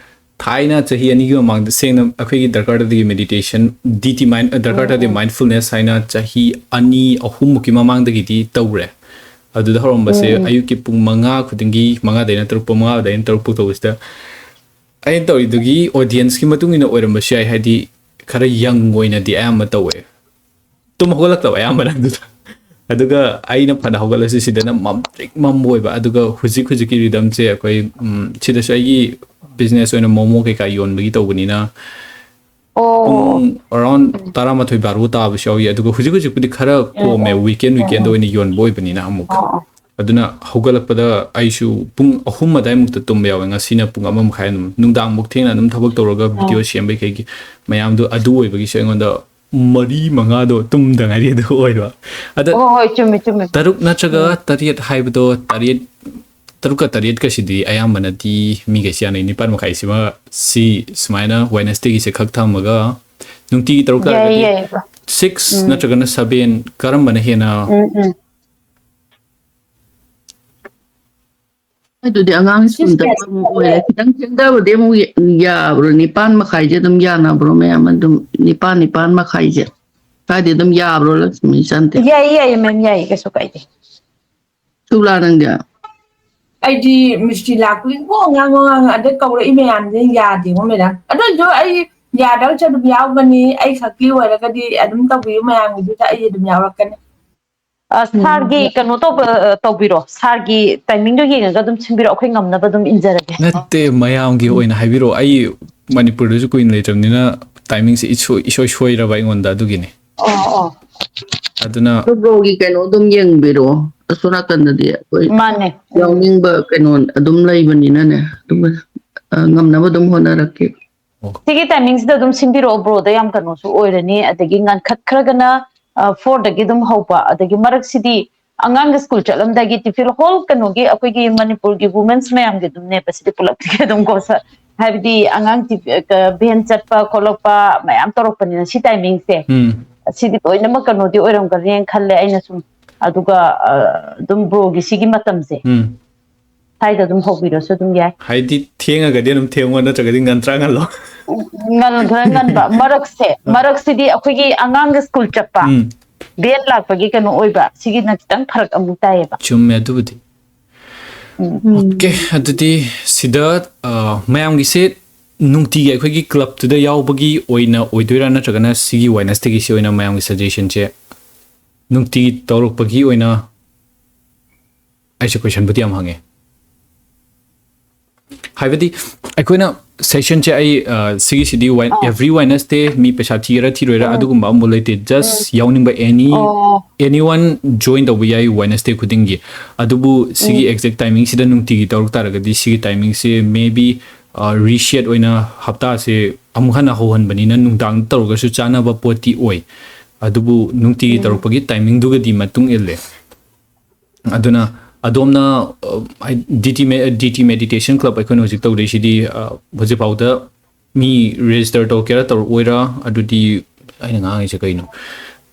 ꯊꯥꯏꯅ ꯆꯍꯤ ꯑꯅꯤꯒꯤ ꯃꯃꯥꯡꯗ, ꯁꯦꯡꯅ ꯑꯩꯈꯣꯏꯒꯤ ꯗꯔꯀꯥꯔ ꯇꯥꯗꯦ ꯃꯦꯗꯤꯇꯦꯁꯟ, ꯗꯤ ꯇꯤ ꯃꯥꯏꯟ, ꯗꯔꯀꯥꯔ ꯇꯥꯗꯦ ꯃꯥꯏꯟꯐꯨꯜꯅꯦꯁ ꯍꯥꯏꯅ ꯆꯍꯤ ꯑꯅꯤ ꯑꯍꯨꯝꯃꯨꯛꯀꯤ ꯃꯃꯥꯡꯗꯒꯤꯗꯤ ꯇꯧꯔꯦ꯫ ꯑꯗꯨꯗ ꯍꯧꯔꯝꯕꯁꯦ ꯑꯌꯨꯛꯀꯤ ꯄꯨꯡ ꯃꯉꯥ ꯈꯨꯗꯤꯡꯒꯤ, ꯃꯉꯥꯗꯩꯅ ꯇꯔꯨꯛ, ꯄꯨꯡ ꯃꯉꯥꯗꯩꯅ ꯇꯔꯨꯛ ꯐꯥꯎ ꯇꯧꯕꯁꯤꯗ, ꯑꯩꯅ ꯇꯧꯔꯤꯗꯨꯒꯤ ꯑꯣꯗꯤꯌꯦꯟꯁꯀꯤ ꯃꯇꯨꯡ ꯏꯟꯅ ꯑꯣꯏꯔꯝꯕꯁꯨ ꯌꯥꯏ, ꯍꯥꯏꯗꯤ ꯈꯔ ꯌꯪ ꯑꯣꯏꯅꯗꯤ ꯑꯌꯥꯝꯕ ꯇꯧꯋꯦ꯫ ꯇꯨꯝ ꯍꯧꯒꯠꯂꯛꯇꯕ ꯑꯌꯥꯝꯕꯅ ꯑꯗꯨꯗ꯫ ꯑꯗꯨꯒ ꯑꯩꯅ ꯐꯅ ꯍꯧꯒꯠꯂꯁꯨ ꯁꯤꯗꯅ ꯃꯝꯇ꯭ꯔꯤꯛ ꯃꯝꯕ ꯑꯣꯏꯕ꯫ ꯑꯗꯨꯒ ꯍꯧꯖꯤꯛ ꯍꯧꯖꯤꯛꯀꯤ ꯔꯤꯗꯝꯁꯦ ꯑꯩꯈꯣꯏ, ꯎꯝ, ꯁꯤꯗꯁꯨ ꯑꯩꯒꯤ ꯕꯤꯖꯤꯅꯦꯁ ꯑꯣꯏꯅ ꯃꯣꯃꯣ ꯀꯩꯀꯥ ꯌꯣꯟꯕꯒꯤ ꯇꯧꯕꯅꯤꯅ, ꯑꯣ꯫ ꯄꯨꯡ around ꯇꯔꯥꯃꯥꯊꯣꯏ ꯕꯥꯔꯣ ꯇꯥꯕꯁꯨ ꯌꯥꯎꯏ꯫ ꯑꯗꯨꯒ ꯍꯧꯖꯤꯛ ꯍꯧꯖꯤꯛꯄꯨꯗꯤ ꯈꯔ ꯀꯣꯝꯃꯦ, ꯋꯤꯀꯦꯟ ꯋꯤꯀꯦꯟꯗ ꯑꯣꯏꯅ ꯌꯣꯟꯕ ꯑꯣꯏꯕꯅꯤꯅ ꯑꯃꯨꯛ꯫ ꯑꯣ, ꯑꯣ꯫ ꯑꯗꯨꯅ ꯍꯧꯒꯠꯂꯛꯄꯗ ꯑꯩꯁꯨ ꯄꯨꯡ ꯑꯍꯨꯝ ꯑꯗꯥꯏꯃꯨꯛꯇ ꯇꯨꯝꯕ ꯌꯥꯎꯋꯦ꯫ ꯉꯁꯤꯅ ꯄꯨꯡ ꯑꯃ ꯃꯈꯥꯏ ꯑꯗꯨꯝ, ꯅꯨꯡꯗꯥꯡꯃꯨꯛ ꯊꯦꯡꯅ ꯑꯗꯨꯝ ꯊꯕꯛ ꯇꯧꯔꯒ ꯚꯤꯗꯤꯑꯣ ꯁꯦꯝꯕꯩ ꯀꯩꯒꯤ ꯃꯌꯥꯝꯗꯣ, ꯑꯗꯨ ꯑꯣꯏꯕꯒꯤꯁꯨ ꯑꯩꯉꯣꯟꯗ ꯃꯔꯤ ꯃꯉꯥꯗꯣ ꯇꯨꯝꯗ ꯉꯥꯏꯔꯤ ꯑꯗꯨ ꯑꯣꯏꯕ꯫ ꯑꯗ ꯍꯣꯏ ꯍꯣꯏ, ꯆꯨꯝꯃꯦ ꯆꯨꯝꯃꯦ꯫ ꯇꯔꯨꯛ ꯅꯠꯇ꯭ꯔꯒ ꯇꯔꯦꯠ ꯍꯥꯏꯕꯗꯣ, ꯇꯔꯦꯠ, ꯇꯔꯨꯛꯀ ꯇꯔꯦꯠꯀꯁꯤꯗꯤ ꯑꯌꯥꯝꯕꯅꯗꯤ ꯃꯤꯈꯩꯁꯤ ꯌꯥꯅꯩ꯫ ꯅꯤꯄꯥꯟ ꯃꯈꯥꯏꯁꯤꯃ ꯁꯤ ꯁꯨꯃꯥꯏꯅ Wednesdayꯒꯤꯁꯦ ꯈꯛ ꯊꯝꯃꯒ ꯅꯨꯡꯇꯤꯒꯤ ꯇꯔꯨꯛ ꯌꯥꯏꯌꯦ ꯇꯥꯔꯒꯗꯤ ꯌꯥꯏꯌꯦ bro. six ꯅꯠꯇ꯭ꯔꯒꯅ seven ꯀꯔꯝꯕꯅ ꯍꯦꯟꯅ ꯎꯝ ꯎꯝ. ꯑꯗꯨꯗꯤ ꯑꯉꯥꯡ ꯁ꯭ꯀꯨꯜ ꯆꯠꯄ ꯑꯃꯨꯛ ꯑꯣꯏꯔꯦ꯫ ꯈꯤꯇꯪ ꯊꯦꯡꯊꯕꯗꯤ ꯑꯃꯨꯛ ꯌꯥꯕ꯭ꯔꯣ? ꯅꯤꯄꯥꯟ ꯃꯈꯥꯏꯁꯦ ꯑꯗꯨꯝ ꯌꯥꯅꯕ꯭ꯔꯣ? ꯃꯌꯥꯝ ꯑꯗꯨꯝ ꯅꯤꯄꯥꯟ, ꯅꯤꯄꯥꯟ ꯃꯈꯥꯏꯁꯦ ꯁ꯭ꯋꯥꯏꯗꯤ ꯑꯗꯨꯝ ꯌꯥꯕ꯭ꯔꯣ, ꯂꯛꯁꯃꯤ ꯆꯥꯟꯇꯤ? ꯌꯥꯏꯌꯦ ꯌꯥꯏꯌꯦ ma'am, ꯌꯥꯏꯌꯦ, ꯀꯩꯁꯨ ꯀꯥꯏꯗꯦ. ꯁꯨꯛꯂꯥ, ꯅꯪꯗꯤ? ꯑꯩꯗꯤ ꯃꯤꯁꯇ꯭ꯔꯤ ꯂꯥꯛꯄꯒꯤ ꯀꯣꯛ ꯉꯥꯡ ꯉꯥꯡ ꯑꯗꯩ ꯀꯧꯔꯛꯏ ꯃꯌꯥꯝꯁꯦ ꯌꯥꯗꯦꯉꯣ ꯃꯦꯗꯥꯝ꯫ ꯑꯗꯨꯏꯁꯨ ꯑꯩ ꯌꯥꯗꯕꯁꯨ ꯑꯗꯨꯝ ꯌꯥꯎꯒꯅꯤ, ꯑꯩ ꯈꯛꯀꯤ ꯑꯣꯏꯔꯒꯗꯤ ꯑꯗꯨꯝ ꯇꯧꯕꯤꯌꯨ ꯃꯌꯥꯝꯒꯤꯗꯨꯗ ꯑꯩ ꯑꯗꯨꯝ ꯌꯥꯎꯔꯛꯀꯅꯤ꯫ ꯑ, ꯁꯥꯔꯒꯤ ꯀꯩꯅꯣ ꯇꯧꯕ ꯑ, ꯇꯧꯕꯤꯔꯣ, ꯁꯥꯔꯒꯤ timingꯗꯣ ꯌꯦꯡꯉꯒ ꯑꯗꯨꯝ ꯁꯤꯟꯕꯤꯔꯣ, ꯑꯩꯈꯣꯏ ꯉꯝꯅꯕ ꯑꯗꯨꯝ ꯏꯟꯖꯔꯒꯦ. ꯅꯠꯇꯦ, ꯃꯌꯥꯝꯒꯤ ꯑꯣꯏꯅ ꯍꯥꯏꯕꯤꯔꯛꯑꯣ꯫ ꯑꯩ ꯃꯅꯤꯄꯨꯔꯗꯁꯨ ꯀꯨꯏꯅ ꯂꯩꯇ꯭ꯔꯕꯅꯤꯅ timingꯁꯦ ꯏꯁꯣꯏ ꯏꯁꯣꯏ ꯁꯣꯏꯔꯕ ꯑꯩꯉꯣꯟꯗ, ꯑꯗꯨꯒꯤꯅꯤ꯫ ꯑꯣ ꯑꯣ. ꯑꯗꯨꯅ ꯑꯗꯨ broꯒꯤ ꯀꯩꯅꯣ ꯑꯗꯨꯝ ꯌꯦꯡꯕꯤꯔꯣ, ꯑꯁꯣꯝ ꯅꯥꯀꯟꯗꯗꯤ ꯑꯩꯈꯣꯏ ꯃꯥꯅꯦ. ꯌꯥꯎꯅꯤꯡꯕ ꯀꯩꯅꯣ ꯑꯗꯨꯝ ꯂꯩꯕꯅꯤꯅꯅꯦ, ꯑꯗꯨꯝ ꯑ, ꯉꯝꯅꯕ ꯑꯗꯨꯝ ꯍꯣꯠꯅꯔꯛꯀꯦ꯫ ꯁꯤꯒꯤ timingꯁꯤꯗ ꯑꯗꯨꯝ ꯁꯤꯟꯕꯤꯔꯛꯑꯣ, broꯗ ꯌꯥꯝ ꯀꯩꯅꯣꯁꯨ ꯑꯣꯏꯔꯅꯤ, ꯑꯗꯒꯤ ꯉꯟꯈꯠꯈ꯭ꯔꯒꯅ fourꯗꯒꯤ ꯑꯗꯨꯝ ꯍꯧꯕ, ꯑꯗꯒꯤ ꯃꯔꯛꯁꯤꯗꯤ ꯑꯉꯥꯡꯒꯤ ꯁ꯭ꯀꯨꯜ ꯆꯠꯂꯝꯗꯥꯏꯒꯤ ꯇꯤꯐꯤꯟ, whole ꯀꯩꯅꯣꯒꯤ ꯑꯩꯈꯣꯏꯒꯤ ꯃꯅꯤꯄꯨꯔꯒꯤ womenꯁ ꯃꯌꯥꯝꯒꯤ ꯑꯗꯨꯝꯅꯦꯕ ꯁꯤꯗꯤ ꯄꯨꯂꯞꯀꯤ ꯑꯗꯨꯝ ꯀꯣ ꯁꯥꯔ, ꯍꯥꯏꯕꯗꯤ ꯑꯉꯥꯡ ꯚꯦꯟ ꯆꯠꯄ ꯈꯣꯠꯂꯛꯄ ꯃꯌꯥꯝ ꯇꯧꯔꯛꯄꯅꯤꯅ ꯁꯤ timingꯁꯦ ꯎꯝ ꯁꯤꯗꯤ ꯂꯣꯏꯅꯃꯛ ꯀꯩꯅꯣꯗꯤ ꯑꯣꯏꯔꯝꯒꯅꯤꯅ ꯈꯜꯂꯦ ꯑꯩꯅ ꯁꯨꯝ꯫ ꯑꯗꯨꯒ ꯑ, ꯑꯗꯨꯝ broꯒꯤ ꯁꯤꯒꯤ ꯃꯇꯝꯁꯦ ꯎꯝ ꯁ꯭ꯋꯥꯏꯗ ꯑꯗꯨꯝ ꯍꯧꯕꯤꯔꯁꯨ ꯑꯗꯨꯝ ꯌꯥꯏ. ꯍꯥꯏꯗꯤ ꯊꯦꯡꯉꯒꯗꯤ ꯑꯗꯨꯝ ꯊꯦꯡꯉꯣ, ꯅꯠꯇ꯭ꯔꯒꯗꯤ ꯉꯟꯇ꯭ꯔꯥ ꯉꯜꯂꯣ꯫ ꯉꯟ ꯈꯔ ꯉꯟꯕ ꯃꯔꯛꯁꯦ, ꯃꯔꯛꯁꯤꯗꯤ ꯑꯩꯈꯣꯏꯒꯤ ꯑꯉꯥꯡꯒꯤ ꯁ꯭ꯀꯨꯜ ꯆꯠꯄ, ꯎꯝ ꯚꯦꯟ ꯂꯥꯛꯄꯒꯤ ꯀꯩꯅꯣ ꯑꯣꯏꯕ, ꯁꯤꯒꯤꯅ ꯈꯤꯇꯪ ꯐꯔꯛ ꯑꯃꯨꯛ ꯇꯥꯏꯌꯦꯕ. ꯆꯨꯝꯃꯦ ꯑꯗꯨꯕꯨꯗꯤ꯫ ꯎꯝ. ꯑꯣꯀꯦ, ꯑꯗꯨꯗꯤ ꯁꯤꯗ ꯑ, ꯃꯌꯥꯝꯒꯤꯁꯦ ꯅꯨꯡꯇꯤꯒꯤ ꯑꯩꯈꯣꯏꯒꯤ ꯀ꯭ꯂꯕꯇꯨꯗ ꯌꯥꯎꯕꯒꯤ ꯑꯣꯏꯅ ꯑꯣꯏꯗꯣꯏꯔꯥ, ꯅꯠꯇ꯭ꯔꯒꯅ ꯁꯤꯒꯤ Wednesdayꯒꯤꯁꯤ ꯑꯣꯏꯅ ꯃꯌꯥꯝꯒꯤ suggestionꯁꯦ ꯅꯨꯡꯇꯤꯒꯤ ꯇꯧꯔꯛꯄꯒꯤ ꯑꯣꯏꯅ? ꯑꯩꯁꯦ questionꯕꯨꯗꯤ ꯌꯥꯝ ꯍꯪꯉꯦ, ꯍꯥꯏꯕꯗꯤ ꯑꯩꯈꯣꯏꯅ sessionꯁꯦ ꯑꯩ ꯑ, ꯁꯤꯒꯤꯁꯤꯗꯤ Wed- every Wednesday ꯃꯤ ꯄꯩꯁꯥ ꯊꯤꯒꯦꯔꯥ ꯊꯤꯔꯣꯏꯔꯥ ꯑꯗꯨꯒꯨꯝꯕ ꯑꯃꯐꯥꯎ ꯂꯩꯇꯦ, just ꯌꯥꯎꯅꯤꯡꯕ any ꯑꯣ. anyone join ꯇꯧꯕ ꯌꯥꯏ Wednesday ꯈꯨꯗꯤꯡꯒꯤ꯫ ꯑꯗꯨꯕꯨ ꯁꯤꯒꯤ exact timingꯁꯤꯗ ꯅꯨꯡꯇꯤꯒꯤ ꯇꯧꯔꯛ ꯇꯥꯔꯒꯗꯤ ꯁꯤꯒꯤ timingꯁꯦ maybe ꯔꯤꯁꯦꯠ ꯑꯣꯏꯅ ꯍꯞꯇꯥꯁꯦ ꯑꯃꯨꯛ ꯍꯟꯅ ꯍꯧꯍꯟꯕꯅꯤꯅ ꯅꯨꯡꯗꯥꯡꯗ ꯇꯧꯔꯒꯁꯨ ꯆꯥꯅꯕ ꯄꯣꯠꯇꯤ ꯑꯣꯏ꯫ ꯑꯗꯨꯕꯨ ꯅꯨꯡꯇꯤꯒꯤ ꯎꯝ꯫ ꯇꯧꯔꯛꯄꯒꯤ ꯇꯥꯏꯃꯤꯡꯗꯨꯒꯗꯤ ꯃꯇꯨꯡ ꯏꯜꯂꯦ꯫ ꯑꯗꯨꯅ ꯑꯗꯣꯝꯅ, ꯑ, ꯍꯥꯏ-, ꯗꯤ ꯇꯤ ꯃꯦ-, ꯗꯤ ꯇꯤ ꯃꯦꯗꯤꯇꯦꯁꯟ ꯀ꯭ꯂꯕ ꯑꯩꯈꯣꯏꯅ ꯍꯧꯖꯤꯛ ꯇꯧꯔꯤꯁꯤꯗꯤ, ꯑ, ꯍꯧꯖꯤꯛꯐꯥꯎꯗ ꯃꯤ ꯔꯦꯖꯤꯁꯇꯔ ꯇꯧꯔꯛꯀꯦꯔꯥ ꯇꯧꯔꯛꯑꯣꯏꯔꯥ, ꯑꯗꯨꯗꯤ ꯑꯩꯅ ꯉꯥꯡꯉꯤꯁꯦ ꯀꯩꯅꯣ?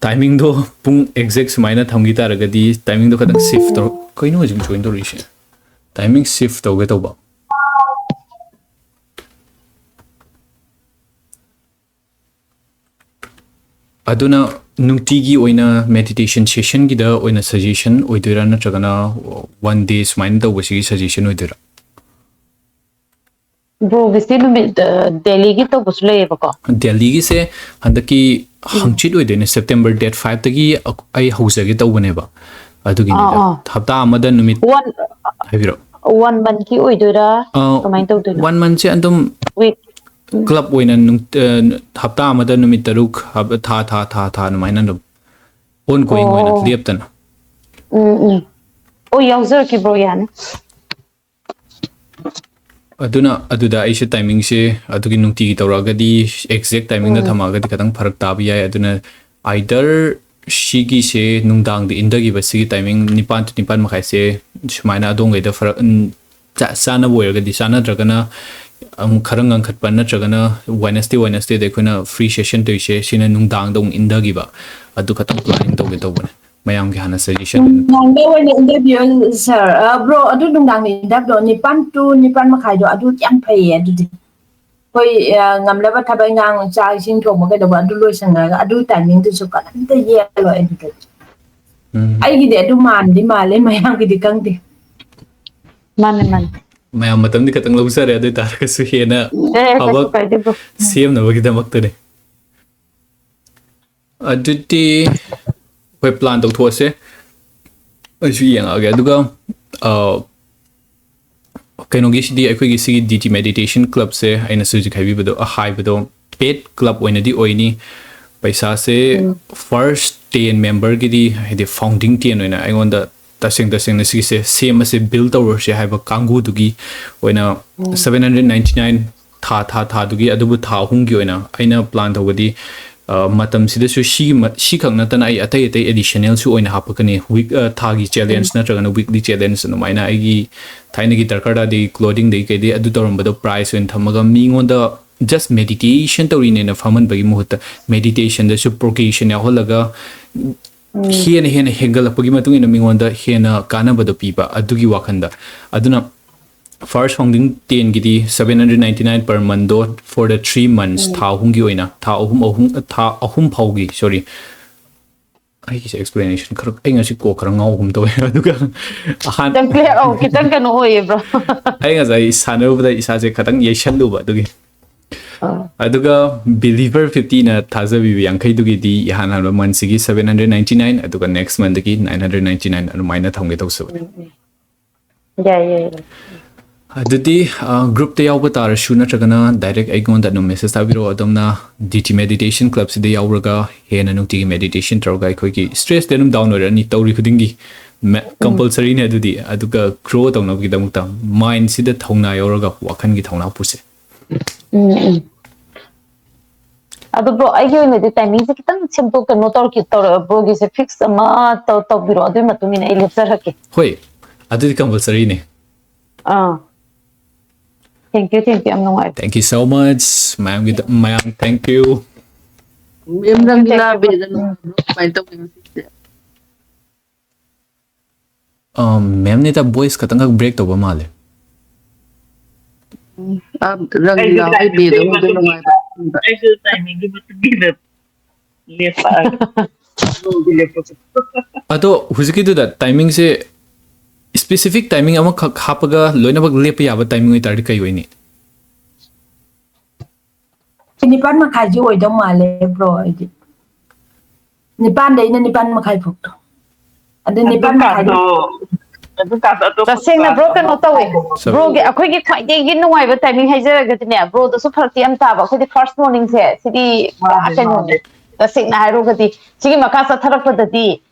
ꯇꯥꯏꯃꯤꯡꯗꯣ ꯄꯨꯡ ꯑꯦꯛꯖꯦꯛ ꯁꯨꯃꯥꯏꯅ ꯊꯝꯈꯤ ꯇꯥꯔꯒꯗꯤ ꯇꯥꯏꯃꯤꯡꯗꯣ ꯈꯇꯪ ꯁꯤꯐ ꯇꯧꯔꯛ-, ꯀꯩꯅꯣ ꯍꯧꯖꯤꯛ ꯖꯣꯏꯟ ꯇꯧꯔꯛꯏꯁꯦ? ꯇꯥꯏꯃꯤꯡ ꯁꯤꯐ ꯇꯧꯒꯦ ꯇꯧꯕ꯫ ꯑꯗꯨꯅ ꯅꯨꯡꯇꯤꯒꯤ ꯑꯣꯏꯅ ꯃꯦꯗꯤꯇꯦꯁꯟ ꯁꯦꯁꯟꯒꯤꯗ ꯑꯣꯏꯅ ꯁꯖꯦꯁꯟ ꯑꯣꯏꯗꯣꯏꯔꯥ, ꯅꯠꯇ꯭ꯔꯒꯅ ꯋꯥꯟ ꯗꯦ ꯁꯨꯃꯥꯏꯅ ꯇꯧꯕꯁꯤꯒꯤ ꯁꯖꯦꯁꯟ ꯑꯣꯏꯗꯣꯏꯔꯥ? ꯕ꯭ꯔꯣꯒꯤꯁꯦ ꯅꯨꯃꯤꯠ, ꯑ, ꯗꯦꯂꯤꯒꯤ ꯇꯧꯕꯁꯨ ꯂꯩꯌꯦꯕꯀꯣ? ꯗꯦꯜꯂꯤꯒꯤꯁꯦ ꯍꯟꯗꯛꯀꯤ ꯎꯝ꯫ ꯍꯪꯆꯤꯠ ꯑꯣꯏꯗꯣꯏꯅꯦ, ꯁꯦꯞꯇꯦꯝꯕꯔ ꯗꯦꯠ ꯐꯥꯏꯚꯇꯒꯤ ꯑꯩ ꯍꯧꯖꯒꯦ ꯇꯧꯕꯅꯦꯕ꯫ ꯑꯥ, ꯑꯗꯨꯒꯤꯅꯤꯗ꯫ ꯑꯥ꯫ ꯍꯞꯇꯥ ꯑꯃꯗ ꯅꯨꯃꯤꯠ ꯋꯥꯟ, ꯍꯥꯏꯕꯤꯔꯛꯑꯣ꯫ ꯋꯥꯟ ꯃꯟꯊꯀꯤ ꯑꯣꯏꯗꯣꯏꯔꯥ? ꯑ, ꯀꯃꯥꯏꯅ ꯇꯧꯗꯣꯏꯅꯣ? ꯋꯥꯟ ꯃꯟꯊꯁꯦ ꯑꯗꯨꯝ ꯋꯤꯛ꯫ ꯎꯝ꯫ ꯀ꯭ꯂꯕ ꯑꯣꯏꯅ ꯅꯨꯡ-, ꯑ, ꯍꯞꯇꯥ ꯑꯃꯗ ꯅꯨꯃꯤꯠ ꯇꯔꯨꯛ, ꯍꯞ-, ꯊꯥ, ꯊꯥ, ꯊꯥ, ꯊꯥ ꯑꯗꯨꯃꯥꯏꯅ ꯑꯗꯨꯝ ꯑꯣꯟ ꯒꯣꯌꯤꯡ ꯑꯣꯏꯅ ꯑꯣ꯫ ꯂꯦꯞꯇꯅ꯫ ꯎꯝ, ꯎꯝ꯫ ꯑꯣ, ꯌꯥꯎꯖꯔꯛꯀꯦ ꯕ꯭ꯔꯣ, ꯌꯥꯅꯤ꯫ ꯑꯗꯨꯅ ꯑꯗꯨꯗ ꯑꯩꯁꯦ ꯇꯥꯏꯃꯤꯡꯁꯦ ꯑꯗꯨꯒꯤ ꯅꯨꯡꯇꯤꯒꯤ ꯇꯧꯔꯛꯑꯒꯗꯤ, ꯑꯦꯛꯖꯦꯛ ꯇꯥꯏꯃꯤꯡꯗ ꯎꯝ꯫ ꯊꯝꯃꯛꯑꯒꯗꯤ ꯈꯤꯇꯪ ꯐꯔꯛ ꯇꯥꯕ ꯌꯥꯏ꯫ ꯑꯗꯨꯅ ꯑꯥꯏꯗꯔ ꯁꯤꯒꯤꯁꯦ ꯅꯨꯡꯗꯥꯡꯗ ꯏꯟꯊꯈꯤꯕ ꯁꯤꯒꯤ ꯇꯥꯏꯃꯤꯡ ꯅꯤꯄꯥꯟ to ꯅꯤꯄꯥꯟ ꯃꯈꯥꯏꯁꯦ ꯁꯨꯃꯥꯏꯅ ꯑꯗꯣꯝꯈꯩꯗ ꯐꯔꯛ, ꯎꯝ, ꯆꯥ-, ꯆꯥꯅꯕ ꯑꯣꯏꯔꯒꯗꯤ, ꯆꯥꯅꯗ꯭ꯔꯒꯅ, ꯑꯃꯨꯛ ꯈꯔ ꯉꯟꯈꯠꯄ ꯅꯠꯇ꯭ꯔꯒꯅ ꯋꯦꯅꯁꯗꯦ, ꯋꯦꯅꯁꯗꯦꯗ ꯑꯩꯈꯣꯏꯅ ꯐ꯭ꯔꯤ ꯁꯦꯁꯟ ꯇꯧꯔꯤꯁꯦ, ꯁꯤꯅ ꯅꯨꯡꯗꯥꯡꯗ ꯑꯃꯨꯛ ꯏꯟꯊꯈꯤꯕ, ꯑꯗꯨ ꯈꯛꯇꯪ ꯄ꯭ꯂꯥꯅꯤꯡ ꯇꯧꯒꯦ ꯇꯧꯕꯅꯦ꯫ ꯃꯌꯥꯝꯒꯤ ꯍꯥꯟꯅ ꯁꯖꯦꯁꯟ ꯑꯣꯏꯅ꯫ ꯅꯨꯡꯗꯥꯡꯗ ꯑꯣꯏꯅ ꯏꯟꯇꯔꯚꯤꯌꯨ, ꯁꯥꯔ꯫ ꯑ, ꯕ꯭ꯔꯣ, ꯑꯗꯨ ꯅꯨꯡꯗꯥꯡꯗ ꯏꯟꯇꯔꯚꯤꯌꯨ ꯅꯤꯄꯥꯟ to ꯅꯤꯄꯥꯟ ꯃꯈꯥꯏꯗꯣ ꯑꯗꯨ ꯌꯥꯝ ꯐꯩꯌꯦ꯫ ꯑꯗꯨꯗꯤ ꯑꯩꯈꯣꯏ, ꯑ, ꯉꯝꯂꯕ ꯊꯕꯛ ꯏꯪꯈꯥꯡ, ꯆꯥꯛ ꯏꯁꯤꯡ ꯊꯣꯡꯕ ꯀꯩꯗꯧꯕ ꯑꯗꯨ ꯂꯣꯏꯁꯟꯅꯔꯒ ꯑꯗꯨ ꯇꯥꯏꯃꯤꯡꯗꯨꯁꯨ ꯀꯔꯤꯝꯇ ꯌꯦꯠꯂꯣꯏ ꯑꯗꯨꯗꯗꯤ꯫ ꯎꯝ꯫ ꯑꯩꯒꯤꯗꯤ ꯑꯗꯨ ꯃꯥꯟꯗꯤ ꯃꯥꯜꯂꯦ, ꯃꯌꯥꯝꯒꯤꯗꯤ ꯈꯪꯗꯦ꯫ ꯃꯥꯅꯦ, ꯃꯥꯅꯦ꯫ ꯃꯌꯥꯝ ꯃꯇꯝꯗꯤ ꯈꯤꯇꯪ ꯂꯧꯖꯔꯦ, ꯑꯗꯨ ꯑꯣꯏ ꯇꯥꯔꯒꯁꯨ ꯍꯦꯟꯅ ꯑꯦ, ꯐꯕ ꯀꯩꯁꯨ ꯀꯥꯏꯗꯦ, ꯕ꯭ꯔꯣ꯫ ꯎꯝ꯫ ꯁꯦꯝꯅꯕꯒꯤꯗꯃꯛꯇꯅꯦ꯫ ꯑꯗꯨꯗꯤ ꯑꯩꯈꯣꯏ ꯄ꯭ꯂꯥꯟ ꯇꯧꯊꯣꯛꯑꯁꯦ꯫ ꯑꯩꯁꯨ ꯌꯦꯡꯉꯛꯑꯒꯦ꯫ ꯑꯗꯨꯒ, ꯑ, ꯀꯩꯅꯣꯒꯤꯁꯤꯗꯤ, ꯑꯩꯈꯣꯏꯒꯤ ꯁꯤꯒꯤ ꯗꯤ ꯇꯤ ꯃꯦꯗꯤꯇꯦꯁꯟ ꯀ꯭ꯂꯕꯁꯦ ꯑꯩꯅꯁꯨ ꯍꯧꯖꯤꯛ ꯍꯥꯏꯕꯤꯕꯗꯣ, ꯍꯥꯏꯕꯗꯣ, ꯄꯦꯗ ꯀ꯭ꯂꯕ ꯑꯣꯏꯅꯗꯤ ꯑꯣꯏꯅꯤ꯫ ꯄꯩꯁꯥꯁꯦ ꯎꯝ꯫ ꯐꯥꯔꯁ ꯇꯦꯟ ꯃꯦꯝꯕꯔꯒꯤꯗꯤ, ꯍꯥꯏꯗꯤ ꯐꯥꯎꯟꯗꯤꯡ ꯇꯦꯟ ꯑꯣꯏꯅ ꯑꯩꯉꯣꯟꯗ ꯇꯁꯦꯡ ꯇꯁꯦꯡꯅ ꯁꯤꯒꯤꯁꯦ ꯁꯦꯝ ꯑꯁꯦ ꯕꯤꯜ ꯇꯧꯔꯁꯦ ꯍꯥꯏꯕ ꯀꯥꯡꯕꯨꯗꯨꯒꯤ ꯑꯣꯏꯅ seven hundred ninety nine ꯊꯥ ꯊꯥ ꯊꯥꯗꯨꯒꯤ, ꯑꯗꯨꯕꯨ ꯊꯥ ꯑꯍꯨꯝꯒꯤ ꯑꯣꯏꯅ ꯑꯩꯅ ꯄ꯭ꯂꯥꯟ ꯇꯧꯕꯗꯤ, ꯑ, ꯃꯇꯝꯁꯤꯗꯁꯨ ꯁꯤꯒꯤ ꯃ-, ꯁꯤꯈꯛ ꯅꯠꯇꯅ ꯑꯩ ꯑꯇꯩ ꯑꯇꯩ ꯑꯦꯗꯤꯁꯅꯦꯜꯁꯨ ꯑꯣꯏꯅ ꯍꯥꯞꯄꯛꯀꯅꯤ꯫ ꯋꯤꯛ, ꯑ, ꯊꯥꯒꯤ ꯆꯦꯂꯦꯟꯖ ꯅꯠꯇ꯭ꯔꯒꯅ ꯋꯤꯛꯂꯤ ꯆꯦꯂꯦꯟꯖ ꯑꯗꯨꯃꯥꯏꯅ ꯑꯩꯒꯤ ꯊꯥꯏꯅꯒꯤ ꯗꯔꯀꯥꯔ ꯇꯥꯗꯦ ꯀ꯭ꯂꯣꯗꯤꯡꯗꯒꯤ ꯀꯩꯗꯩ ꯑꯗꯨ ꯇꯧꯔꯝꯕꯗꯣ ꯄ꯭ꯔꯥꯏꯁ ꯑꯣꯏꯅ ꯊꯝꯃꯒ ꯃꯤꯉꯣꯟꯗ ꯖꯁ ꯃꯦꯗꯤꯇꯦꯁꯟ ꯇꯧꯔꯤꯅꯦꯅ ꯐꯝꯍꯟꯕꯒꯤ ꯃꯍꯨꯠꯇ ꯃꯦꯗꯤꯇꯦꯁꯟꯗꯁꯨ ꯄ꯭ꯔꯣꯒ꯭ꯔꯦꯁꯟ ꯌꯥꯎꯍꯜꯂꯒ ꯍꯦꯟꯅ ꯍꯦꯟꯅ ꯍꯦꯟꯒꯠꯂꯛꯄꯒꯤ ꯃꯇꯨꯡ ꯏꯟꯅ ꯃꯤꯉꯣꯟꯗ ꯍꯦꯟꯅ ꯀꯥꯟꯅꯕꯗꯣ ꯄꯤꯕ ꯑꯗꯨꯒꯤ ꯋꯥꯈꯟꯗ꯫ ꯑꯗꯨꯅ first founding ten ꯒꯤꯗꯤ seven hundred ninety nine per month ꯗꯣ for the three months, ꯊꯥ ꯑꯍꯨꯝꯒꯤ ꯑꯣꯏꯅ, ꯊꯥ ꯑꯍꯨꯝ, ꯑꯍꯨꯝ, ꯊꯥ ꯑꯍꯨꯝ ꯐꯥꯎꯒꯤ, ꯁꯣꯔꯤ, ꯑꯩꯒꯤꯁꯦ ꯑꯦꯛꯁꯄ꯭ꯂꯦꯅꯦꯁꯟ ꯈꯔ, ꯑꯩ ꯉꯁꯤ ꯀꯣꯛ ꯈꯔ ꯉꯥꯎꯒꯨꯝ ꯇꯧꯋꯦ꯫ ꯑꯗꯨꯒ ꯑꯍꯥꯟ-, ꯈꯤꯇꯪ clear, ꯑꯧ, ꯈꯤꯇꯪ ꯀꯩꯅꯣ ꯑꯣꯏꯌꯦ, bro꯫ ꯑꯩ ꯉꯁꯥꯏ ꯁꯥꯟꯅꯔꯨꯕꯗ ꯏꯁꯥꯁꯦ ꯈꯤꯇꯪ ꯌꯩꯁꯜꯂꯨꯕ ꯑꯗꯨꯒꯤ꯫ ꯑꯥ꯫ ꯑꯗꯨꯒ ꯕꯤꯂꯤꯚꯔ ꯐꯤꯐꯇꯤꯅ ꯊꯥꯖꯕꯤꯕ ꯌꯥꯡꯈꯩꯗꯨꯒꯤꯗꯤ ꯏꯍꯥꯟ ꯍꯥꯟꯕ ꯃꯟꯁꯤꯒꯤ seven hundred ninety nine, ꯑꯗꯨꯒ next ꯃꯟꯗꯒꯤ nine hundred ninety nine ꯑꯗꯨꯃꯥꯏꯅ ꯊꯝꯒꯦ ꯇꯧꯖꯕꯅꯦ꯫ ꯌꯥꯏ, ꯌꯥꯏ, ꯌꯥꯏ꯫ ꯑꯗꯨꯗꯤ, ꯑ, ꯒ꯭ꯔꯨꯞꯇ ꯌꯥꯎꯕ ꯇꯥꯔꯁꯨ ꯅꯠꯇ꯭ꯔꯒꯅ ꯗꯥꯏꯔꯦꯛ ꯑꯩꯉꯣꯟꯗ ꯑꯗꯨꯝ ꯃꯦꯁꯦꯖ ꯊꯥꯕꯤꯔꯛꯑꯣ꯫ ꯑꯗꯣꯝꯅ ꯗꯤ ꯇꯤ ꯃꯦꯗꯤꯇꯦꯁꯟ ꯀ꯭ꯂꯕꯁꯤꯗ ꯌꯥꯎꯔꯒ ꯍꯦꯟꯅ ꯅꯨꯡꯇꯤꯒꯤ ꯃꯦꯗꯤꯇꯦꯁꯟ ꯇꯧꯔꯒ ꯑꯩꯈꯣꯏꯒꯤ ꯁ꯭ꯇ꯭ꯔꯦꯁꯇꯤ ꯑꯗꯨꯝ ꯗꯥꯎꯟ ꯑꯣꯏꯔꯛꯑꯅꯤ ꯇꯧꯔꯤ ꯈꯨꯗꯤꯡꯒꯤ꯫ ꯃꯦ-, ꯀꯝꯄꯜꯁꯔꯤꯅꯦ ꯑꯗꯨꯗꯤ꯫ ꯑꯗꯨꯒ ꯒ꯭ꯔꯣ ꯇꯧꯅꯕꯒꯤꯗꯃꯛꯇ ꯃꯥꯏꯟꯁꯤꯗ ꯊꯧꯅꯥ ꯌꯥꯎꯔꯒ ꯋꯥꯈꯜꯒꯤ ꯊꯧꯅꯥ ꯄꯨꯁꯦ꯫ ꯎꯝ, ꯎꯝ꯫ ꯑꯗꯣ bro, ꯑꯩꯒꯤ ꯑꯣꯏꯅꯗꯤ ꯇꯥꯏꯃꯤꯡꯁꯦ ꯈꯤꯇꯪ ꯁꯦꯝꯗꯣꯛ, ꯀꯩꯅꯣ ꯇꯧꯔꯛꯀꯦ, ꯇꯧꯔꯛꯑꯣ꯫ Broꯒꯤꯁꯦ ꯐꯤꯛꯁ ꯑꯃ ꯇꯧ-, ꯇꯧꯕꯤꯔꯣ, ꯑꯗꯨꯒꯤ ꯃꯇꯨꯡ ꯏꯟꯅ ꯑꯩ ꯂꯦꯞꯆꯔꯛꯀꯦ꯫ ꯍꯣꯏ, ꯑꯗꯨꯗꯤ ꯀꯝꯄꯜꯁꯔꯤꯅꯦ꯫ ꯑꯥ, thank you, thank you, ꯌꯥꯝ ꯅꯨꯡꯉꯥꯏꯔꯦ꯫ Thank you so much, ꯃꯌꯥꯝꯒꯤꯗ-, ꯃꯌꯥꯝ, thank you꯫ ꯃꯦꯝ ꯔꯪꯒꯤꯂꯥ ꯕꯦꯗ ꯅꯨꯡꯉꯥꯏꯕ꯭ꯔꯣ? ꯀꯃꯥꯏꯅ ꯇꯧꯒꯦ ꯉꯁꯤꯁꯦ? ꯃꯦꯝ ꯅꯤꯇꯥ, ꯚꯣꯏꯁ ꯈꯇꯪꯈꯛ ꯕ꯭ꯔꯦꯛ ꯇꯧꯕ ꯃꯥꯜꯂꯦ꯫ ꯎꯝ, ꯑ, ꯔꯪꯒꯤꯂꯥ ꯍꯣꯏ ꯕꯦꯗ ꯑꯣꯏꯕ ꯅꯨꯡꯉꯥꯏꯕ꯭ꯔꯥ? ꯑꯩꯁꯨ ꯇꯥꯏꯃꯤꯡꯒꯤ ꯃꯇꯨꯡ ꯏꯟꯅ ꯂꯦꯞꯄꯛꯑꯒꯦ꯫ ꯂꯣꯡꯒꯤ ꯂꯦꯞꯄꯁꯦ꯫ ꯑꯗꯣ ꯍꯧꯖꯤꯛꯀꯤꯗꯨꯗ ꯇꯥꯏꯃꯤꯡꯁꯦ ꯁ꯭ꯄꯦꯁꯤꯐꯤꯛ ꯇꯥꯏꯃꯤꯡ ꯑꯃꯈꯛ ꯍꯥꯞꯄꯒ ꯂꯣꯏꯅꯃꯛ ꯂꯦꯞꯄ ꯌꯥꯕ ꯇꯥꯏꯃꯤꯡ ꯑꯣꯏꯇꯥꯔꯗꯤ ꯀꯩ ꯑꯣꯏꯅꯤ? ꯅꯤꯄꯥꯟ ꯃꯈꯥꯏꯁꯦ ꯑꯣꯏꯗꯧ ꯃꯥꯜꯂꯦ bro, ꯑꯩꯗꯤ꯫ ꯅꯤꯄꯥꯟꯗꯩꯅ ꯅꯤꯄꯥꯟ ꯃꯈꯥꯏ ꯐꯥꯎꯗꯣ꯫ ꯑꯗꯨ ꯅꯤꯄꯥꯟ ꯃꯈꯥꯏꯗ ꯑꯗꯨꯀꯥꯟꯗꯣ, ꯑꯗꯨꯀꯥꯟꯗꯣ ꯑꯇꯣꯞꯄ ꯇꯁꯦꯡꯅ bro, class ꯀꯩꯅꯣ ꯑꯃ ꯇꯧꯋꯦ꯫ Sorry. Broꯒꯤ ꯑꯩꯈꯣꯏꯒꯤ ꯈ꯭ꯋꯥꯏꯗꯒꯤ ꯅꯨꯡꯉꯥꯏꯕ ꯇꯥꯏꯃꯤꯡ ꯍꯥꯏꯖꯔꯒꯗꯤꯅꯦ, broꯗꯁꯨ ꯐꯔꯛꯇꯤ ꯌꯥꯝ ꯇꯥꯕ꯫ ꯑꯩꯈꯣꯏꯗꯤ first morningꯁꯦ ꯁꯤꯗꯤ ꯄꯨꯔꯥ ꯃꯥꯅꯦ, ꯀꯩꯅꯣꯅꯦ꯫ ꯃꯥꯅꯦ꯫ ꯇꯁꯦꯡꯅ ꯍꯥꯏꯔꯨꯔꯒꯗꯤ ꯁꯤꯒꯤ ꯃꯈꯥ ꯆꯠꯊꯔꯛꯄꯗꯗꯤ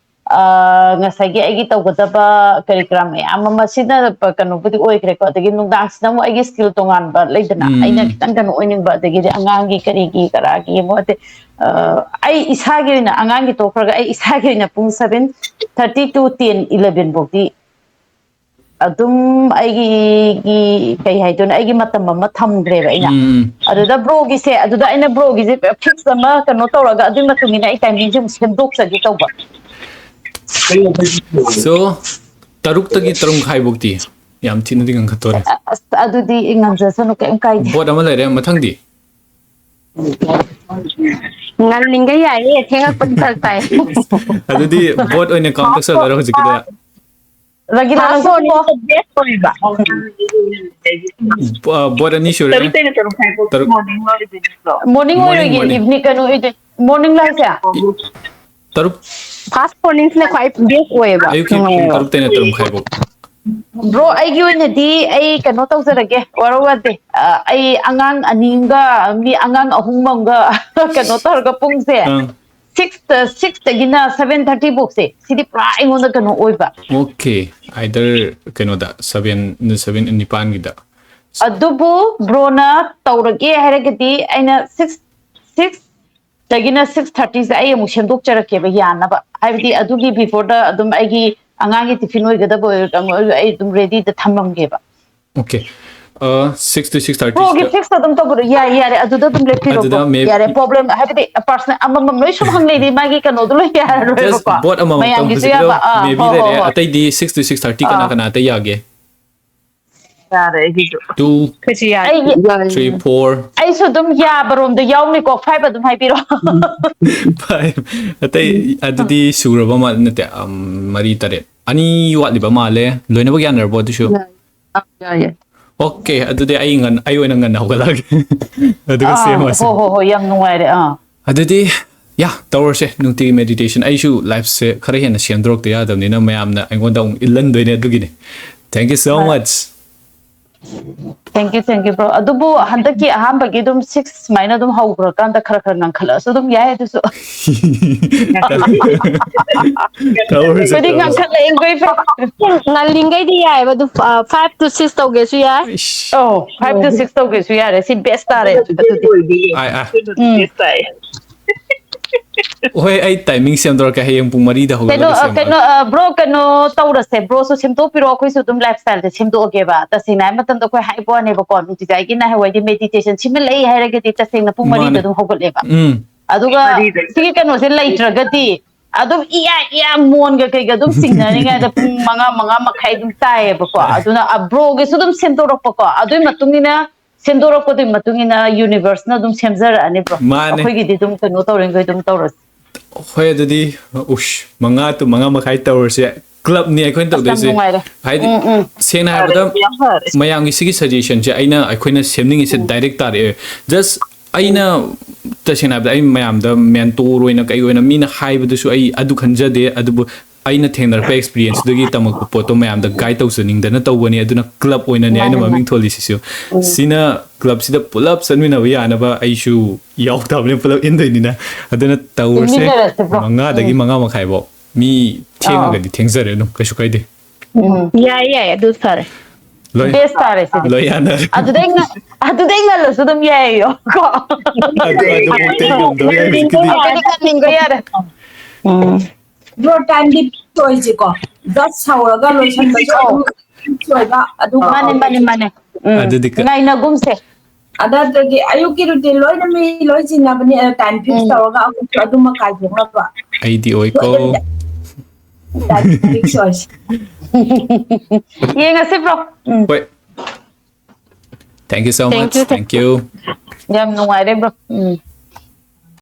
ꯑꯥ, ꯉꯁꯥꯏꯒꯤ ꯑꯩꯒꯤ ꯇꯧꯒꯗꯕ ꯀꯔꯤ ꯀꯔꯥ ꯃꯌꯥꯝ ꯑꯃ ꯁꯤꯅ ꯄ-, ꯀꯩꯅꯣꯕꯨꯗꯤ ꯑꯣꯏꯈ꯭ꯔꯦꯀꯣ꯫ ꯑꯗꯒꯤ ꯅꯨꯡꯗꯥꯡꯁꯤꯅ ꯑꯃꯨꯛ ꯑꯩꯒꯤ skill ꯇꯣꯉꯥꯟꯕ ꯂꯩꯗꯅ, ꯎꯝ, ꯑꯩꯅ ꯎꯝ꯫ ꯈꯤꯇꯪ ꯀꯩꯅꯣ ꯑꯣꯏꯅꯤꯡꯕ, ꯑꯗꯒꯤꯗꯤ ꯑꯉꯥꯡꯒꯤ ꯀꯔꯤꯒꯤ ꯀꯔꯥꯒꯤ ꯑꯃꯨꯛ ꯑꯗꯩ, ꯑꯥ, ꯑꯩ ꯏꯁꯥꯒꯤ ꯑꯣꯏꯅ ꯑꯉꯥꯡꯒꯤ ꯇꯣꯛꯈ꯭ꯔꯒ ꯑꯩ ꯏꯁꯥꯒꯤ ꯑꯣꯏꯅ ꯄꯨꯡ seven thirty to ten, eleven ꯐꯥꯎꯗꯤ ꯑꯗꯨꯝ ꯑꯩꯒꯤ, ꯀꯩ ꯍꯥꯏꯗꯣꯏꯅꯣ, ꯑꯩꯒꯤ ꯃꯇꯝ ꯑꯃ ꯊꯝꯈ꯭ꯔꯦꯕ ꯑꯩꯅ꯫ ꯎꯝ, ꯎꯝ꯫ ꯑꯗꯨꯗ ꯕ꯭ꯔꯣꯒꯤꯁꯦ, ꯑꯗꯨꯗ ꯑꯩꯅ ꯕ꯭ꯔꯣꯒꯤꯁꯦ fix ꯑꯃ ꯀꯩꯅꯣ ꯇꯧꯔꯒ ꯑꯗꯨꯒꯤ ꯃꯇꯨꯡ ꯏꯟꯅ ꯑꯩ timingꯁꯦ ꯑꯃꯨꯛ ꯁꯦꯝꯗꯣꯛꯆꯒꯦ ꯇꯧꯕ꯫ So, ꯇꯔꯨꯛꯇꯒꯤ ꯇꯔꯨꯛ ꯃꯈꯥꯏꯐꯧꯗꯤ ꯌꯥꯝ ꯊꯤꯅꯗꯤ ꯉꯟꯈꯠꯇꯣꯔꯦ꯫ ꯑꯁ, ꯑꯗꯨꯗꯤ ꯉꯝꯖꯁꯅꯨ, ꯀꯩꯝ ꯀꯥꯏꯗꯦ꯫ ꯕꯣꯠ ꯑꯃ ꯂꯩꯔꯦ, ꯃꯊꯪꯗꯤ? ꯉꯜꯂꯤꯉꯩ ꯌꯥꯏꯌꯦ, ꯊꯦꯡꯉꯛꯄꯗꯤ ꯐꯔꯛ ꯇꯥꯏ꯫ ꯑꯗꯨꯗꯤ ꯕꯣꯠ ꯑꯣꯏꯅ count ꯇꯧꯁꯜꯂꯔꯣ ꯍꯧꯖꯤꯛꯀꯤꯗ? ꯔꯒꯤꯂꯥ, ꯅꯪꯁꯨ ꯀꯨꯝꯃꯣ꯫ ꯕꯦꯁ ꯑꯣꯏꯕ꯫ ꯕꯣꯠ ꯑꯅꯤ ꯁꯨꯔꯦ꯫ ꯇꯔꯨꯛꯇꯩꯅ ꯇꯔꯨꯛ ꯐꯥꯎ ꯇꯔꯨꯛ꯫ Morning ꯑꯣꯏꯗꯣꯏꯅꯤꯀꯣ꯫ Morning Morning, ꯑꯣꯏꯔꯣꯏꯌꯦ, morning. Evening ꯀꯩꯅꯣ ꯑꯣꯏꯗꯣꯏ, Morning ꯂꯥꯏꯁꯦ꯫ ꯇꯔꯨꯛ꯫ First morningꯁꯤꯅ ꯈ꯭ꯋꯥꯏ best ꯑꯣꯏꯌꯦꯕ꯫ ꯑꯌꯨꯛꯀꯤ ꯄꯨꯡ ꯇꯔꯨꯛꯇꯩꯅ ꯇꯔꯨꯛ ꯃꯈꯥꯏꯐꯥꯎ꯫ ꯕ꯭ꯔꯣ, ꯑꯩꯒꯤ ꯑꯣꯏꯅꯗꯤ ꯑꯩ ꯀꯩꯅꯣ ꯇꯧꯖꯔꯒꯦ, ꯋꯥꯔꯧ ꯌꯥꯗꯦ꯫ ꯑ, ꯑꯩ ꯑꯉꯥꯡ ꯑꯅꯤ ꯑꯃꯒ ꯃꯤ ꯑꯉꯥꯡ ꯑꯍꯨꯝ ꯑꯃꯒ ꯀꯩꯅꯣ ꯇꯧꯔꯒ ꯄꯨꯡꯁꯦ ꯑꯪ꯫ six, sixꯇꯒꯤꯅ seven thirty ꯐꯥꯎꯁꯦ, ꯁꯤꯗꯤ ꯄꯨꯔꯥ ꯑꯩꯉꯣꯟꯗ ꯀꯩꯅꯣ ꯑꯣꯏꯕ꯫ Okay, either ꯀꯩꯅꯣꯗ seven, seven ꯅꯤꯄꯥꯟꯒꯤꯗ꯫ ꯑꯗꯨꯕꯨ ꯕ꯭ꯔꯣꯅ ꯇꯧꯔꯒꯦ ꯍꯥꯏꯔꯒꯗꯤ ꯑꯩꯅ six, sixꯇꯒꯤꯅ six thirtyꯁꯦ ꯑꯩ ꯑꯃꯨꯛ ꯁꯦꯝꯗꯣꯛꯆꯔꯛꯀꯦꯕ ꯌꯥꯅꯕ꯫ ꯍꯥꯏꯕꯗꯤ ꯑꯗꯨꯒꯤ beforeꯗ ꯑꯗꯨꯝ ꯑꯩꯒꯤ ꯑꯉꯥꯡꯒꯤ tiffin ꯑꯣꯏꯒꯗꯕ ꯑꯣꯏꯔꯣ, ꯀꯩꯅꯣ ꯑꯣꯏꯔꯣ, ꯑꯩ ꯑꯗꯨꯝ readyꯗ ꯊꯝꯃꯝꯒꯦꯕ꯫ Okay. Uh, six to six thirty ꯕ꯭ꯔꯣꯒꯤ ꯁꯤꯗ꯫ Fix ꯑꯗꯨꯝ ꯇꯧꯕꯤꯔꯣ꯫ ꯌꯥꯏ, ꯌꯥꯔꯦ, ꯑꯗꯨꯗ ꯑꯗꯨꯝ ꯂꯦꯞꯄꯤꯔꯣꯀꯣ꯫ ꯑꯗꯨꯗ maybe ꯌꯥꯔꯦ, problem ꯍꯥꯏꯕꯗꯤ personal ꯑꯃꯃꯝ ꯂꯣꯏ ꯁꯨꯝ ꯍꯪꯂꯩꯗꯤ ꯃꯥꯒꯤ ꯀꯩꯅꯣꯗꯣ ꯂꯣꯏ Just ꯌꯥꯔꯔꯣꯏꯕꯀꯣ꯫ ꯕꯣꯠ ꯑꯃꯃꯝꯇꯪ ꯃꯌꯥꯝꯒꯤꯁꯨ ꯍꯧꯖꯤꯛꯀꯤꯗꯣ ꯌꯥꯕ꯫ ꯑꯥ, maybe ꯍꯣ, ꯍꯣ, ꯂꯩꯔꯦ꯫ ꯍꯣ꯫ ꯑꯇꯩꯗꯤ six to six thirty ꯀꯅꯥ ꯑꯥ꯫ ꯀꯅꯥ ꯑꯇꯩ ꯌꯥꯒꯦ? ꯌꯥꯔꯦ ꯑꯩꯒꯤꯁꯨ꯫ Two, ꯀꯩꯁꯨ ꯌꯥꯔꯦ꯫ ꯑꯩꯒꯤ three, four, ꯑꯩꯁꯨ ꯑꯗꯨꯝ ꯌꯥꯕꯔꯣꯝꯗ ꯌꯥꯎꯅꯤꯀꯣ, five ꯑꯗꯨꯝ ꯍꯥꯏꯕꯤꯔꯣ꯫ five꯫ ꯑꯇꯩ ꯑꯗꯨꯗꯤ ꯁꯨꯔꯕ ꯃꯥꯜꯂꯦ, ꯅꯠꯇꯦ, ꯑꯝ, ꯃꯔꯤ, ꯇꯔꯦꯠ꯫ ꯑꯅꯤ ꯋꯥꯠꯂꯤꯕ ꯃꯥꯜꯂꯦ꯫ ꯂꯣꯏꯅꯃꯛ ꯌꯥꯅꯔꯕꯣ ꯑꯗꯨꯁꯨ? ꯌꯥꯏ, ꯌꯥꯏ꯫ Okay, ꯑꯗꯨꯗꯤ ꯑꯩ ꯉꯟ-, ꯑꯩ ꯑꯣꯏꯅ ꯉꯟꯅ ꯍꯧꯒꯠꯂꯛꯑꯒꯦ꯫ ꯑꯗꯨꯒ ꯑꯥ, ꯁꯦꯝꯃꯁꯦ꯫ ꯍꯣ, ꯍꯣ, ꯍꯣ, ꯌꯥꯝ ꯅꯨꯡꯉꯥꯏꯔꯦ꯫ ꯑꯥ꯫ ꯑꯗꯨꯗꯤ, ꯌꯥ, ꯇꯧꯔꯁꯦ꯫ ꯅꯨꯡꯇꯤꯒꯤ meditation꯫ ꯑꯩꯁꯨ lifeꯁꯦ ꯈꯔ ꯍꯦꯟꯅ ꯁꯦꯝꯗꯣꯔꯛꯇ ꯌꯥꯗꯕꯅꯤꯅ ꯃꯌꯥꯝꯅ ꯑꯩꯉꯣꯟꯗ ꯑꯃꯨꯛ ꯏꯜꯍꯟꯗꯣꯏꯅꯦ ꯑꯗꯨꯒꯤꯅꯤ꯫ Thank you so much꯫ Thank you, thank you, bro. ꯑꯗꯨꯕꯨ ꯍꯟꯗꯛꯀꯤ ꯑꯍꯥꯟꯕꯒꯤ ꯑꯗꯨꯝ six ꯁꯨꯃꯥꯏꯅ ꯑꯗꯨꯝ ꯍꯧꯈ꯭ꯔꯀꯥꯟꯗ ꯈꯔ ꯈꯔ ꯉꯟꯈꯠꯂꯛꯑꯁꯨ ꯑꯗꯨꯝ ꯌꯥꯏ ꯑꯗꯨꯁꯨ. ꯇꯧꯔꯁꯦ, ꯑꯩꯈꯣꯏꯗꯤ ꯇꯧꯔꯁꯦ. ꯉꯟꯈꯠꯂꯛꯑꯦ ꯑꯩꯈꯣꯏ. ꯉꯜꯂꯤꯉꯩꯗꯤ ꯌꯥꯏꯑꯕ ꯑꯗꯨ, five to six ꯇꯧꯒꯦꯁꯨ ꯌꯥꯏ. ꯏꯁ, ꯑꯧ, five to six ꯇꯧꯒꯦꯁꯨ ꯌꯥꯔꯦ, ꯁꯤ best ꯇꯥꯔꯦ ꯑꯗꯨꯗꯤ. ꯑꯥꯏ, ꯑꯥ. ꯎꯝ. ꯍꯣꯏ, ꯑꯩ timing ꯁꯦꯝꯗꯣꯔꯛꯀꯦ, ꯍꯌꯦꯡ ꯄꯨꯡ ꯃꯔꯤꯗ ꯀꯩꯅꯣ ꯍꯧꯒꯠꯂꯒ ꯑ, ꯁꯦꯝꯃꯛꯑꯒꯦ. ꯀꯩꯅꯣ ꯑ, bro, ꯀꯩꯅꯣ ꯇꯧꯔꯁꯦ, broꯁꯨ ꯁꯦꯝꯗꯣꯛꯄꯤꯔꯣ, ꯑꯩꯈꯣꯏꯁꯨ ꯑꯗꯨꯝ lifestyleꯁꯦ ꯁꯦꯝꯗꯣꯛꯑꯒꯦꯕ. ꯇꯁꯦꯡꯅ ꯍꯥꯏ ꯃꯇꯝꯗ ꯑꯩꯈꯣꯏ ꯍꯥꯏꯕ ꯋꯥꯅꯦꯕꯀꯣ, ꯅꯨꯡꯇꯤꯖꯥꯏꯒꯤ ꯅꯍꯥꯟꯋꯥꯏꯗꯤ meditation ꯁꯤꯃ ꯂꯩ ꯍꯥꯏꯔꯒꯗꯤ ꯇꯁꯦꯡꯅ ꯄꯨꯡ ꯃꯔꯤꯗ ꯃꯥꯅꯦ. ꯑꯗꯨꯝ ꯍꯧꯒꯠꯂꯦꯕ. ꯎꯝ. ꯑꯗꯨꯒ ꯁꯤꯒꯤ ꯀꯩꯅꯣꯁꯦ ꯂꯩꯇ꯭ꯔꯒꯗꯤ ꯑꯗꯨꯝ ꯏꯌꯥ ꯏꯌꯥ ꯃꯣꯟꯒ ꯀꯩꯒ ꯑꯗꯨꯝ ꯆꯤꯡꯅꯔꯤꯉꯩꯗ ꯄꯨꯡ ꯃꯉꯥ, ꯃꯉꯥ ꯃꯈꯥꯏ ꯑꯗꯨꯝ ꯇꯥꯏꯌꯦꯕꯀꯣ. ꯑꯗꯨꯅ ꯑ, broꯒꯤꯁꯨ ꯑꯗꯨꯝ ꯁꯦꯝꯗꯣꯔꯛꯄꯀꯣ, ꯑꯗꯨꯒꯤ ꯃꯇꯨꯡ ꯏꯟꯅ ꯁꯦꯝꯗꯣꯔꯛꯄꯗꯨꯒꯤ ꯃꯇꯨꯡ ꯏꯟꯅ universeꯅ ꯑꯗꯨꯝ ꯁꯦꯝꯖꯔꯛꯑꯅꯤꯕ꯭ꯔꯣ. ꯃꯥꯅꯦ. ꯑꯩꯈꯣꯏꯒꯤꯗꯤ ꯑꯗꯨꯝ ꯀꯩꯅꯣ ꯇꯧꯔꯤꯈꯩ ꯑꯗꯨꯝ ꯇꯧꯔꯁꯤ. ꯍꯣꯏ, ꯑꯗꯨꯗꯤ ꯎꯁ, ꯃꯉꯥ to ꯃꯉꯥ ꯃꯈꯥꯏ ꯇꯧꯔꯁꯦ. Clubꯅꯤ ꯑꯩꯈꯣꯏꯅ ꯑꯁ, ꯌꯥꯝ ꯇꯧꯗꯣꯏꯁꯦ. ꯅꯨꯡꯉꯥꯏꯔꯦ. ꯍꯥꯏꯗꯤ ꯎꯝ, ꯎꯝ. ꯁꯦꯡꯅ ꯍꯥꯏꯔꯕꯗ ꯃꯌꯥꯝꯒꯤ ꯁꯤꯒꯤ suggestionꯁꯦ ꯑꯩꯅ, ꯑꯩꯈꯣꯏꯅ ꯁꯦꯝꯅꯤꯡꯉꯤꯁꯦ direct ꯇꯥꯔꯛꯑꯦ. Just ꯑꯩꯅ ꯇꯁꯦꯡꯅ ꯍꯥꯏꯕꯗ ꯑꯩ ꯃꯌꯥꯝꯗ mentor ꯑꯣꯏꯅ ꯀꯩ ꯑꯣꯏꯅ ꯃꯤꯅ ꯍꯥꯏꯕꯗꯨꯁꯨ ꯑꯩ ꯑꯗꯨ ꯈꯟꯖꯗꯦ, ꯑꯗꯨꯕꯨ ꯑꯩꯅ ꯊꯦꯡꯅꯔꯛꯄ experienceꯗꯨꯗꯒꯤ ꯇꯝꯃꯛꯄ ꯄꯣꯠꯇꯣ ꯃꯌꯥꯝꯗ guide ꯇꯧꯖꯅꯤꯡꯗꯅ ꯇꯧꯕꯅꯤ. ꯑꯗꯨꯅ club ꯑꯣꯏꯅꯅꯦ ꯑꯩꯅ ꯃꯥꯅꯦ, ꯃꯃꯤꯡ ꯃꯥꯅꯦ. ꯊꯣꯜꯂꯤꯁꯤꯁꯨ. ꯁꯤꯅ clubꯁꯤꯗ ꯄꯨꯂꯞ ꯆꯠꯃꯤꯟꯅꯕ ꯌꯥꯅꯕ ꯑꯩꯁꯨ ꯌꯥꯎ ꯇꯥꯕꯅꯤ, ꯄꯨꯂꯞ ꯏꯟꯗꯣꯏꯅꯤꯅ. ꯑꯗꯨꯅ ꯇꯧꯔꯁꯦ. ꯏꯟꯃꯤꯟꯅꯔꯁꯦ, bro. ꯃꯉꯥꯗꯒꯤ ꯎꯝ. ꯃꯉꯥ ꯃꯈꯥꯏꯐꯥꯎ. ꯃꯤ ꯊꯦꯡꯉꯒꯗꯤ ꯊꯦꯡꯖꯔꯦ, ꯑꯗꯨꯝ ꯀꯩꯁꯨ ꯀꯥꯏꯗꯦ. ꯎꯝ. ꯌꯥꯏ, ꯌꯥꯏ, ꯑꯗꯨ ꯐꯔꯦ. ꯂꯣꯏ. Best ꯇꯥꯔꯦ ꯁꯤꯗꯤ. ꯂꯣꯏ ꯌꯥꯅꯔꯦ. ꯑꯗꯨꯗꯩ ꯉ-, ꯑꯗꯨꯗꯩ ꯉꯜꯂꯁꯨ ꯑꯗꯨꯝ ꯌꯥꯏꯌꯣ ꯀꯣ. ꯑꯗꯨ, ꯑꯗꯨ ꯉꯝꯗꯕ ꯌꯥꯏ ꯍꯧꯖꯤꯛꯀꯤꯗꯤ. ꯑꯗꯨꯗꯤ ꯉꯟꯅꯤꯡꯕ ꯌꯥꯔꯦ. ꯎꯝ. Bro, timeꯗꯤ fix ꯑꯣꯏꯁꯤꯀꯣ. Just ꯍꯧꯔꯒ ꯂꯣꯏꯁꯟꯕꯁꯨ ꯑꯗꯨꯝ fix ꯑꯣꯏꯕ, ꯑꯗꯨꯒ ꯃꯥꯅꯦ, ꯃꯥꯅꯦ, ꯃꯥꯅꯦ. ꯎꯝ. ꯑꯗꯨꯗꯤ ꯀ- ꯉꯥꯏꯅꯒꯨꯝꯁꯦ. ꯑꯗꯨꯗꯒꯤ ꯑꯌꯨꯛꯀꯤ routine ꯂꯣꯏꯅ ꯃꯤ ꯂꯣꯏ ꯆꯤꯟꯅꯕꯅꯤ, ꯑꯗ time fix ꯎꯝ. ꯇꯧꯔꯒ ꯑꯩꯈꯣꯏꯁꯨ ꯑꯗꯨꯃ ꯀꯥꯏꯊꯣꯛꯅꯕ. ꯑꯩꯗꯤ ꯑꯣꯏꯀꯣ. Time fix ꯑꯣꯏꯁꯤ. ꯌꯦꯡꯉꯁꯤ, bro. ꯎꯝ. ꯍꯣꯏ. Thank you so Thank much. you, Thank you. ꯌꯥꯝ ꯅꯨꯡꯉꯥꯏꯔꯦ, bro. ꯎꯝ.